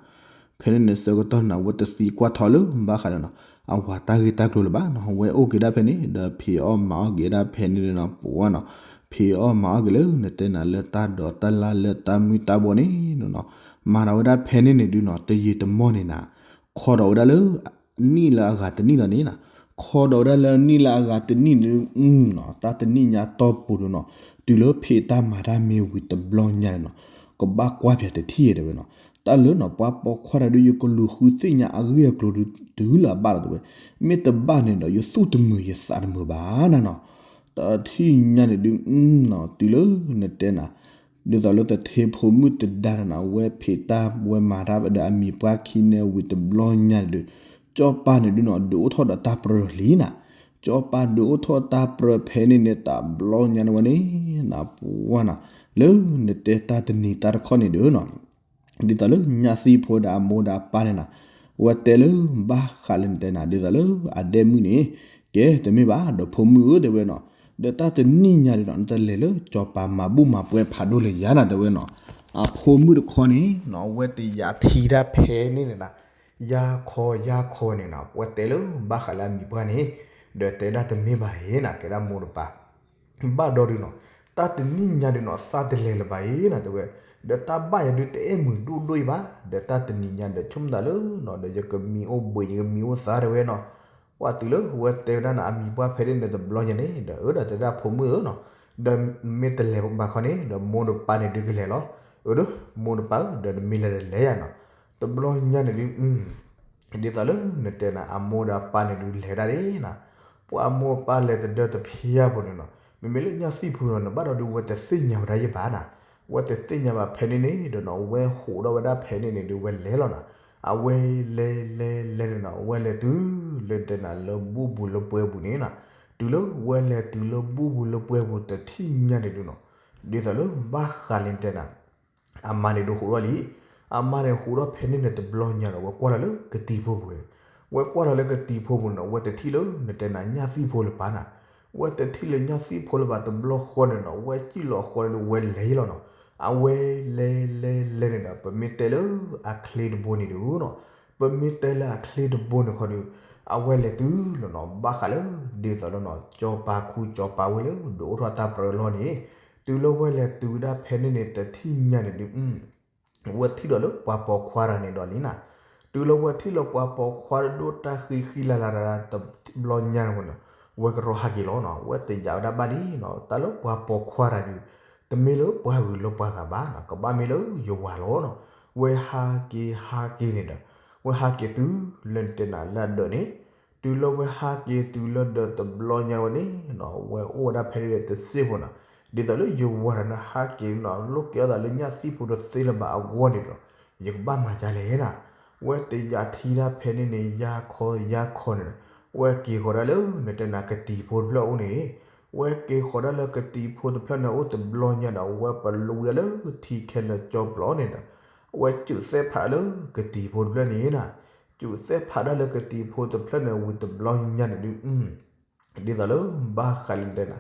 ဖဲန့ၣ်န့ၣ်ဆၢကတီၢ်န့ၣ် အဝဲတသံကွၢ်ထီၣ်လၢဘၣ်ဃးလၢနီၤ အဝၤတၢ်ဂ့ၢ်တၢ်ကျိၤလၢၤဘၣ်နီၤ, အဝဲအိၣ်က့ၤဒၣ်ဖဲန့ၣ် ဒီးဖံးအီၣ်မၤအီၣ်က့ၤဒၣ်ဖဲန့ၣ်နီၤ ပှၢ်နီၤ, ဖံးအီၣ်မၤအီၣ်က့ၤလၢနတဲနၤလၢတၢ်ဒိးတၢ်လၢ်လၢတၢ်မုၢ်တၢ်ဘိန့ၣ်နီၤ, မၤဒီးဝဲဒၣ်ဖဲန့ၣ်န့ၣ်ဒုးနီၤ တယံာ်တမီၢ်န့ၣ်နီၤ ခီဒီးဝဲဒၣ်လၢ နံၣ်လၢအဂၤတနံၣ်လီၤန့ၣ်နီၤ, ခီဒီးဝဲဒၣ်လၢနံၣ်လၢအဂၤတနံၣ်န့ၣ် တၢ်တနံၣ်ညါတီၢ်ပူၤဒုးနီၤ, တုၤလၢဖံးတၢ်မၤတၢ်မ့ၢ်ဝံၤတဘျီညါန့ၣ်နီၤ, ကဘၣ်ကွၢ်ပၠးတထံၣ်တဲဝဲနီၤ, တၢ်လၢနီၤ ပှၤပိာ်ခွါတၢ်ဒုး ယကလူၤဃုသ့ၣ်ညါအဂ့ၢ်အကျိၤဒုးတုၤလၢအဘၣ်လီၤတဲဝဲ, မ့ၢ်တဘၣ်န့ၣ်ဒီး ယသူၣ်တမုာ်ယသးတမုာ်ဘၣ်နီၤနီၤ, တထံၣ်ညါန့ၣ်ဒုး တုၤလၢနတဲနၤ ဒ်သိးလၢတထ့ဖိမုၣ်တဒါန့ၣ်နီၤ အဝဲဖံးတၢ်ဝဲမၤတၢ်ဒီးအမံၤပှၢ်ခံန့ၣ်ဝံၤတဘျီညါန့ၣ်ဒုး, ကၠီပၤန့ၣ်ဒုးနီၤ ဒုးအိၣ်ထီၣ်ဒီးတၢ်ပြၢလံနီၤ, ကၠီပၤဒုးအိၣ်ထီၣ်တၢ်ပြၢဖဲန့ၣ်န့ၣ် တဘျီညါန့ၣ်ဝဲန့ၣ်နီၤ ပှၢ်နီၤ, လၢနတဲတၢ်တနံၤတၢ်တခီန့ၣ်ဒုးနီၤ ဒ်သိးလၢညၣ်သံၣ်ဖိဒီးအမိၢ်ဒီးအပၢ်န့ၣ်နီၤ, ဝဲတဲလၢဘၣ်ဃးလၢနတဲနၤ ဒ်သိးလၢအဒဲမုၣ်န့ၣ်, ကဲတမ့ၢ်ဘၣ် ဒီးဖိမုၣ်ဧၢတဲဝဲနီၤ, ဒီးတၢ်တနံၣ်ညါဒုးနီၤ နတလဲၤလၢကၠီပၤမၤဘူၣ်မၤပှဲၤဖးဒိၣ်လၢယၤနီၤတဲဝဲနီၤ, အဖိမုၣ်တခီန့ၣ်နီၤ အဝဲတယာ်ထံတၢ်ဖဲန့ၣ်န့ၣ်နီၤ, ယါခီယါခီန့ၣ်နီၤ ဝဲတဲလၢဘၣ်ဃးလၢအမံၤပှၢ်န့ၣ်, ဒီးတဲဒၣ်တမ့ၢ်ဘၣ်ဟ့နီၤ ကဲဒၣ်မိၢ်တပၢ် ဘၣ်ဒီဒုးနီၤ, တၢ်တနံၣ်ညါဒုးနီၤ သးတလဲၤလၢၤဘၣ်အံၤနီၤတဲဝဲ, ဒီးတၢ်ဘၣ်ယၤဒုးတအဲၣ်မုာ်ဒိၣ်ဒိၣ်အံၤဘၣ်, ဒီးတၢ်တနံၣ်ညါဒီးဆိကမိၣ်သးလၢနီၤ ဒီးယကမံၤအိၣ်ဘှံးယကမံၤအိၣ်သါတဲဝဲနီၤ, ပှၢ်တုၤလၢဝဲတဲဝဲဒၣ်နီၤ အမံၤပှၢ်ဖဲန့ၣ်န့ၣ်တဘျီညါန့ၣ် ဒီးအၢဒီးတဲဒၣ်ဖိမုၣ်ဧၢနီၤ, ဒီးမ့ၢ်တလဲၤဘၣ်ခီန့ၣ် ဒီးမိၢ်တပၢ်န့ၣ်ဒုးကလဲၤလီၤ, အၢဒီး မိၢ်တပၢ်ဧၢ ဒီးနမ့ၢ်လဲၤဒီးလဲၤယၤနီၤ, တဘျီညါန့ၣ်ဒုး ဒ်သိးလၢနတဲနၤ အမိၢ်ဒီးအပၢ်န့ၣ်ဒုးလဲၤဒၣ်ဒၣ်နီၤ, ပှၤအမိၢ်အပၢ်လဲၤတဒၢတဖျါဖိန့ၣ်နီၤ, မ့မ့ၢ်လၢညၣ်သံၣ်ဖိနီၤ နဘၣ်ဒီးဒုးဝဲတသ့ၣ်ညါဝဲဒၣ်ယဘၣ်နီၤ, ဝဲတသ့ၣ်ညါဘၣ်ဖဲန့ၣ်န့ၣ်ဒီးနီၤ ဝဲဟးထီၣ်ဝဲဒၣ်ဖဲန့ၣ်န့ၣ်ဒုးဝဲလဲၤလီၤနီၤ, အဝဲလဲၤလဲၤလဲၤန့ၣ်နီၤ ဝဲလဲၤတုၤလၢတဲနၤလၢဘူၣ်ပူၤလၢပှဲၤပူၤန့ၣ်နီၤ, တုၤလၢဝဲလဲၤတုၤလၢဘူၣ်ပူၤလၢပှဲၤပူၤတထံၣ်ညါန့ၣ်ဒုးနီၤ, ဒ်သိးလၢဘၣ်ဃးလၢနတဲနၤ အမါန့ၣ်ဒုးဟးထီၣ်လံ, အမါန့ၣ်ဟးထီၣ်ဖဲန့ၣ်န့ၣ်တဘျီညါဒီး ဝဲကွၢ်လီၤလၢကတံၤဖိပူၤန့ၣ်, ဝဲကွၢ်လီၤလၢကတံၤဖိပူၤန့ၣ်နီၤ ဝဲတထံၣ်လၢနတဲနၤညၣ်သံၣ်ဖိလၢၤဘၣ်နီၤ, ဝဲတထံၣ်လၢညၣ်သံၣ်ဖိလၢၤဘၣ်တဘျီဃီန့ၣ်နီၤ ဝဲစံၣ်လီၤဃီန့ၣ်ဒုးဝဲလဲၤလီၤနီၤ, အဝဲလဲၤလဲၤလဲၤန့ၣ်ဒီး ပမ့ၢ်တဲလၢအချ့တဘိန့ၣ်ဒုးနီၤ, ပမ့ၢ်တဲလၢအချ့တဘိန့ၣ်ခီဒုး အဝဲလဲၤတုၤလီၤနီၤ ဘၣ်ဃးလၢ ဒ်သိးလၢနီၤ ကၠီပၤခူကၠီပၤဝဲလၢဒုးအိၣ်ထီၣ်တၢ်ပြၢလီၤန့ၣ်, တုၤလၢဝဲလဲၤတုၤဝဲဒၣ်ဖဲန့ၣ်န့ၣ် တထံၣ်ညါန့ၣ်ဒုး ဝဲထံၣ်ဒီးလၢပှၤပိာ်ခွါတဂၤန့ၣ်ဒီးလံနီၤ, တုၤလၢဝဲထံၣ်လၢပှၤပိာ်ခွါဒိၣ်တၢ်ဃံဃံလၤလၤတဂၤတဘျီညါန့ၣ်ဝဲန့ၣ်, ဝဲကရီဟးက့ၤလီၤနီၤ, ဝဲတယာ်ဝဲဒၣ်ဘၣ်လံနီၤ, တၢ်လၢပှၤပိာ်ခွါတဂၤဒုး တမ့ၢ်လၢပှၤဂုၤလၢပှၤဂၤဘၣ်နီၤ, ကဘၣ်မ့ၢ်လၢယဝၤလီၤနီၤ, ဝဲဟးက့ၤဟးက့ၤန့ၣ်ဒီး ဝဲဟးက့ၤတုၤလၢနတဲနၤလၢအဒၢးန့ၣ်, တုၤလၢဝဲဟးက့ၤတုၤလၢဒၢးတဘျီညါဝဲန့ၣ်နီၤ ဝဲအိၣ်ဝဲဒၣ်ဖဲန့ၣ်ဒီးတစ့ၢ်ဖိနီၤ, ဒ်သိးလၢယဝၤတဂၤန့ၣ်ဟးက့ၤနီၤ လိၣ်က့ၤအီၣ်သးလၢညၣ်သံၣ်ဖိတသ့လၢၤဘၣ်အဂီၢ်န့ၣ်ဒီး ယကဘၣ်မၤဒ်လဲၣ်နီၤ, ဝဲတယာ်ထံတၢ်ဖဲန့ၣ်န့ၣ် ယါခီယါခီန့ၣ်ဒီး ဝဲက့ၤဃီၤဒၣ်လၢနတဲနၤကတံၤဖိတဖျၢၣ်အအိၣ်န့ၣ်, ဝဲက့ၤဃီၤဒၣ်လၢကတံၤဖိတဖျၢၣ်န့ၣ်အိၣ်တဘျီညါဒီး ဝဲပလူဒၣ်လၢထံခဲလၢာ်ကၠီပျီန့ၣ်ဒီး ဝဲစူးသဲဖးလၢကတံၤဖိတဖျၢၣ်န့ၣ်နီၤ, စူးသဲဖးဒၣ်လၢကတံၤဖိတဖျၢၣ်န့ၣ်ဝံၤတဘျီညါန့ၣ်ဒုး ဒ်သိးလၢဘၣ်ဃးလၢနတဲနၤ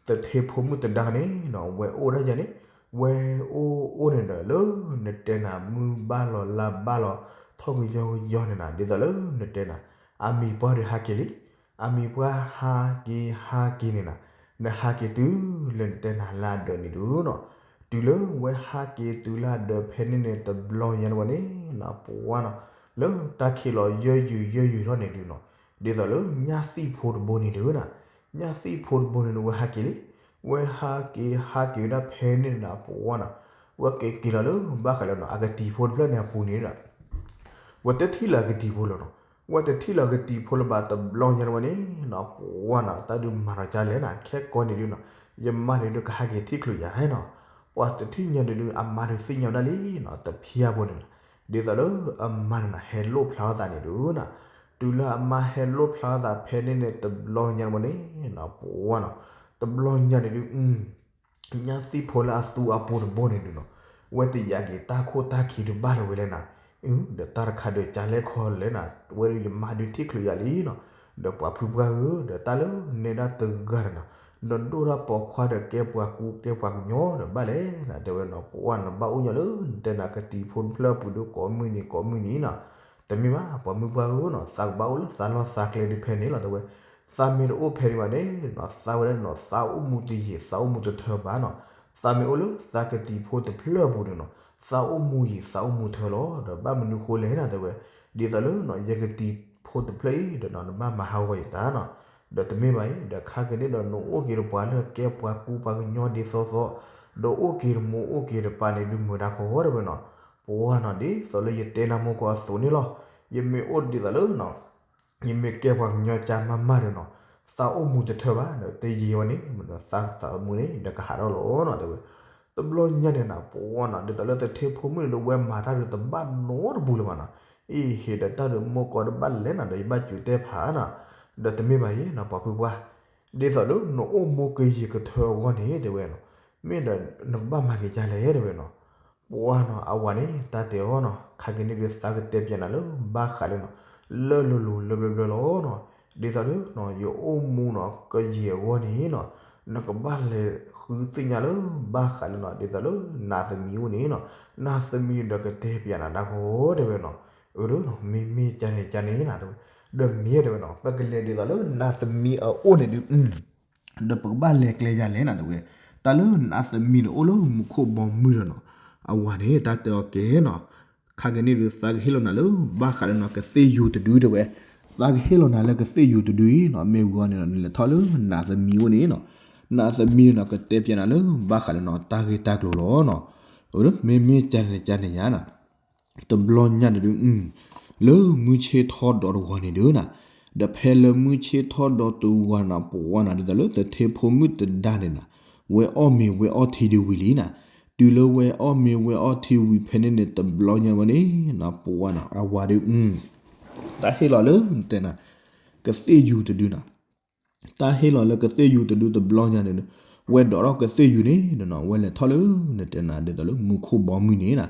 သထ့ဖိမုၣ်တဒါန့ၣ်နီၤ ဝဲအိၣ်ဒၣ်ယၤန့ၣ်, ဝဲအိၣ်အိၣ်န့ၣ်ဒီးလၢနတဲနၤ မုၢ်ဘၣ်လီၤလါဘၣ်လီၤ ထီၣ်ကယီကယီန့ၣ်နီၤ ဒ်သိးလၢနတဲနၤ အမံၤပှၢ်ဒုးဟးက့ၤလံ, အမံၤပှၢ်ဟးက့ၤဟးက့ၤန့ၣ်နီၤ, နဟးက့ၤတုၤလၢနတဲနၤလၢအဒၢးန့ၣ်ဒုးနီၤ, တုၤလၢဝဲဟးက့ၤတုၤလၢအဒၢးဖဲန့ၣ်န့ၣ် တဘျီညါန့ၣ်ဝဲန့ၣ်နီၤ ပှၢ်နီၤ, ပ လၢတၢ်ခံးလီၤယၢယုာ်ယၢယုာ်ထီၣ်န့ၣ်ဒုးနီၤ, ဒ်သိးလၢညၣ်သံၣ်ဖိတဘိန့ၣ်ဒုးနီၤ, ညၣ်သံၣ်ဖိတဘိန့ၣ်ဒုး ဝဲဟးက့ၤလံ, ဝဲဟးက့ၤဝဲဒၣ်ဖဲန့ၣ်န့ၣ်နီၤ ပဝဲနီၤ, ဝဲက့ၤက့ၤလီၤလၢဘၣ်ဃးလၢနီၤ အကတံၤဖိတဖျၢၣ်န့ၣ်အပူၤန့ၣ်နီၤ ဝဲတထံၣ်လၢၤအကတံၤဖိလီၤနီၤ, ဝဲတထံၣ်လၢၤအကတံၤဖိလၢၤဘၣ်တဘျီညါန့ၣ်ဝဲန့ၣ်နီၤ ပဝဲနီၤ တၢ်ဒုးမၤဒီးကၢ်လဲၣ်နီၤ ခဲကိးန့ၣ်ဒုးနီၤ, ယမါန့ၣ်ဒုးကဟးက့ၤထံၣ်ချုးယၤနီၤ, ပှၤတထံၣ်ညါန့ၣ်ဒုး အမါဒုးသ့ၣ်ညါဝဲဒၣ်လံနီၤ တဖျၢၣ်ဖိန့ၣ်နီၤ, ဒ်သိးလၢအမါန့ၣ်နီၤ ဟဲလိၣ်ဖျါထီၣ်သးန့ၣ်ဒုးနီၤ, တုၤလၢအမါဟဲလိၣ်ဖျါထီၣ်သးဖဲန့ၣ်န့ၣ် တဘျီညါန့ၣ်ဝဲန့ၣ်နီၤ ပဝဲနီၤ, တဘျီညါန့ၣ်ဒုး ညၣ်သံၣ်ဖိလၢအသူအပူၤတဘိန့ၣ်ဒုးနီၤ, ဝဲတယာ်က့ၤတၢ်ခိၣ်တၢ်ခံဒုးဘၣ်လၢၤဝဲလဲၣ်နီၤ, ဒီးတၢ်တခါဒီးကၢ်လဲၣ်ခီလဲၣ်နီၤ, ဝဲဒုးယမါဒုးထံၣ်ချုးယၤလံနီၤ, ဒီးပှၤဖုပှၢ်ဧၢ ဒီးတၢ်လၢနဲဒၣ်တဂၤဒီးနီၤ, နဒိၣ်ဒၣ်ပိာ်ခွါဒီးကဲပှၤကူကဲပှၤကညီဒီးဘၣ်လဲၣ်နီၤ, တဲဝဲနီၤ ပဝဲနဘၣ်အိၣ်ညီလၢ နတဲနၤကတံၤဖိတဖျၢၣ်အပူၤဒုးကိးမုၢ်နံၤကိးမုၢ်နံၤနီၤ, တမ့ၢ်ဘၣ် ပှၤမုၢ်ပှၢ်ဧၢနီၤ, သးကဘၣ်အိၣ်လၢသးလီၢ်သးကျဲဒုးဖဲန့ၣ်လီၤ တဲဝဲ, သးမ့ၢ်တအိၣ်ဖဲန့ၣ်ဘၣ်န့ၣ်နီၤ သးဝဲဒၣ်နီၤ သးအိၣ်မူတယံာ် သးအိၣ်မူတထၢဘၣ်နီၤ, သးမ့ၢ်အိၣ်လၢသးကတံၤဖိတဖျၢၣ်အပူၤန့ၣ်နီၤ, သးအိၣ်မူယံာ် သးအိၣ်မူထၢလီၤ ဒီးဘၣ်မနုၤဃိလဲၣ်နီၤ တဲဝဲ, ဒ်သိးလၢနီၤ ယကတံၤဖိတဖျၢၣ်အံၤဒီးနီၤ နဘၣ်မၤဟးဂီၤယတၢ်နီၤ, ဒီးတမ့ၢ်ဘၣ်အံၤ ဒီးခါက့ၤန့ၣ်ဒီးနအိၣ်က့ၤဒီးပှၤလၢကဲပှၤကူပှၤကညီဒ်သိးသိး, ဒီးအိၣ်က့ၤတမိၢ်အိၣ်က့ၤတပၢ်န့ၣ်ဒုးမုာ်တၢ်ခီတဲဝဲနီၤ, ပဝဲနီၤ ဒ်သိးလၢယတဲနၤမိၢ်ကီၢ်အသိးန့ၣ်လီၤ, ယမ့ၢ်အိၣ်ဒ်သိးလၢနီၤ ယမ့ၢ်ကဲပှၤကညီကၢ်မးမးဒီးနီၤ, သးအိၣ်မူတထၢဘၣ်ဒီး တယံာ်ဝဲန့ၣ် သးသးမူန့ၣ် ဒီးကဟးထီၣ်လီၤနီၤ တဲဝဲ, တဘျီညါန့ၣ်နီၤ ပဝဲနီၤ ဒ်သိးလၢသထ့ဖိမုၣ်န့ၣ်ဒီး ဝဲမၤတၢ်ဒီးတဘၣ်နီတပူၤလၢၤဘၣ်နီၤ, အံၤဟ့ၣ်ဒီးတၢ်ဒီးမိၢ်ကီၢ်တဘၣ်လဲၣ်နီၤ ဒီးယဘၣ်စူၤတဲဖးနီၤ, ဒီးတမ့ၢ်ဘၣ်အံၤနီၤ ပှၤဖုပှၢ်, ဒ်သိးလၢနအိၣ်မူကယံာ်ကထၢအဂီၢ်န့ၣ် တဲဝဲနီၤ, မ့ၢ်ဒီးနကဘၣ်မၤက့ၤကၢ်လဲၣ် တဲဝဲနီၤ, ပဝဲနီၤ အဝၤန့ၣ် တၢ်တဲအီၤနီၤ ခါက့ၤန့ၣ်ဒုးသးကတဲပၠးနၤလၢဘၣ်ဃးလၢနီၤ လၢလိၤလိၤလၢဘျၢဘျၢလီၤနီၤ, ဒ်သိးလၢနီၤ ယအိၣ်မူနီၤ ကယံာ်အဂီၢ်န့ၣ်နီၤ နကဘၣ်လဲၤဃုသ့ၣ်ညါလၢဘၣ်ဃးလၢနီၤ ဒ်သိးလၢနးသမံၤအိၣ်န့ၣ်နီၤ, နးသမံၤဒီးကတဲပၠးနၤဒၣ်ဃီ တဲဝဲနီၤ, အၢ မ့မ့ၢ်ကၢ်န့ၣ်ကၢ်န့ၣ်နီၤ တဲဝဲ, ဒီးမ့ၢ်တဲဝဲနီၤ ပကလဲၤဒ်သိးလၢနးသမံၤအအိၣ်န့ၣ်ဒုး ဒီးပကဘၣ်လဲၤကျဲယၤလဲၣ်နီၤ တဲဝဲ, တၢ်လၢနးသမံၤန့ၣ်အိၣ်လၢမူခိၣ်ဘီမုၢ်ဒီးနီၤ, အဝၤန့ၣ် တၢ်တဲအီၤကဲနီၤ, ခါက့ၤန့ၣ်ဒုးသးကဟ့ၣ်လီၤနၤလၢ ဘၣ်ဃးလၢနီၤ ကသ့ၣ်ယူၤတဒု တဲဝဲ, သးကဟ့ၣ်လီၤနၤလၢကသ့ၣ်ယူၤတဒုအံၤနီၤ မ့ၢ်ဝံၤအီၤန့ၣ်နီၤ နလဲၤထီၣ်လၢနးသမံၤအိၣ်န့ၣ်နီၤ, နးသမံၤန့ၣ်နီၤ ကတဲပၠးနၤလၢ ဘၣ်ဃးလၢနီၤ တၢ်ဂ့ၢ်တၢ်ကျိၤလီၤနီၤ, မ့မ့ၢ်ကၢ်န့ၣ်ကၢ်န့ၣ်ယါနီၤ တဘျီညါန့ၣ်ဒုး လၢမုၢ်ဆ့ၣ်ထီၣ်ဒီးတဝီၤန့ၣ်ဒုးနီၤ, ဒီးဖဲလၢမုၢ်ဆ့ၣ်ထီၣ်ဒီးတဝီၤနီၤ ပဝဲနီၤ ဒ်သိးလၢသထ့ဖိမုၣ်တဒါန့ၣ်နီၤ, ဝဲအီၣ်မ့ၤဝဲအီထံဒုးဝံၤလံနီၤ, တုၤလၢဝဲအီၣ်မ့ၤဝဲအီထံဝံၤဖဲန့ၣ်န့ၣ် တဘျီညါဝဲန့ၣ်နီၤ ပဝဲနီၤ အဝၤဒုး တၢ်ဟ့ၣ်လီၤလၢ နတဲနၤ ကသ့ၣ်ယူၤတဒုနီၤ တၢ်ဟ့ၣ်လီၤလၢကသ့ၣ်ယူၤတဒုတဘျီညါန့ၣ်ဒုး, ဝဲဒိးထီၣ်ကသ့ၣ်ယူၤန့ၣ်နီၤ ဝဲလဲၤထီၣ်လၢ နတဲနၤ ဒ်သိးလၢမူခိၣ်ဘီမုၢ်န့ၣ်နီၤ,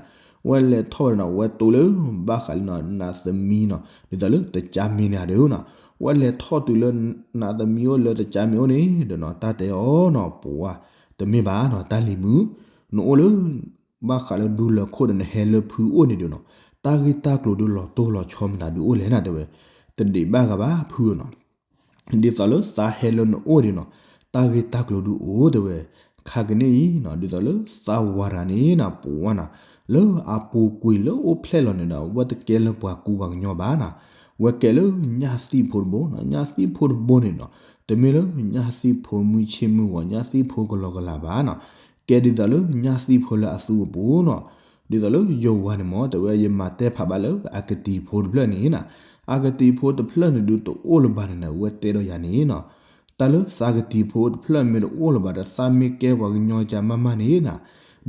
ဝဲလဲၤထီၣ်ဝဲနီၤ ဝဲတိၢ်လၢ ဘၣ်ဃးလၢနီၤ နးသမံၤနီၤ ဒ်သိးလၢတကၠါမ့ၢ်န့ၣ်ဒုးနီၤ, ဝဲလဲၤထီၣ်တုၤလၢ နးသမံၤအိၣ်လၢတကၠါမ့ၢ်အိၣ်န့ၣ်ဒုးနီၤ တၢ်တဲအီၤနီၤ ပဝဲ တမ့ၢ်ဘၣ်နီၤ တၢ်လံၤမုၣ်, နအိၣ်လၢ ဘၣ်ဃးလၢဒူလၢၢ်ခိၣ်ဒီးနဟဲလၢဖုအိၣ်န့ၣ်ဒုးနီၤ, တၢ်ဂ့ၢ်တၢ်ကျိၤဒုးလီၤတိၢ်လီၤဆီမတၤဒုးအိၣ်လဲၣ်နီၤ တဲဝဲ, တဒံးဘၣ်ဂၤဘၣ်ဖုနီၤ ဒ်သိးလၢသးဟဲလၢနအိၣ်ဒုးနီၤ, တၢ်ဂ့ၢ်တၢ်ကျိၤဒုးအိၣ်တဲဝဲ, ခါကန့ၣ်အံၤနီၤ ဒ်သိးလၢသးဝၤတဂၤန့ၣ်နီၤ ပဝဲနီၤ, လၢအပူၤကွံာ်လၢအိၣ်ဖျဲၣ်လီၤန့ၣ်ဒီး ဝဲတကဲလၢပှၤကူပှၤကညီဘၣ်နီၤ, ဝဲကဲလၢညၣ်သံၣ်ဖိတဘိနီၤ, ညၣ်သံၣ်ဖိတဘိန့ၣ်နီၤ, တမ့ၢ်လၢညၣ်သံၣ်ဖိမုၢ်ဆ့ၣ်မုၢ်ဂီၤ ညၣ်သံၣ်ဖိကလီကလးဘၣ်နီၤ, ကဲဒ်သိးလၢညၣ်သံၣ်ဖိလၢအသူအပူၤနီၤ, ဒ်သိးလၢယဝၤန့ၣ်မ့ၢ် တဲဝဲယမၤတဲဖးဘၣ်လၢအကတံၤဖိတဖျၢၣ်န့ၣ်နီၤ, အကတံၤဖိတဖျၢၣ်န့ၣ်ဒုးတအိၣ်လၢၤဘၣ်န့ၣ်နီၤ ဝဲတဲဒီးယၤန့ၣ်နီၤ, တၢ်လၢသးကတံၤဖိတဖျၢၣ်မ့ၢ်တအိၣ်လၢၤဘၣ်ဒီး သးမ့ၢ်ကဲပှၤကညီကၢ်မးမးန့ၣ်နီၤ,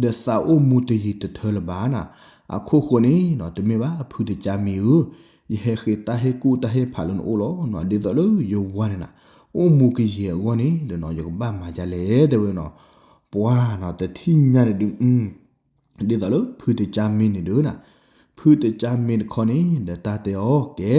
ဒီးသးအိၣ်မူတယံာ်တထၢလၢၤဘၣ်နီၤ, အခိၣ်ဃိန့ၣ်နီၤ တမ့ၢ်ဘၣ်ဖုတကၠါမ့ၢ်ဧၢ, ယဟဲဃ့တၢ်ဟ့ၣ်ကူၣ်တၢ်ဟ့ၣ်ဖးလၢနအိၣ်လီၤနီၤ, ဒ်သိးလၢယဝၤန့ၣ်နီၤ, အိၣ်မူကယံာ်အဂီၢ်န့ၣ်ဒီးနီၤ ယကဘၣ်မၤဒ်လဲၣ်တဲဝဲနီၤ, ပှၤနီၤ တထံၣ်ညါန့ၣ်ဒုး ဒ်သိးလၢဖုတကၠါမ့ၢ်န့ၣ်ဒုးနီၤ, ဖုတကၠါမ့ၢ်တခီန့ၣ် ဒီးတၢ်တဲအီၤကဲ,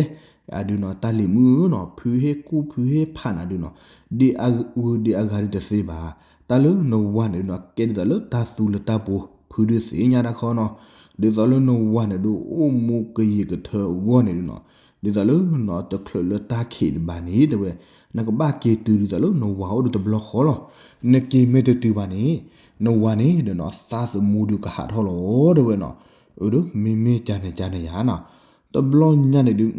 အဒုးနီၤ တၢ်လံၤမုၣ်ဧၢနီၤ ဖုဟ့ၣ်ကူၣ်ဖုဟ့ၣ်ဖးနၤဒုးနီၤ, ဒ်အဂုၤဒ်အဂၤဒုးတသ့ဘၣ်, တၢ်လၢနဝၤန့ၣ်ဒုးနီၤ ကဲဒ်သိးလၢတၢ်သူလၢတၢ်ပှိၤ ဖုဒုးသ့ၣ်ညါတၢ်ခီနီၤ, ဒ်သိးလၢနဝၤန့ၣ်ဒုးအိၣ်မူကယံာ်ကထၢအဂီၢ်န့ၣ်ဒုးနီၤ, ဒ်သိးလၢနီၤတချုးလၢတၢ်ခံးတဘၣ်န့ၣ် တဲဝဲ, နကဘၣ်က့ၤတုၤဒ်သိးလၢနဝၤအိၣ်ဒီးတဘျီဃီလီၤ, နက့ၤမ့ၢ်တတုၤဘၣ်န့ၣ်, နဝၤန့ၣ်ဒီးနီၤ သးသမူဒုးကဟးထီၣ်လီၤတဲဝဲနီၤ, အၢ မ့မ့ၢ်ကၢ်န့ၣ်ကၢ်န့ၣ်ယါနီၤ တဘျီညါန့ၣ်ဒုး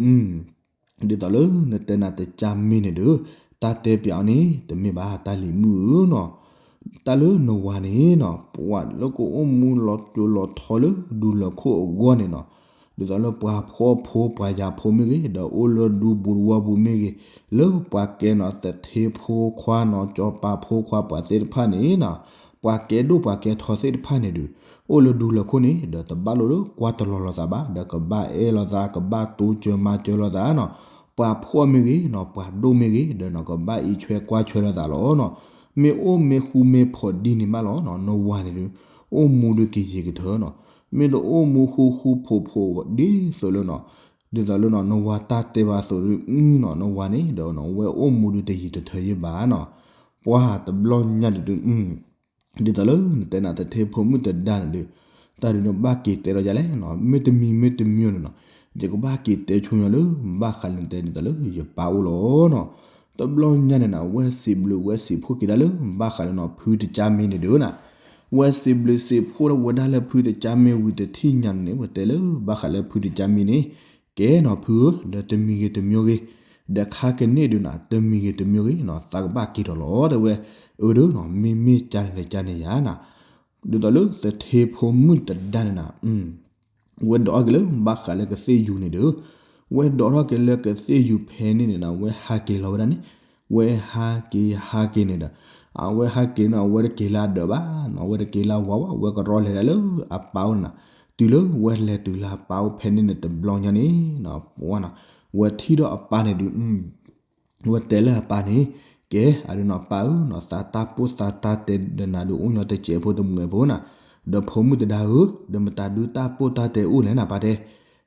ဒ်သိးလၢနတဲနၤတကၢ်မ့ၢ်န့ၣ်ဒီး တၢ်တဲပျးအီၤန့ၣ် တမ့ၢ်ဘၣ်တၢ်လံၤမုၣ်ဧၢနီၤ. တၢ်လၢနဝၤန့ၣ်နီၤ ပှၤလၢကအိၣ်မူလီၤစိၤလီၤထီလၢဒူလၢၢ်ခိၣ်အဂီၢ်န့ၣ်နီၤ, ဒ်သိးလၢပှၤဖှီၣ်ဖိပှၤယာ်ဖိမ့ၢ်ဂ့ၤ ဒီးအိၣ်လၢဒူဘူးတဝီပူၤမ့ၢ်ဂ့ၤ, လၢပှၤကဲနီၤ သထ့ဖိခွါနီၤ စီၤပၤဖိခွါပှၤသ့ၣ်တဖၣ်န့ၣ်နီၤ, ပှၤကဲဒိၣ်ပှၤကဲထီသ့ၣ်တဖၣ်န့ၣ်ဒီး အိၣ်လၢဒူလၢၢ်ခိၣ်န့ၣ် ဒီးတဘၣ်လိာ်လၢကွၢ်တလီၤလိာ်သးဘၣ်, ဒီးကဘၣ်အဲၣ်လိာ်သး ကဘၣ်တိစၢၤမၤစၢၤလိာ်သးနီၤ, ပှၤဖှီၣ်မ့ၢ်ဂ့ၤနီၤ ပှၤဒိၣ်မ့ၢ်ဂ့ၤ ဒီးနီၤ ကဘၣ်အံးဆွဲကွၢ်ဆွဲလိာ်သးလီၤနီၤ. မ့ၢ်အိၣ်မ့ၢ်ဃူမ့ၢ်ဖိးဒ်န့ၣ်မးလီၤနီၤ. နဝၤန့ၣ်ဒုး အိၣ်မူဒုးကယံာ်ကထၢနီၤ. မ့ၢ်တအိၣ်မူဃူဃူဖိးဖိးဒ်သိးလၢနီၤ ဒ်သိးလၢနီၤ နဝၤတၢ်တဲဘၣ်အသိးဒုး နီၤ နဝၤန့ၣ်ဒီးနီၤ ဝဲအိၣ်မူဒုးတယံာ်တထၢယဲဘၣ်နီၤ. ပှၤတဘျီညါန့ၣ်ဒုး ဒ်သိးလၢနတဲနၤ သထ့ဖိမုၣ်တဒါန့ၣ်ဒုး တၢ်ဒုးန့ၣ်ဘၣ်က့ၤတဲလီၤယၤလဲၣ်နီၤ, မ့တမံၤမ့တမံၤန့ၣ်နီၤ, ယကဘၣ်က့ၤတဲဆိညီလၢ ဘၣ်ဃးလၢနတဲဒ်သိးလၢယပၢ်အိၣ်လီၤနီၤ. တဘျီညါန့ၣ်နၤ ဝဲစံးဘျုးဝဲစံးဖှိၣ်က့ၤဒၣ်လၢ ဘၣ်ဃးလၢနီၤ ဖုတကၢ်မ့ၢ်န့ၣ်ဒုးနၤ, ဝဲစံးဘျုးစံးဖှိၣ်ဝဲဒၣ်လၢဖုတကၢ်မ့ၢ်ဝံၤတထံၣ်ညါန့ၣ် ဝဲတဲလၢ ဘၣ်ဃးလၢဖုတကၢ်မ့ၢ်န့ၣ် ကဲနီၤဖုဧၢ, ဒီးတမံၤဂ့ၤတမံၤဂ့ၤ, ဒီးခါကန့ၣ်ဒုးနၤ တမံၤဂ့ၤတမံၤဂ့ၤနီၤ သးကဘၣ်က့ၤထီၣ်လီၤ တဲဝဲ, အၢဒုးနီၤ မ့မ့ၢ်ကန့ၣ်ဒီးကန့ၣ်ယၤနၤ, ဒ်သိးလၢသထ့ဖိမုၣ်တဒါန့ၣ်နၤ ဝဲဒိးထီၣ်က့ၤလၢဘၣ်ဃးလၢကသ့ၣ်ယူၤန့ၣ်ဒီး, ဝဲဒိးထီၣ်က့ၤလၢကသ့ၣ်ယူၤဖဲန့ၣ်န့ၣ်နၤ ဝဲဟးက့ၤလီၤဝဲဒၣ်န့ၣ်, ဝဲဟးက့ၤဟးက့ၤန့ၣ်ဒီး, အဝဲဟးက့ၤန့ၣ် အဝဲတက့ၤလၢအဒၢးဘၣ်နီၤ, အဝဲတက့ၤလၢအဝၤဘၣ်, ဝဲကရီလဲၤဒၣ်လၢအပၢ်အိၣ်န့ၣ်နၤ, တုၤလၢဝဲလဲၤတုၤလၢအပၢ်အိၣ်ဖဲန့ၣ်န့ၣ် တဘျီညါန့ၣ်, ဝဲထံၣ်ဒီးအပၢ်န့ၣ်ဒုး ဝဲတဲလၢအပၢ်န့ၣ်, ကဲအဒုးနီၤ ပၢ်ဧၢနီၤ သးတၢ်ပိၢ်သးတၢ်တဲဒီးနၤဒုးအိၣ်ညီတစဲးဖိတမှဲးဖိနၤ, ဒီးဖိမုၣ်တဒါဧၢ, ဒီးမတၤဒုးတၢ်ပိၢ်တၢ်တဲအိၣ်လဲၣ်နၤ ပၢ်တဲ,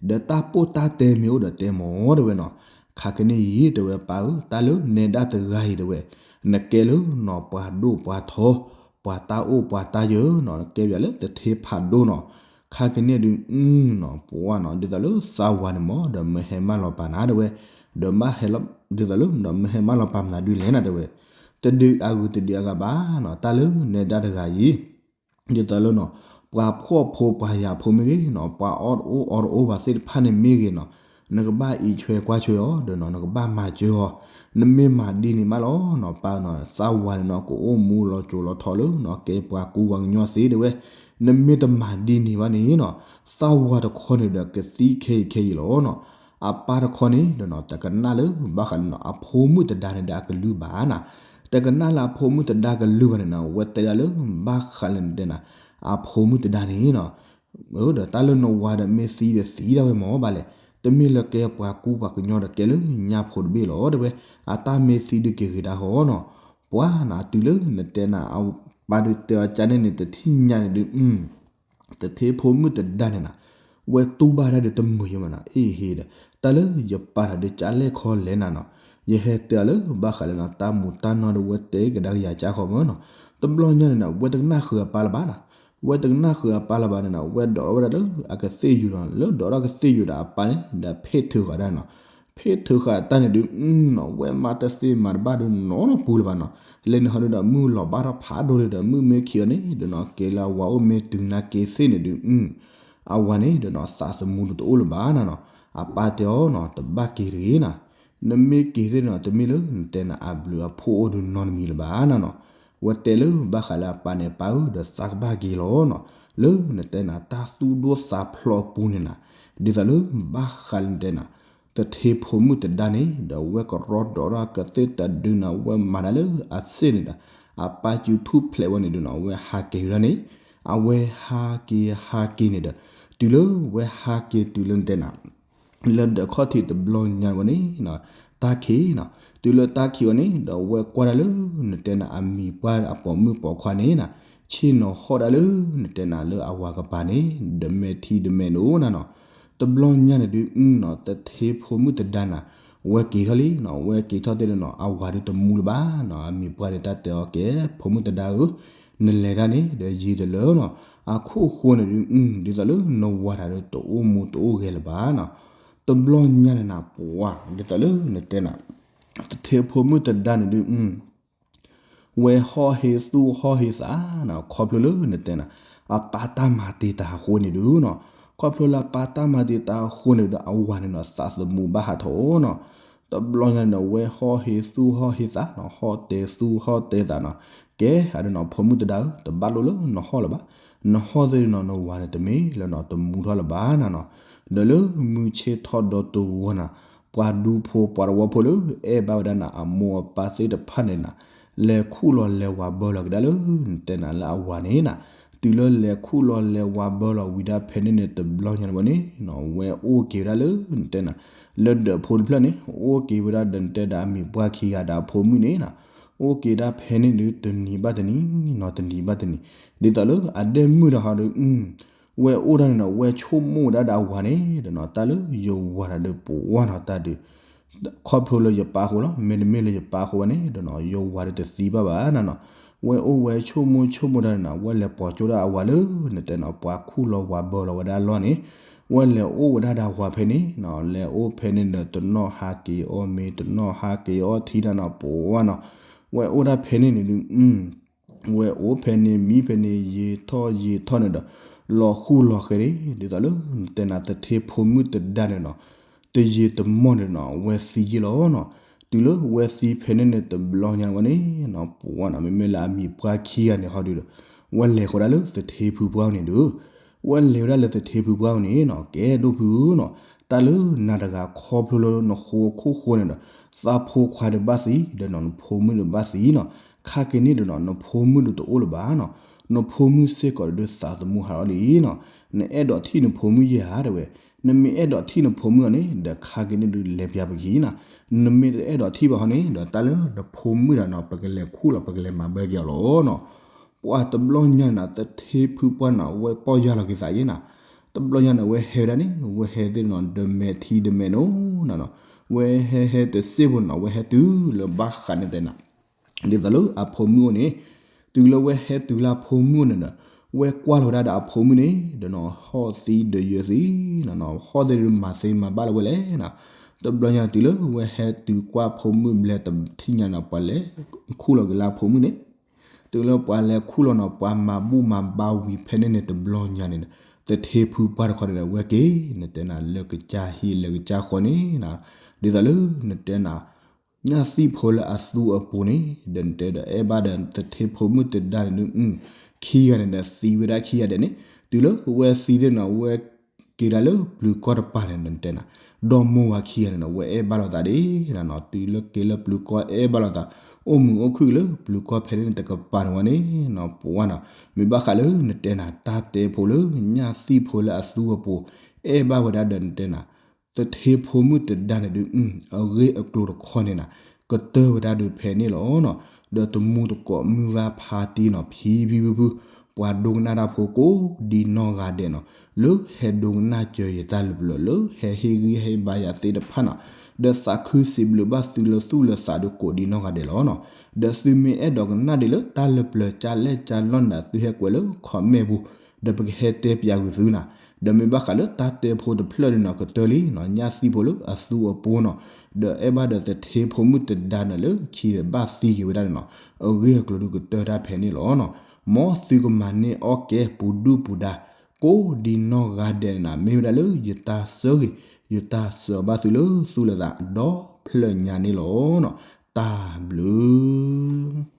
ဒီးတၢ်ပိၢ်တၢ်တဲမ့ၢ်အိၣ်ဒီးတဲမီၤ တဲဝဲနီၤ, ခါကန့ၣ်အံၤ တဲဝဲပၢ်ဧၢ တၢ်လၢနဲဒၣ်တဂၤအံၤ တဲဝဲ, နကဲလၢနီၤ ပှၤဒိၣ်ပှၤထီ, ပှၤတၢ်အိၣ်ပှၤတၢ်ယၢၤနီၤ ကဲပှၤလၢသထ့ဖးဒိၣ်နီၤ, ခါကန့ၣ်ဒုးနီၤ ပှၤနီၤ ဒ်သိးလၢသးဝၤန့ၣ်မီၤ ဒီးမ့ၢ်ဟဲမၢလီၤပာ်နၤ တဲဝဲ, ဒီးမ့ၢ်ဟဲလီၤ ဒ်သိးလၢ မ့ၢ်ဟဲမၢလီၤပာ်မနုၤဒုးလဲၣ်နၤ တဲဝဲ, တဒုးအဂုၤတဒုးအဂၤဘၣ်နီၤ တၢ်လၢနဲဒၣ်တဂၤအံၤ ဒ်သိးလၢနီၤ ပှၤဖှီၣ်ဖိပှၤယာ်ဖိမ့ၢ်ဂ့ၤနီၤ ပှၤအီၣ်တအိၣ်အီတအိၣ်ဘၣ်သ့ၣ်တဖၣ်န့ၣ်မ့ၢ်ဂ့ၤနီၤ, နကဘၣ်အံးဆွဲကွၢ်ဆွဲအီၤ ဒီးနီၤ နကဘၣ်မၤစၢၤအီၤ, နမ့ၢ်မၤဒ်န့ၣ်မးလီၤနီၤ ပၢ်နီၤ သးဝၤန့ၣ်နီၤ ကအိၣ်မူလီၤစိၤလီၤထီလၢနီၤ ကဲပှၤကူပှၤကညီသ့ တဲဝဲ, နမ့ၢ်တမၤဒ်န့ၣ်ဘၣ်န့ၣ်နီၤ သးဝၤတခီန့ၣ်ဒီးကသံခဲအံၤခဲအံၤလီၤနီၤ, အပၢ်တခီန့ၣ်ဒီးနီၤ တကနၣ်လၢဘၣ်ဃးန့ၣ်နီၤ အဖိမုၣ်တဒါန့ၣ်ဒီးအကလုၢ်ဘၣ်နၤ, တကနၣ်လၢအဖိမုၣ်တဒါကလုၢ်ဘၣ်န့ၣ်နီၤ ဝဲတဲဒၣ်လၢဘၣ်ဃးလၢနတဲနၤ အဖိမုၣ်တဒါန့ၣ်နီၤ ဒီးတၢ်လၢနဝၤဒီးမ့ၢ်သံဒီးသံဒၣ်ဝဲမီၤဘၣ်လဲၣ်, တမ့ၢ်လၢကဲပှၤကူပှၤကညီဒီးကဲလၢညါဖိတဘ့ၣ်လီၤ တဲဝဲ, အတၢ်မ့ၢ်သံဒုးက့ၤဂ့ၤတၢ်ဃီနီၤ, ပှၤနီၤ တုၤလၢနတဲနၤ အပၢ်ဒုးတဲအီၤကန့ၣ်န့ၣ် တထံၣ်ညါန့ၣ်ဒုး သထ့ဖိမုၣ်တဒါန့ၣ်နၤ, ဝဲတူၢ်ဘၣ်တၢ်ဒုးတမုာ်ယဲမးနီၤ အ့ဟ့ဒီး တၢ်လၢယပၢ်တၢ်ဒုးကလဲၣ်ခီလဲၣ်နၤနီၤ, ယဟဲတဲအီၤလၢဘၣ်ဃးလၢနီၤ တၢ်မူးတၢ်နီၢ်ဒီးဝဲတဲကဒါကယၤကၢ်ဃီမးနီၤ, တဘျီညါန့ၣ်နီၤ ဝဲတကနၣ်ဃုာ်အပၢ်လၢၤဘၣ်နီၤ, ဝဲတကနၣ်ဃုာ်အပၢ်လၢၤဘၣ်န့ၣ်နီၤ ဝဲဒိးထီၣ်ဝဲဒၣ်လၢအကသ့ၣ်ယူၤနီၤ လၢဒိးထီၣ်ကသ့ၣ်ယူၤဒီးအပၢ်န့ၣ် ဒီးဖ့ၣ်ထုးဃာ်တၢ်နီၤ ဖ့ၣ်ထုးဃာ်တၢ်န့ၣ်ဒုးနီၤ ဝဲမၤတသ့မၤတဘၣ်ဒုးနီတပူၤလၢၤဘၣ်နီၤ, လဲၤနုာ်ဟီဒုးဒီးမုၢ်လီၤဘၣ်ထီၣ်ဖးဒိၣ်လံဒီး မုၢ်မ့ၢ်ခံးအီၤန့ၣ်ဒီးနီၤ ကဲလၢအဝၤအိၣ်မ့ၢ်တုၤနၤက့ၤသ့ၣ်န့ၣ်ဒုး အဝၤန့ၣ်ဒီးနီၤ သးသမူဒုးတအိၣ်လၢၤဘၣ်နၤနီၤ, အပၢ်တဲအီၤနီၤ တဘၣ်က့ၤတဂ့ၤနၤ, နမ့ၢ်က့ၤသ့ၣ်န့ၣ်နီၤ တမ့ၢ်လၢနတဲနၤ အဘျုးအဖှိၣ်အိၣ်ဒုးနီတမံၤလၢၤဘၣ်နၤနီၤ, ဝဲတဲလၢဘၣ်ဃးလၢအပၢ်န့ၣ် ပၢ်ဧၢ ဒီးသးကဘၣ်က့ၤလီၤနီၤ, လၢနတဲနၤ တၢ်သူၣ်ဒိၣ်သးဖျိးအပူၤန့ၣ်နၤ, ဒ်သိးလၢဘၣ်ဃးလၢနတဲနၤ သထ့ဖိမုၣ်တဒါန့ၣ် ဒီးဝဲကရီဒီးထီၣ်ကသ့ၣ်တဒုနီၤ ဝဲမၤတၢ်လၢအစ့ၣ်န့ၣ်ဒီး အပၢ်စုထူၣ်ဖျဲးဝဲန့ၣ်ဒုနီၤ ဝဲဟးက့ၤဝဲဒၣ်န့ၣ်, အဝဲဟးက့ၤဟးက့ၤန့ၣ်ဒီး တုၤလၢဝဲဟးက့ၤတုၤလၢနတဲနၤ လၢဒၢးခီၣ်ထံးတဘျီညါဝဲန့ၣ် တၢ်ခံးနီၤ, တုၤလၢတၢ်ခံးဝဲန့ၣ် ဒီးဝဲကွၢ်ဒၣ်လၢနတဲနၤ အမံၤပှၢ်အပိာ်မုၣ်ပိာ်ခွါန့ၣ်နၤ, ဆ့ၣ်နီၤဟီၣ်ဒၣ်လၢနတဲနၤလၢအဝၤကပၤန့ၣ် ဒီးမဲာ်ထံဒီးမဲာ်နိနီၤနီၤ, တဘျီညါန့ၣ်ဒုးနီၤ သထ့ဖိမုၣ်တဒါနၤ ဝဲက့ၤထီၣ်လံနီၤ, ဝဲက့ၤထီၣ်သ့ၣ်ဒုနီၤ အဝၤဒုးတမူလၢၤဘၣ်နီၤ, အမံၤပှၢ်ဒုးတၢ်တဲအီၤကဲ ဖိမုၣ်တဒါဧၢ, နလဲၤတၢ်န့ၣ် ဒီးယံာ်တလၢနီၤ, အခိၣ်ဃိန့ၣ်ဒုး ဒ်သိးလၢနဝၤတၢ်ဒုးတအိၣ်မူတအိၣ်ဂဲၤလၢၤဘၣ်နီၤ, တဘျီညါန့ၣ်နၤ ပှၤ ဒ်သိးလၢနတဲနၤ သထ့ဖိမုၣ်တဒါန့ၣ်ဒုး ဝဲဟီၣ်ဟ့သူၣ်ဟီၣ်ဟ့သးနီၤ, ခီဖျိလၢနတဲနၤ အပၢ်တၢ်မၤတ့ၢ်တၢ်အဃိန့ၣ်ဒုနီၤ, ခီဖျိလၢအပၢ်တၢ်မၤတံာ်တာ်အဃိန့ၣ်ဒီး အဝၤန့ၣ်နီၤ သးသမူဘၣ်ဟးထီၣ်နီၤ. တဘျီညါန့ၣ်နီၤ ဝဲဟီၣ်ဟ့သူၣ်ဟီၣ်ဟ့သးနီၤ, ဟီၣ်တဲသူၣ်ဟီၣ်တဲသးနီၤ. ကဲ အဒိနီၤ ဖိမုၣ်တဒါဧၢ, တဘၣ်လိၣ်လၢနဟီၣ်လၢၤဘၣ်. နဟီၣ်သ့ၣ်နီၤ နဝၤန့ၣ်တမ့ၢ်လၢနီၤ တမူထီၣ်လၢၤဘၣ်နၤနီၤ. ဒီးလၢမုၢ်ဆ့ၣ်ထီၣ်ဒီတဂီၤနၤ ပှၤဒူဖိပှၤသဝီဖိလၢအဲၣ်ဘၣ်ဝဲဒၣ်နၤ အမိၢ်အပၢ်သ့ၣ်တဖၣ်န့ၣ်နၤ လဲၤခူၣ်လီၤလဲၤဝၤဘၢလီၤက့ၤဒၣ်လၢ နတဲနၤလၢအဝၤန့ၣ်နၤ. တုၤလၢလဲၤခူၣ်လီၤလဲၤဝၤဘၢလီၤဝံၤဒၣ်ဖဲန့ၣ်န့ၣ် တဘျီညါန့ၣ်ဝဲန့ၣ်နီၤ ဝဲအိၣ်က့ၤဝဲဒၣ်လၢ နတဲနၤ လၢဒၢးဖိတဖျၢၣ်န့ၣ် အိၣ်က့ၤဝဲဒၣ်ဒီးနတဲဒီးအမံၤပှၢ်ခံဂၤဒီးအဖိမုၣ်န့ၣ်နၤ. အိၣ်က့ၤဒၣ်ဖဲန့ၣ်ဒုး တနံၤဘၣ်တနံၤနီၤ တနံၤဘၣ်တနံၤ ဒ်သိးလၢအဒဲမုၢ်တဟီဒီး ဝဲအိၣ်ဒၣ်န့ၣ်နီၤ ဝဲဆိကမိၣ်ဝဲဒၣ်ဒီးအဝၤန့ၣ်ဒီးနီၤ တၢ်လၢယဝၤတၢ်ဒီးပဝဲနီၤတၢ်ဒုး ခီဖျိလၢယပၢ်အဃိလီၤ. မ့တမ့ၢ်လၢယပၢ်အဃိဘၣ်န့ၣ်ဒီးနီၤ ယဝၤဒီးတသံဘၣ်ဘၣ်နၤနီၤ. ဝဲအိၣ်ဝဲဆိကမိၣ်ဆိကမိၣ်ဒၣ်န့ၣ်နီၤ ဝဲလဲၤပိာ်ကၠိဒၣ်အဝၤလၢ နတဲနီၤ ပှၤခူၣ်လီၤဝၤဘၢလီၤဝဲဒၣ်အလီၢ်န့ၣ် ဝဲလဲၤအိၣ်ဝဲဒၣ်ဒီးအဝၤဖဲန့ၣ်နီၤ. လဲၤအိၣ်ဖဲန့ၣ်ဒီး တနီၣ်ဟးက့ၤအီၣ်မ့ၤ တနီၣ်ဟးက့ၤအီၣ်ထံတၢ်နီၤ ပဝဲနီၤ. ဝဲအိၣ်ဒၣ်ဖဲန့ၣ်န့ၣ်ဒုး ဝဲအိၣ်ဖဲန့ၣ် မံဖဲန့ၣ် ယံာ်ထီၣ်ယံာ်ထီၣ်န့ၣ်ဒီး လီၤဃူလီၤဃဲၤန့ၣ် ဒ်သိးလၢ နတဲနၤ သထ့ဖိမုၣ်တဒါန့ၣ်နီၤ တယံာ်တမီၢ်န့ၣ်နီၤ ဝဲသံယ့ၢ်လီၤနီၤ. တုၤလၢဝဲသံဖဲန့ၣ်န့ၣ် တဘျီညါဝဲန့ၣ်နီၤ ပဝဲနီၤ မ့မ့ၢ်လၢအမံၤပှၢ်ခံဂၤန့ၣ်ဟီဒုးဒီး ဝဲလဲၤဃီၤဒၣ်လၢသထ့ဖုပှၢ်န့ၣ်ဒီး ဝဲလဲၤဝဲဒၣ်လၢသထ့ဖုပှၢ်န့ၣ်နီၤ ကဲဒိၣ်ဖုဧၢနီၤ တၢ်လၢနၤတဂၤခီဖျိလၢနဃိခိၣ်ဃိန့ၣ်ဒီး သးဖိခွါဒီးဘၣ်သံ ဒီးနီၤ နဖိမုၣ်ဒီးဘၣ်သံနီၤ. ခါက့ၤန့ၣ်ဒီးနီၤ နဖိမုၣ်ဒီးတအိၣ်လၢၤဘၣ်နီၤ. နဖိမုၣ်စ့ၢ်ကီးဒီးသးသမူဟးထီၣ်လံနီၤ. နအဲၣ်ဒိးထံၣ်နဖိမုၣ်ယဲဧါတဲဝဲ. နမ့ၢ်အဲၣ်ဒိးထံၣ်နဖိမုၣ်အီၤန့ၣ် ဒီးခါက့ၤန့ၣ်ဒုးလဲၤပၠးပခံနီၤ. နမ့ၢ်တအဲၣ်ဒိးထံၣ်ဘၣ်ဟီန့ၣ် ဒီးတၢ်လၢနဖိမုၣ်ဒီးနီၤ ပကလဲၤခူၣ်လီၤ ပကလဲၤမၤဘၢက့ၤအီၤလီၤနီၤ. ပှၤတဘျီညါန့ၣ်နီၤ သထ့ဖုပှၢ်နီၤ ဝဲပီၢ်ယၢ်လီၤက့ၤသးယဲနီၤ. တဘျီညါန့ၣ် ဝဲဟဲဝဲဒၣ်န့ၣ် ဝဲဟဲသ့ၣ်နီၤ ဒမဲာ်ထံဒမဲာ်နိနီၤနီၤ. ဝဲဟဲဟဲတစ့ၢ်ဖိနီၤ ဝဲဟဲတုၤလၢဘၣ်ဃးန့ၣ်တဲနၤ ဒ်သိးလၢအဖိမုၣ်အိၣ်န့ၣ် တုၤလၢဝဲဟဲတုၤလၢအဖိမုၣ်အိၣ်န့ၣ်ဒီး ဝဲကွၢ်လီၤဝဲဒၣ်ဒီးအဖိမုၣ်န့ၣ် ဒီးနီၤ ဟီၣ်သံဒီးယၢၤသံနီၤနီၤ ဟီၣ်သ့ၣ်ဒုးမၤသ့မၤဘၣ်လၢၤဝဲလဲၣ်နီၤ. တဘျီညါတုၤလၢဝဲဟဲတုၤကွၢ်ဖိမုၣ်ဘျဲၣ်တထံၣ်ညါနီၤ ပှၤလဲၤခူၣ်လီၤက့ၤလၢအဖိမုၣ်န့ၣ် တုၤလၢပှၤလဲၤခူၣ်လီၤနီၤ ပှၤမၤဘူၣ်မၤဘါဝံၤဖဲန့ၣ်န့ၣ် တဘျီညါန့ၣ်ဒီး သထ့ဖုပှၢ်တခီန့ၣ်ဒီး ဝဲက့ၤ နတဲနၤ လၢကစၢ်ဟံၣ်လၢကစၢ်ဃီန့ၣ်နီၤ. ဒ်သိးလၢနတဲနၤ ညၣ်သံၣ်ဖိလၢအသူအပူၤန့ၣ် ဒီးနတဲဒီးအဲၣ်ဘၣ်ဒီးသထ့ဖိမုၣ်တဒါန့ၣ်ဒုး ခံဂၤန့ၣ်ဒီးသံဝဲဒၣ်ခံဂၤဒဲးန့ၣ် တုၤလၢဝဲသံသ့ၣ်နီၤ ဝဲက့ၤဒၣ်လၢပျုၤကီၢ်တပၤန့ၣ်ဒီးနတဲနၤ ဒီမိၢ်ဝၤခံဂၤန့ၣ်ဒီး ဝဲအဲၣ်ဘၣ်လိာ်သးဒ်နီၤနီၤ တုၤလၢက့ၤလၢပျုၤကီၢ်အဲၣ်ဘၣ်လိာ်သး အိၣ်မုာ်အိၣ်ခုၣ်လၢပျုၤကီၢ်ဖဲန့ၣ်တကပၤန့ၣ်ဝဲန့ၣ်နီၤ ပဝဲနီၤ မ့ၢ်ဘၣ်ဃးလၢနတဲနၤ တၢ်တဲဖိလၢညၣ်သံၣ်ဖိလၢအသူအပူၤ အဲၣ်ဘၣ်ဝဲဒၣ်ဒီးနတဲနၤ သထ့ဖိမုၣ်တဒါန့ၣ်ဒုး အဂ့ၢ်အကျိၤတခီန့ၣ်နၤ ကတၢၢ်ဝဲဒၣ်ဒုးဖဲန့ၣ်လီၤနီၤ. ဒီးတမူတကိးမုၢ်ဂၢ်ဖါတံၢ်နီၤ ဖံဖံဖုဖု ပှၤဒိကနၣ်တၢ်ဖိကိးဒ်နီၢ်ဂၤဒဲးနီၤ လၢဟဲဒိကနၣ်စၢၤယတၢ်လၢပျၢၤ လၢဟဲဟ့ၣ်ဂံၢ်ဟ့ၣ်ဘါယၤသ့ၣ်တဖၣ်နီၤ ဒီးသးခုစံးဘျုးဘၣ်သုလၢသူၣ်လၢသးဒုးကိးဒ်နီၢ်ဂၤဒဲးလီၤနီၤ. ဒီးသုမ့ၢ်အဲၣ်ဒိးကနၣ်ဒံးလၢတၢ်လၢပျၢၤကၢ်လဲၣ်ကၢ်လီၢ်န့ၣ်ဒီး သုဟဲကွဲးလၢ comment ပူၤ ဒီးပကဟဲတဲပၠးကွံာ်သုနၤ. ဒီးမ့ၢ်ဘၣ်ဃးလၢတၢ်တဲဖိတဖျၢၣ်ဒုးနီၤ ကတၢၢ်လံနီၤ ညၣ်သံၣ်ဖိလၢအသူအပူၤနီၤ ဒီးအဲၣ်ဘၣ်ဒီးသထ့ဖိမုၣ်တဒါန့ၣ်လၢခံဒီးဘၣ်သံက့ၤဝဲဒၣ်န့ၣ်နီၤ အဂ့ၢ်အကျိၤဒုးကတၢၢ်တၢ်ဖဲန့ၣ်လီၤနီၤ. မ်သုကမၤန့ၢ်အီၣ်ကဲပူၤဒုၣ်ပူၤဒါ ကိးဒ်နီၢ်ဂၤဒဲးန့ၣ်နၤ မ့ၢ်ဝဲဒၣ်လၢယတၢ်ဆၢဂ့ၤ ယတၢ်ဆၢဘၣ်သုလၢသူၣ်လၢသး ဒီဖျၢၣ်ညါန့ၣ်လီၤနီၤ. တၢ်ဘျုး